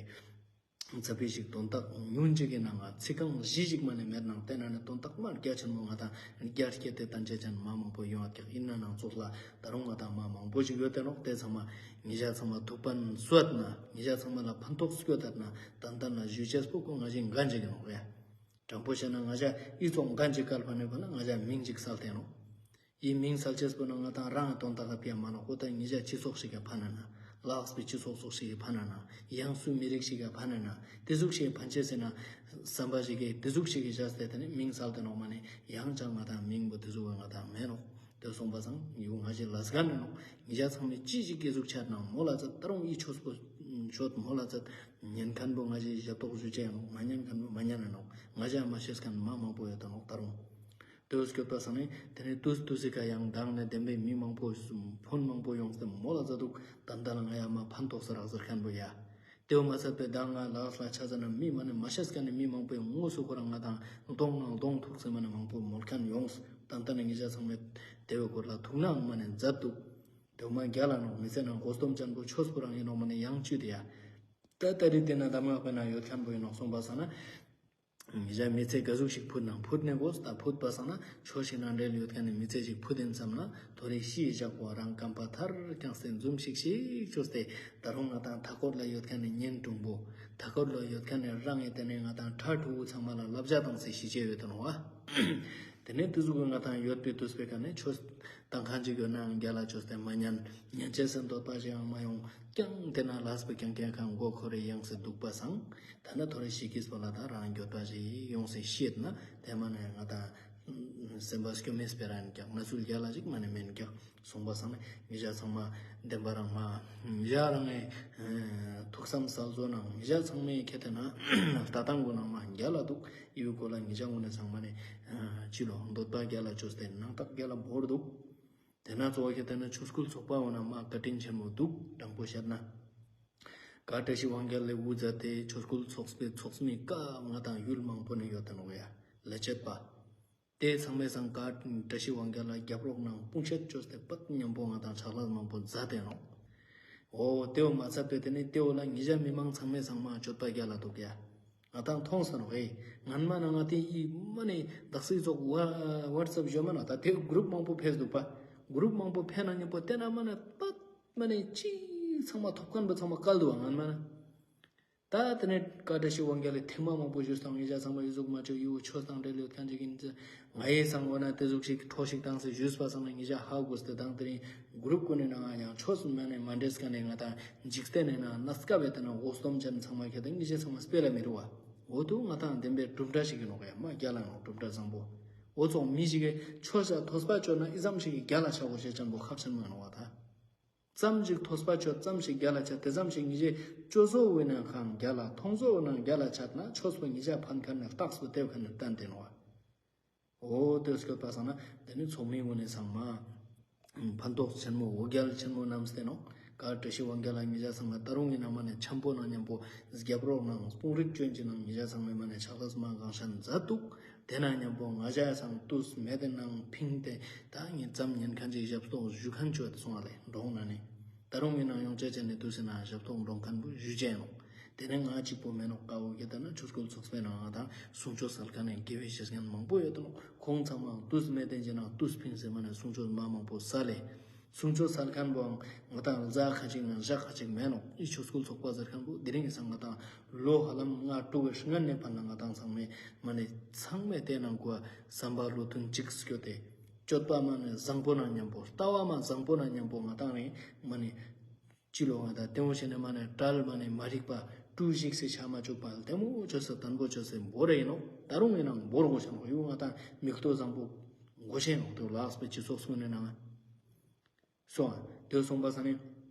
ཙ་པིག་ཞིག་དོན་དག་ཉུང་ཅིག་གི་ནང་ང་ཚིག་རྐང་བཞི་ཞིག་མ་ནེ་མེད་ནང་དེ་ནང་ནེ་དོན་དག་མ་རྒྱ་ཆེན་མོ་ང་ཏང་རྒྱ་སྐྱེད་དེ་བསྟན་ཅེས་ཅན་མ་མང་པོ་ཡོང་བ་ཀྱག། ཨིན་ན་ནང་ཙོགས་ལ་ད་རུང་ང་ཏང་མ་མང་པོ་ཞིག་ཡོད་དེ་ནོག། དེ་ཚང་མ་ཉེ་ཞ་ཚང་མ་ཐུགས་ཕན་གསོས་ན་ཉེ་ཞ་ཚང་མ་ལ་ཕན་ཐོགས་སྐྱོད་ད་ན་ཏན་ཏན་ལ་ཞུ་ཅེས་པོ་ཁོ་ང་ཞིག་འགན་ཅིག་ཨིན་ནོག་ཡ། དྲང་པོ་བཤད་ན་ང་ཞ་ཨི་ཙོགས་འགན་ཅིག་བཀལ་ཕ་ནེ་པ་ལ་ང་ཞ་མིང་ཅིག་སལ་ཏེ་ནོག། ཡི་མིང་སལ་ཅེས་པོ་ན་ང་ཏང་རང་དོན་དག་ག་ཕི་ཡ་མ་ནོག། ཁོ་ད་ཉེ་ཞ་སྤྱི་ཚོགས་ཤིག་ག་ཕན་ན་ན་ལགས་པའི་སྤྱི་ཚོགས་ཚོགས་ཤིག་གི་ཕན་ན་ན་ཡང་སུ་མི་རིགས་ཤིག་ག་ཕན་ན་ན་དེ་ཟུག་ཤིག་ཕན་ཅེས་ཟེར་ན་བསམ་པ་ཞིག་གི་དེ་ཟུག་ཤིག་གི་བཞག་སྟེ་དེ་ནི་མིང་སལ་ཏེ་ནོག་མ་ནེ་ཡང་ཅང་ང་ཏང་མིང་པོ་དེ་ཟུག་ག་ང་ཏང་མེད་ནོག། དེ་སོང་པ་སང་ཡུ་ང་ཞིག་ལ་སྒན་ནོག། ཉེ་ཞ་ཚང་མའི་ཅི་ཞིག་གི་ཟུག་ཆད་ན་མོལ་ལ་ཛད། ད་རུང་ཡི་ཆོས་པོ་ཆོད་མོལ་ལ་ཛད། ཉན་ཁན་པོ་ང་ཞིག་ཞབས་ཏོག་ཞུ་ཅེས་ཡང་མ་ཉན་ཁན་པོ་མ་ཉན་ན་ནོག། ང་ཞ་མ་ཤེས་ཁན་མ་མང་པོ་ཡོད་ད་ནོག་ད་རུང་། དེ་སྐྱོད་པ་སང་ནི་དེ་ནི་དུས་དུས་སི་ཀ་ཡང་དང་ནི་བདེན་པའི་མི་མང་པོ་ཕོན་མང་པོ་ཡོངས་ཏེ་མོལ་ལ་ཛད་དུག། ཏན་ཏན་ང་ཡ་མ་ཕན་ཐོགས་ས་རག་ཟེར་ཁན་པོ་ཡ། དེ་བོ་མ་ཚད་པའི་དང་ང་ལགས་ལ་ཆ་ཟ་ན་མི་མ་ནི་མ་ཤེས་ཁན་ནི་མི་མང་པོའི་དངོས་སུ་ཁོ་རང་ང་དང་གདོང་ང་གདོང་ཐུག་སེ་མ་ནི་མང་པོ་མོལ་ཁན་ཡོངས། ཏན་ཏན་ནི་ང་ཞ་ཚང་མས་དེ་བོའི་སྐོར་ལ་ཐུགས་སྣང་མ་ནི་ཛད་དུག། དེ་བོ་མ་རྒྱལ་ལ་ནོག། མི་ཚེ་ནང་གོ་སྟོམ་ཅན་པོ་ཆོས་པོ་རང་ཨིན་ནོག་མ་ནི་ཡང་ཅི་དེ་ཡ། ད་ད་རེས་དེ་ན་གདམས་ངག་པའི་ནང་ཡོད་ཁན་པོ་ཨིན་ནོག་སོང་པ་སང་ན། ང་ཞ་མི་ཚེ་ག་ཟུག་ཞིག་ཕུད་ན་ཕུད་ནེ་གོ་ད་ཕུད་པ་སང་ན་ཆོས་ཤིག་ནང་འབྲེལ་ཡོད་ཁན་ནི་མི་ཚེ་ཞིག་ཕུད་ཨིན་བསམ་ན་ཐོ་རེ་ཤི་ཞག་པོ་རང་རྐང་པ་ཐར་རྐྱང་སེ་འཛུམ་ཤིག་ཤིག་ཅོས་ཏེ་ད་རུང་ང་དང་མཐའ་འཁོར་ལ་ཡོད་ཁན་ནི་གཉེན་དྲུང་པོ་མཐའ་འཁོར་ལ་ཡོད་ཁན་ནི་རང་ངི་དེ་ནེ་ང་དང་ཕྲུ་གུ་ཚང་མ་ལ་བསླབ་བྱ་བཏང་སེ་ཤི་ཅེས་ཡོད་དེ་ནོག་པ། དེ་ནེ་དེ་ཟུག་གི་ང་དང་ཡོད་པའི་དུས་པའི་ཀ་ནེ་ཆོས་བཏང་ཁན་ཅིག་ཡོད་ནའང་རྒྱལ་ལ་ཅོས་ཏེ་མ་ཉན། ཉན་ཅེས་སི་འདོད་པ་ཞིག་ཡང་མ་ཡོང་། ཀྱང་དེ་ན་ལས་པའི་ཀྱང་ཀྱང་ཁ་མགོ་འཁོར་རེ་ཡང་སེ་དུག་པ་སང་། ད་ནི་ཐོ་རེ་ཤི་ཀིས་པོ་ལ་ད་རང་འགྱོད་པ་ཞིག་ཡོང་སེ་ཤེད་ན་དེ་མ་ནེ་ང་དང་སེམས་པ་སྐྱོ་མེད་སྤེ་ར་ཨིན་ཀྱག། གནས་ཚུལ་རྒྱལ་ལ་ཞིག་མ་ནེ་མེན་ཀྱག། སོང་པ་སང་ནི་ང་ཞ་ཚང་མ་བདེན་པ་རང་མ་ང་ཞ་རང་ངི་ཐུགས་བསམ་གསལ་བཟོ་ནང་ང་ཞ་ཚང་མའི་ཁེ་ཏེ་ན་ལྟ་སྟངས་གུན་ནང་མ་རྒྱལ་ལ་དུག། ཨི་བོའི་སྐོར་ལ་ང་ཞ་ངོས་ནེ་ཚང་མ་ནེ་ཅི་ལོ་འདོད་པ་རྒྱལ་ལ་ཅོས་ཏེ་སྣང་དག་རྒྱལ་ལ་བོར་དུག། དེ་ན་གཙོ་བོ་ཁེ་ཏེ་ན་ཆོས་སྐུལ་ཚོགས་པ་འོ་ན་མ་བཀའ་དྲིན་ཆེན་མོ་དུག། དྲང་པོ་བཤད་ན། ག་བཀྲ་ཤིས་དབང་རྒྱལ་ལེ་དབུ་མཛད་དེ་ཆོས་སྐུལ་ཚོགས་པའི་ཚོགས་མི་ཀ་ང་དང་ཡུལ་མང་པོ་ནེ་ཡོད་དེ་ནོག་ཡ། ལས་བྱེད་པ། དེ་ཚང་མའི་སང་ག་བཀྲ་ཤིས་དབང་རྒྱལ་ལ་རྒྱབ་རོགས་ནང་དཔུང་ཤེད་ཅོས་ཏེ་པད་མཉམ་པོ་ང་དང་ཕྱག་ལས་མང་པོ་མཛད་དེ་ནོག། འོ་དེ་བོ་མ་ཚད་པའི་དེ་ནེ་དེ་བོ་ལ་ང་ཞ་མི་མང་ཚང་མའི་སང་མ་མཆོད་པ་རྒྱལ་ལ་དུག་ཡ། ང་དང་མཐོང་ས་ནོག་ཨེ། ངན་མ་ན་ང་དེ་ཨི་མ་ནེ་དག་སི་ཙོགས་ཝ་ཝ་ཊི་སེབ་ཞོ་མ་ན་ད་དེ་གུ་རུབ་མང་པོ་ཕེས་འདུག་པ། གུ་རུབ་མང་པོ་ཕེ་ན་ཉམ་པོ་དེ་ན་མ་ནེ་པད་མ་ནེ་ཅི་ཚང་མ་ཐོབ་ཁན་པོ་ཚང་མ་བཀལ་འདུག་པ་ངན་མ་ན། ད་དེ་ནེ་བཀའ་བཀྲ་ཤིས་དབང་རྒྱལ་ལ་ཐེངས་མ་མང་པོ་ཞུས་དང་ངེད་ཅག་ཚང་མ་ཨི་ཟུག་མ་ཆོ་ཡུ་ཆོས་དང་འབྲེལ་ཡོད་ཁན་ཅིག་ཡིན་ཙང་། ང་ཡི་སང་འོ་ན་དེ་ཟུག་ཞིག་ཁྲོ་ཞིག་བཏང་སེ་ཞུས་པ་སང་ན་ཉེ་ཞ་ཧ་གོ་སྟེ་དང་དེ་རིང་གུ་རུབ་ཀུན་ནི་ནང་ང་ཡང་ཆོས་མ་ནེ་མ་འདྲེས་ཀ་ནེ་ང་དང་འཇིག་རྟེན་ནི་ནང་ན་སྐབས་དེ་ན་འོ་སྟོམ་ཅན་ཚང་མ་ཁྱེད་དང་ཉེ་ཞ་ཚང་མ་སྤེལ་ལ་མི་རུ་བ། འོ་དུ་ང་དང་བདེན་པའི་གྲུབ་འདྲ་ཞིག་གི་ནོག་ཡ་མ་རྒྱལ་ལ་ནོག་གྲུབ་འདྲ་བཟང་པོ། འོ་ཙོགས་མི་ཞིག་གི་ཆོས་ས་ཐོས་པ་ཆོད་ན་ཨི་ཙམ་ཞིག་གི་རྒྱལ་ལ་ཆ་གོ་ཤེས་ཅན་པོ་ཁག་ཆེན་མོ་ནོག་བ་ད། ཙམ་ཞིག་ཐོས་པ་ཆོད་ཙམ་ཞིག་རྒྱལ་ལ་ཆ་དེ་ཙམ་ཞིག་ཉེ་ཞའི་ཅོ་བཟོ་བོ་ནང་ཁང་རྒྱལ་ལ་མཐོང་བཟོ་བོ་ནང་རྒྱལ་ལ་ཆད་ན་ཆོས་པོ་ཉེ་ཞ་ཕན་ཁན་ནི་རྟགས་པོ་དེ་ཁན་ནི་བསྟན་ཏེ་ནོག་བ། འོ་དེ་སྐྱོད་པ་སང་ན་དེ་ནི་ཚོགས་མི་ངོ་ནས་ཚང་མ་ཕན་ཐོགས་ཆེན་མོ་འོ་རྒྱལ་ཆེན་མོ་རྣམས་ཏེ་ནོག། བཀའ་བཀྲ་ཤིས་དབང་རྒྱལ་ལ་ཉེ་ཞ་ཚང་མ་ད་རུང་ཡིན་ན་མ་ནེ་འཆམ་པོ་ནང་མཉམ་པོ་རྒྱབ་རོགས་ནང་དཔུང་རིགས་ཅོན་གྱི་ནང་ཉེ་ཞ་ཚང་མས་མ་ནེ་ཕྱག་ལས་མ་གང་ཤ་མཛད་འདུག། དེ་ན་མཉམ་པོ་ང་ཞ་ཚང་དུས་མེད་དེ་ནང་ཕིང་སྟེ་ད་ངས་ཙམ་ཉན་ཁན་ཅིག་ཞབས་ཏོག་ཞུ་ཁན་ཆོས་དེ་སོང་བ་ལེ་འགྲོང་ན་ནི། ད་རུང་མི་ནང་ཡོང་ཆ་ཆ་ནི་དུས་སེ་ན་ཞབས་ཏོག་འགྲོང་ཁན་པོ་ཞུ་ཅན་ནོག། དེ་ནས་ང་གཅིག་པོ་མེན་ནོག་ཀ་བོ་གི་ད་ན་ཆོས་སྐུལ་ཚོགས་པའི་ནང་ང་དང་གསུང་ཆོས་སལ་ཁན་ནི་དགེ་བའི་བཤེས་གཉེན་མང་པོ་ཡོད་དེ་ནོག། ཁོང་ཚང་མ་དུས་མེད་དེ་ཅི་ན་དུས་ཕིང་སེ་མ་ནེ་གསུང་ཆོས་མ་མང་པོ་སལ་ལེ། གསུང་ཆོས་སལ་ཁན་པོའང་ང་དང་ལ་ཟ་ཁ་ཅིག་ན་ཞག་ཁ་ཅིག་མེན་ནོག། ཨི་ཆོས་སྐུལ་ཚོགས་པ་ཟེར་ཁན་པོ་དེ་རིང་གི་སང་ང་དང་ལོ་ཧ་ལམ་ལྔ་དྲུག་གི་སྔན་ནས་ཕན་ལ་ང་དང་ཚང་མས་མ་ནེ་ཚང་མས་དེ་ནང་གོ་བསམ་པ་བློ་མཐུན་གཅིག་སྐྱོད་དེ། སྤྱོད་པ་མ་ནེ་བཟང་པོ་ན་མཉམ་པོ་ལྟ་བ་མ་བཟང་པོ་ན་མཉམ་པོ་ང་དང་རེ་མ་ནེ་ཅི་ལོ་ང་དང་ལྟད་མོ་བྱས་ནས་མ་ནེ་གྲལ་མ་ནེ་མ་རིག་པ་ཀྲུ་ཞིག་སེ་ཆ་མ་བཅུག་པ་ལྟད་མོ་ཆོས་སེ་དན་པོ་ཆོས་སེ་བོར་རེ་ཡིན་ནོག། ད་རུང་ཡིན་ནང་བོར་དགོས་ཤ་ནོག། ཡུ་ང་དང་མིག་ལྟོ་བཟང་པོ་དགོས་ཤེས་ནོག། དེ་ལགས་པའི་སྤྱི་ཚོགས་སུ་ནས་ནང་སོང་། དེ་སོང་པ་ས་ནི་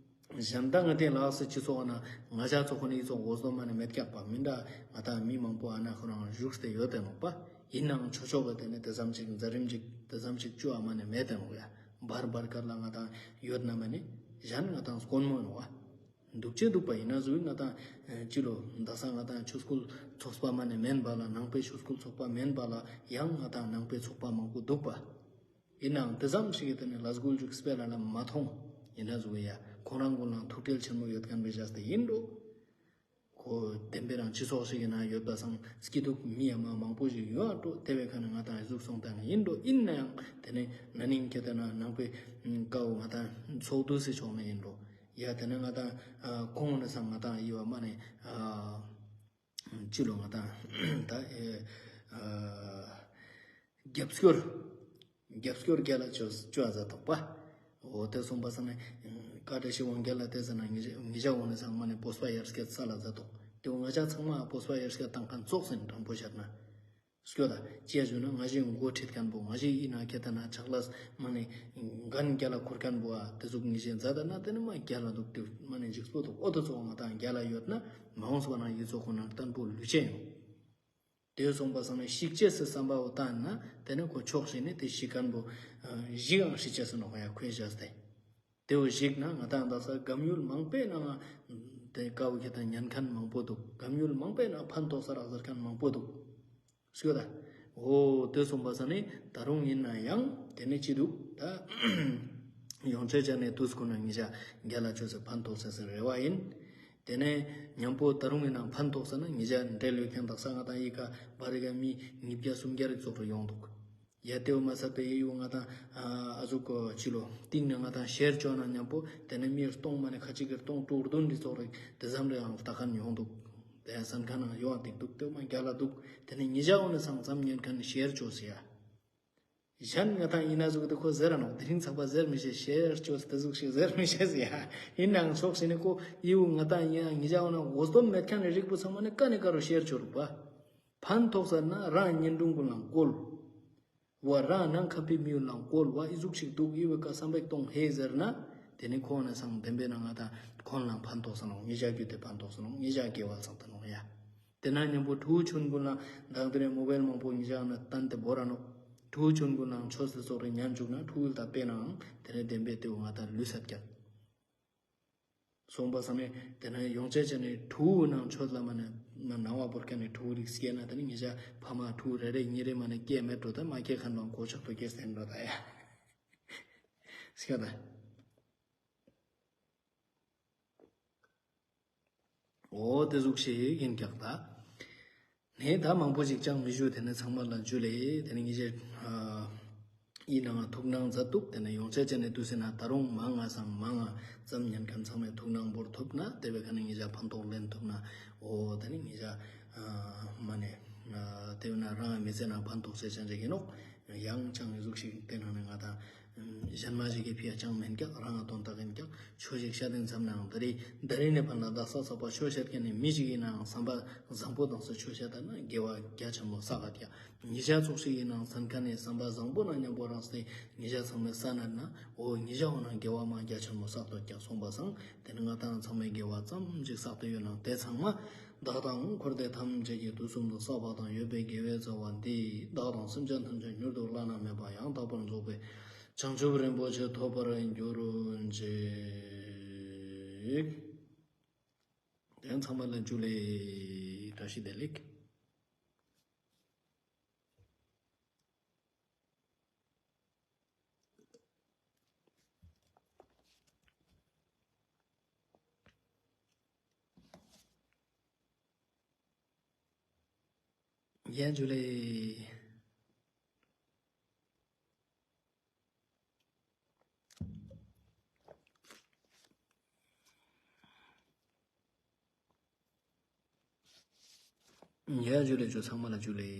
གཞན་དག་ང་དེ་ལགས་སེ་སྤྱི་ཚོགས་ན་ང་ཞ་ཚོགས་ཁོ་ནི་ཚོགས་འོ་སོ་མ་ནེ་མེད་ཀྱག་པ་མི་འདྲ། ང་དང་མི་མང་པོ་ཨ་ན་ཁོ་རང་བཞུགས་ཏེ་ཡོད་དེ་ནོག་པ། ཡིན་ནའང་ཆོ་ཆོ་བ་དེ་ནི་དེ་ཙམ་ཅིག་མཛད་རིམ་ཅིག་དེ་ཙམ་ཅིག་བཅུ་ཨ་མ་ནེ་མེད་དེ་ནོག་ཡ། བར་བར་ཀར་ལ་ང་དང་ཡོད་ན་མ་ནེ་གཞན་ང་དང་དཀོན་མོ་ནོག་པ། འདུག་ཅེས་འདུག་པ་ཡིན་ན་ཟུག་ང་དང་ཅི་ལོ་ད་ས་ང་དང་ཆོས་སྐུལ་ཚོགས་པ་མ་ནེ་མེན་པ་ལ་ནང་པའི་ཆོས་སྐུལ་ཚོགས་པ་མེན་པ་ལ་ཡང་ང་དང་ནང་པའི་ཚོགས་པ་མང་པོ་འདུག་པ། ཡིན་ནའང་དེ་ཙམ་ཞིག་གི་དེ་ནི་ལས་འགུལ་འཇུག་སྤེལ་ལ་ལ་མ་མཐོང་། ཡིན་ན་ཟུག་ཡ་ཁོང་རང་ཀུན་ལ་ཐུགས་ཁྲལ་ཆེན་མོ་ཡོད་ཁན་པའི་བྱས་ཏེ་ཡིན་འགྲོ། ཁོ་བདེན་པའི་རང་སྤྱི་ཚོགས་ཤིག་གི་ནང་ཡོད་པ་སང་སྐྱིད་སྡུག་མི་ཡ་མ་མང་པོ་ཞིག་ཡོད་འགྲོ། དེ་བའི་ཁ་ནས་ང་དང་གཟུགས་སོང་དང་ཡིན་འགྲོ། ཡིན་ནའང་དེ་ནི་ན་ནིང་ཁྱེད་དེ་ན་ནང་པའི་ཀ་བོ་ང་དང་ཚོགས་འདུ་སི་ཕྱོགས་ནས་ཡིན་འགྲོ། ཡ་དེ་ནི་ང་དང་ཁོང་ནས་སང་ང་དང་ཡི་བ་མ་ནེ་ཅི་ལོ་ང་དང་ད་ཨེ་རྒྱབ་སྐྱོར། རྒྱབ་སྐྱོར་རྒྱལ་ལ་ཅོ་ཅོ་ཨ་ཟ་ཐོག་པ། འོ་དེ་སོང་པ་སང་ནི་བཀའ་བཀྲ་ཤིས་དབང་རྒྱལ་ལ་དེ་ཟེར་ན་ངེད་ཅག་འོ་ནི་ཚང་མ་ནི་སྤོས་པ་ཡར་སྐྱེད་ས་ལ་ཟ་ཐོག། དེ་འོ་ང་ཅག་ཚང་མ་སྤོས་པ་ཡར་སྐྱེད་བཏང་ཁན་ཙོགས་ཟིན་དྲང་པོ་བཤད་ན། སྐྱོ་ད་ཅི་ཡ་ཞུ་ན་ང་ཞིག་མགོ་ཁྲིད་ཁན་པོ་ང་ཞིག་ཡིན་ན་ཁྱེད་ད་ན་ཕྱག་ལས་མ་ནི་འགན་རྒྱལ་ལ་འཁུར་ཁན་པོ་ཨ་དེ་ཟུག་ངེད་ཅག་མཛད་ད་ན་དེ་ནི་མ་རྒྱལ་ལ་འདུག་དེ་མ་ནི་འཇིགས་པོ་འདུག། འོ་དེ་ཚོ་ང་དང་རྒྱལ་ལ་ཡོད་ན་མ་འོངས་པ་ན་ཡི་ཚོགས་ཁོ་ན་བརྟན་པོ་ལུས་ཅན་ཡོང་། དེ་སོང་པ་སང་ནི་ཤིག་ཅེས་སི་བསམ་པ་བོ་བཏང་ན་དེ་ནི་ཁོ་ཕྱོགས་ཤིག་ནི་དེ་ཤིག་ཁན་པོ་ཞིག་ཨང་ཤི་ཅེས་སི་ནོག་ཡ་ཁོས་བཞག་སྟེ། དེ་བོ་ཞིག་ན་ང་དང་ད་ས་སྒམ་ཡུལ་མང་པོའི་ནང་དེ་ཀ་བོ་ཁྱེད་དང་ཉན་ཁན་མང་པོ་འདུག། སྒམ་ཡུལ་མང་པོའི་ནང་ཕན་ཐོགས་ས་རག་ཟེར་ཁན་མང་པོ་འདུག། སྐྱོ་ད། འོ་དེ་སོང་པ་སང་ནི་ད་རུང་ཡིན་ན་ཡང་དེ་ནི་ཅི་འདུག་ད། ཡོང་ཆེ་ཆ་ནི་དུས་ཁོ་ན་ངེད་ཅག་རྒྱལ་ལ་ཅོས་སེ་ཕན་ཐོགས་ས་སི་རེ་བ་ཡིན། དེ་ནས་མཉམ་པོ་ད་རུང་ཡིན་ན་ཕན་ཐོགས་ས་ན་ཉེ་ཞ་འབྲེལ་ཡོད་ཁན་དག་ས་ང་དང་ཡི་ཀ་བར་རི་ཀ་མི་ཉིས་བརྒྱ་སུམ་བརྒྱ་རིག་ཙོགས་རུ་ཡོང་འདུག། ཡ་དེ་བོ་མ་ཚད་པའི་ཡི་བོ་ང་དང་ཨ་ཟུག་གོ་ཅི་ལོ་སྟིང་ནས་ང་དང་ཤེར་ཅོ་ན་མཉམ་པོ་དེ་ནས་མི་སྟོང་མ་ནས་ཁ་ཅིག་གི་སྟོང་དྲུག་བདུན་རིག་ཙོགས་རིག་དེ་ཙམ་རེ་ཡང་ལྟ་ཁན་ཡོང་འདུག། དེ་ཡང་སན་ཁན་ནང་ཡོང་འདུག་འདུག། དེ་བོ་མ་རྒྱལ་ལ་འདུག། དེ་ནས་ཉེ་ཞ་འོ་ནས་སང་ཙམ་ཉན་ཁན་ཤེར་ཅོས་ཡ། གཞན་ང་དང་ཡིན་ན་ཟུག་དེ་ཁོ་ཟེར་ར་ནོག། དེ་རིང་ཚགས་པ་ཟེར་མི་ཤེས། ཤེར་ཅོས་དེ་ཟུག་ཞིག་ཟེར་མི་ཤེས་ཡ། ཡིན་ནའང་ཕྱོགས་ཤིག་ནས་ཁོ་ཡི་བོ་ང་དང་ཡིན་ཡང་ཉེ་ཞ་འོ་ན་འོ་སྟོབས་མེད་ཁན་ནི་རིགས་པོ་ཚང་མ་ནི་ཀ་ནས་ཀ་རུ་ཤེར་ཅོ་རུག་པ། ཕན་ཐོགས་ས་ན་རང་ཉིན་དྲུང་ཀུན་ལ་བཀོལ། བ་རང་ནང་ཁ་པི་མི་ཡུལ་ལ་བཀོལ་བ་ཨི་ཟུག་ཞིག་འདུག། ཡི་བོ་ཀ་བསམ་པ་གཏོང་ཧེ་ཟེར་ན་དེ་ནི་ཁོང་ནས་སང་བདེན་པའི་ནང་ང་དང་ཁོང་ལ་ཕན་ཐོགས་ས་ནོག། ཉེ་ཞ་རྒྱུད་དེ་ཕན་ཐོགས་ས་ནོག། ཉེ་ཞ་དགེ་བ་ཚང་ད་ནོག་ཡ། དེ་ན་མཉམ་པོ་ཕྲུ་གུ་ཆུང་ཀུན་ལ་དང་དེ་ནས་མོ་བེལ་མང་པོ་ཉེ་ཞ་ན་བཏང་སྟེ་བོར་ར་ནོག། ཕྲུ་གུ་ཆུང་ཀུན་ལའང་ཆོས་སི་ཚོགས་རེ་ཉན་བཅུག་ན་ཕྲུ་གུ་ལ་ད་དཔེ་ནའང་དེ་ནས་བདེན་པའི་དེ་བོ་ང་དང་ལུས་སད་ཀྱག། སོང་པ་སང་ནས་དེ་ནས་ཡོང་ཆེ་ཆེ་ནས་ཕྲུ་གུ་ནང་ཆོས་ལ་མ་ནས་ནང་བ་བོར་ཁན་ནི་ཕྲུ་གུ་རིགས་སྐྱེས་ན་དེ་ནས་ཉེ་ཞ་ཕ་མ་ཕྲུ་གུ་རེ་རེ་གཉིས་རེ་མ་ནས་སྐྱེས་མེད་འགྲོ། ད་མ་སྐྱེས་ཁན་བང་གོ་ཆོག་ཏོ་སྐྱེས་སེ་འགྲོ་ད་ཡ། སྐྱོ་ད། འོ་དེ་ཟུག་ཞིག་ཡིན་ཀྱག་ད། ནས་ད་མང་པོ་ཞིག་ཅང་མི་ཞུ། ཏེ་ནེ་ཚང་མ་ལ་འཇུ་ལེ། ཏེ་ནེ་ཉེ་ཞའི་ཨ་ཡི་ནང་ཐུགས་སྣང་མཛད་དུག། ཏེ་ནེ་ཡོང་ཆ་ཅན་ནི་དུས་ཟེར་ན་ད་རུང་མང་ང་སང་མང་ང་ཙམ་ཉན་ཁན་ཚང་མའི་ཐུགས་སྣང་བོར་ཐུབ་ན་ཏེ་བའི་ཁ་ནེ་ཉེ་ཞ་ཕན་ཐོགས་ལེན་ཐུབ་ན་འོ་ཏེ་ནེ་ཉེ་ཞ་ཨ་མ་ནེ་ཨ་ཏེ་བས་ན་རང་མི་ཚེ་ནང་ཕན་ཐོགས་ཆ་ཅན་ཞིག་ཨིན་ནོག། ཡང་ཅང་ཟུག་ཞིག་ཏེ་ནང་ནེ་ང་དང་ཞན་མ་ཞིག་གི་ཕི་ཡ་ཅང་མེན་ཀྱག། རང་ང་དོན་དག་ཨིན་ཀྱག། ཆོས་ཤིག་ཤད་དེ་ཙམ་ནའང་ད་རེས་ད་རེས་ནེ་ཕན་ལ་དག་ས་ཚག་པ་ཆོས་ཤད་ཁན་ནི་མི་ཞིག་ཨིན་ནའང་བསམ་པ་བཟང་པོ་དང་སུ་ཆོས་ཤད་ད་ན་དགེ་བ་རྒྱ་ཆེན་མོ་བསགས་ཀྱག། ཉེ་ཞ་ཙོགས་ཤིག་ཨིན་ནའང་སན་ཁན་ནི་བསམ་པ་བཟང་པོ་ནང་ཉམ་པོ་རང་སྟེ་ཉེ་ཞ་ཚང་མའི་ས་ན་ན་འོ་ཉེ་ཞ་འོ་ན་དགེ་བ་མ་རྒྱ་ཆེན་མོ་བསགས་དོ་ཀྱག་སོང་པ་སང་། ཏེ་ནེ་ང་དང་ཚང་མའི་དགེ་བ་ཙམ་ཞིག་བསགས་ཏེ་ཡོད་ནའང་ཏེ་ཚང་མ་བདག་དང་འཁོར་འདས་ཐམས་ཅད་ཀྱི་དུས་གསུམ་དུ་བསགས་པ་དང་ཡོད་པའི་དགེ་བའི་རྩ་བ་འདི་བདག་དང་སེམས་ཅན་ཐམས་ཅད་མྱུར་དུ་བླ་ན་མེད་པ་ཡང་དག་པར་རྫོགས་པའི་བྱང་ཆུབ་རིན་པོ་ཆེ་ཐོབ་པར་གྱུར་ཅིག། ཏེ་ཚང་མ་ལ་འཇུ་ལེ། བཀྲ་ཤིས་བདེ་ལེགས། ཡ་འཇུ་ལེ། ཡ་འཇུ་ལེ། ཚང་མ་ལ་འཇུ་ལེ།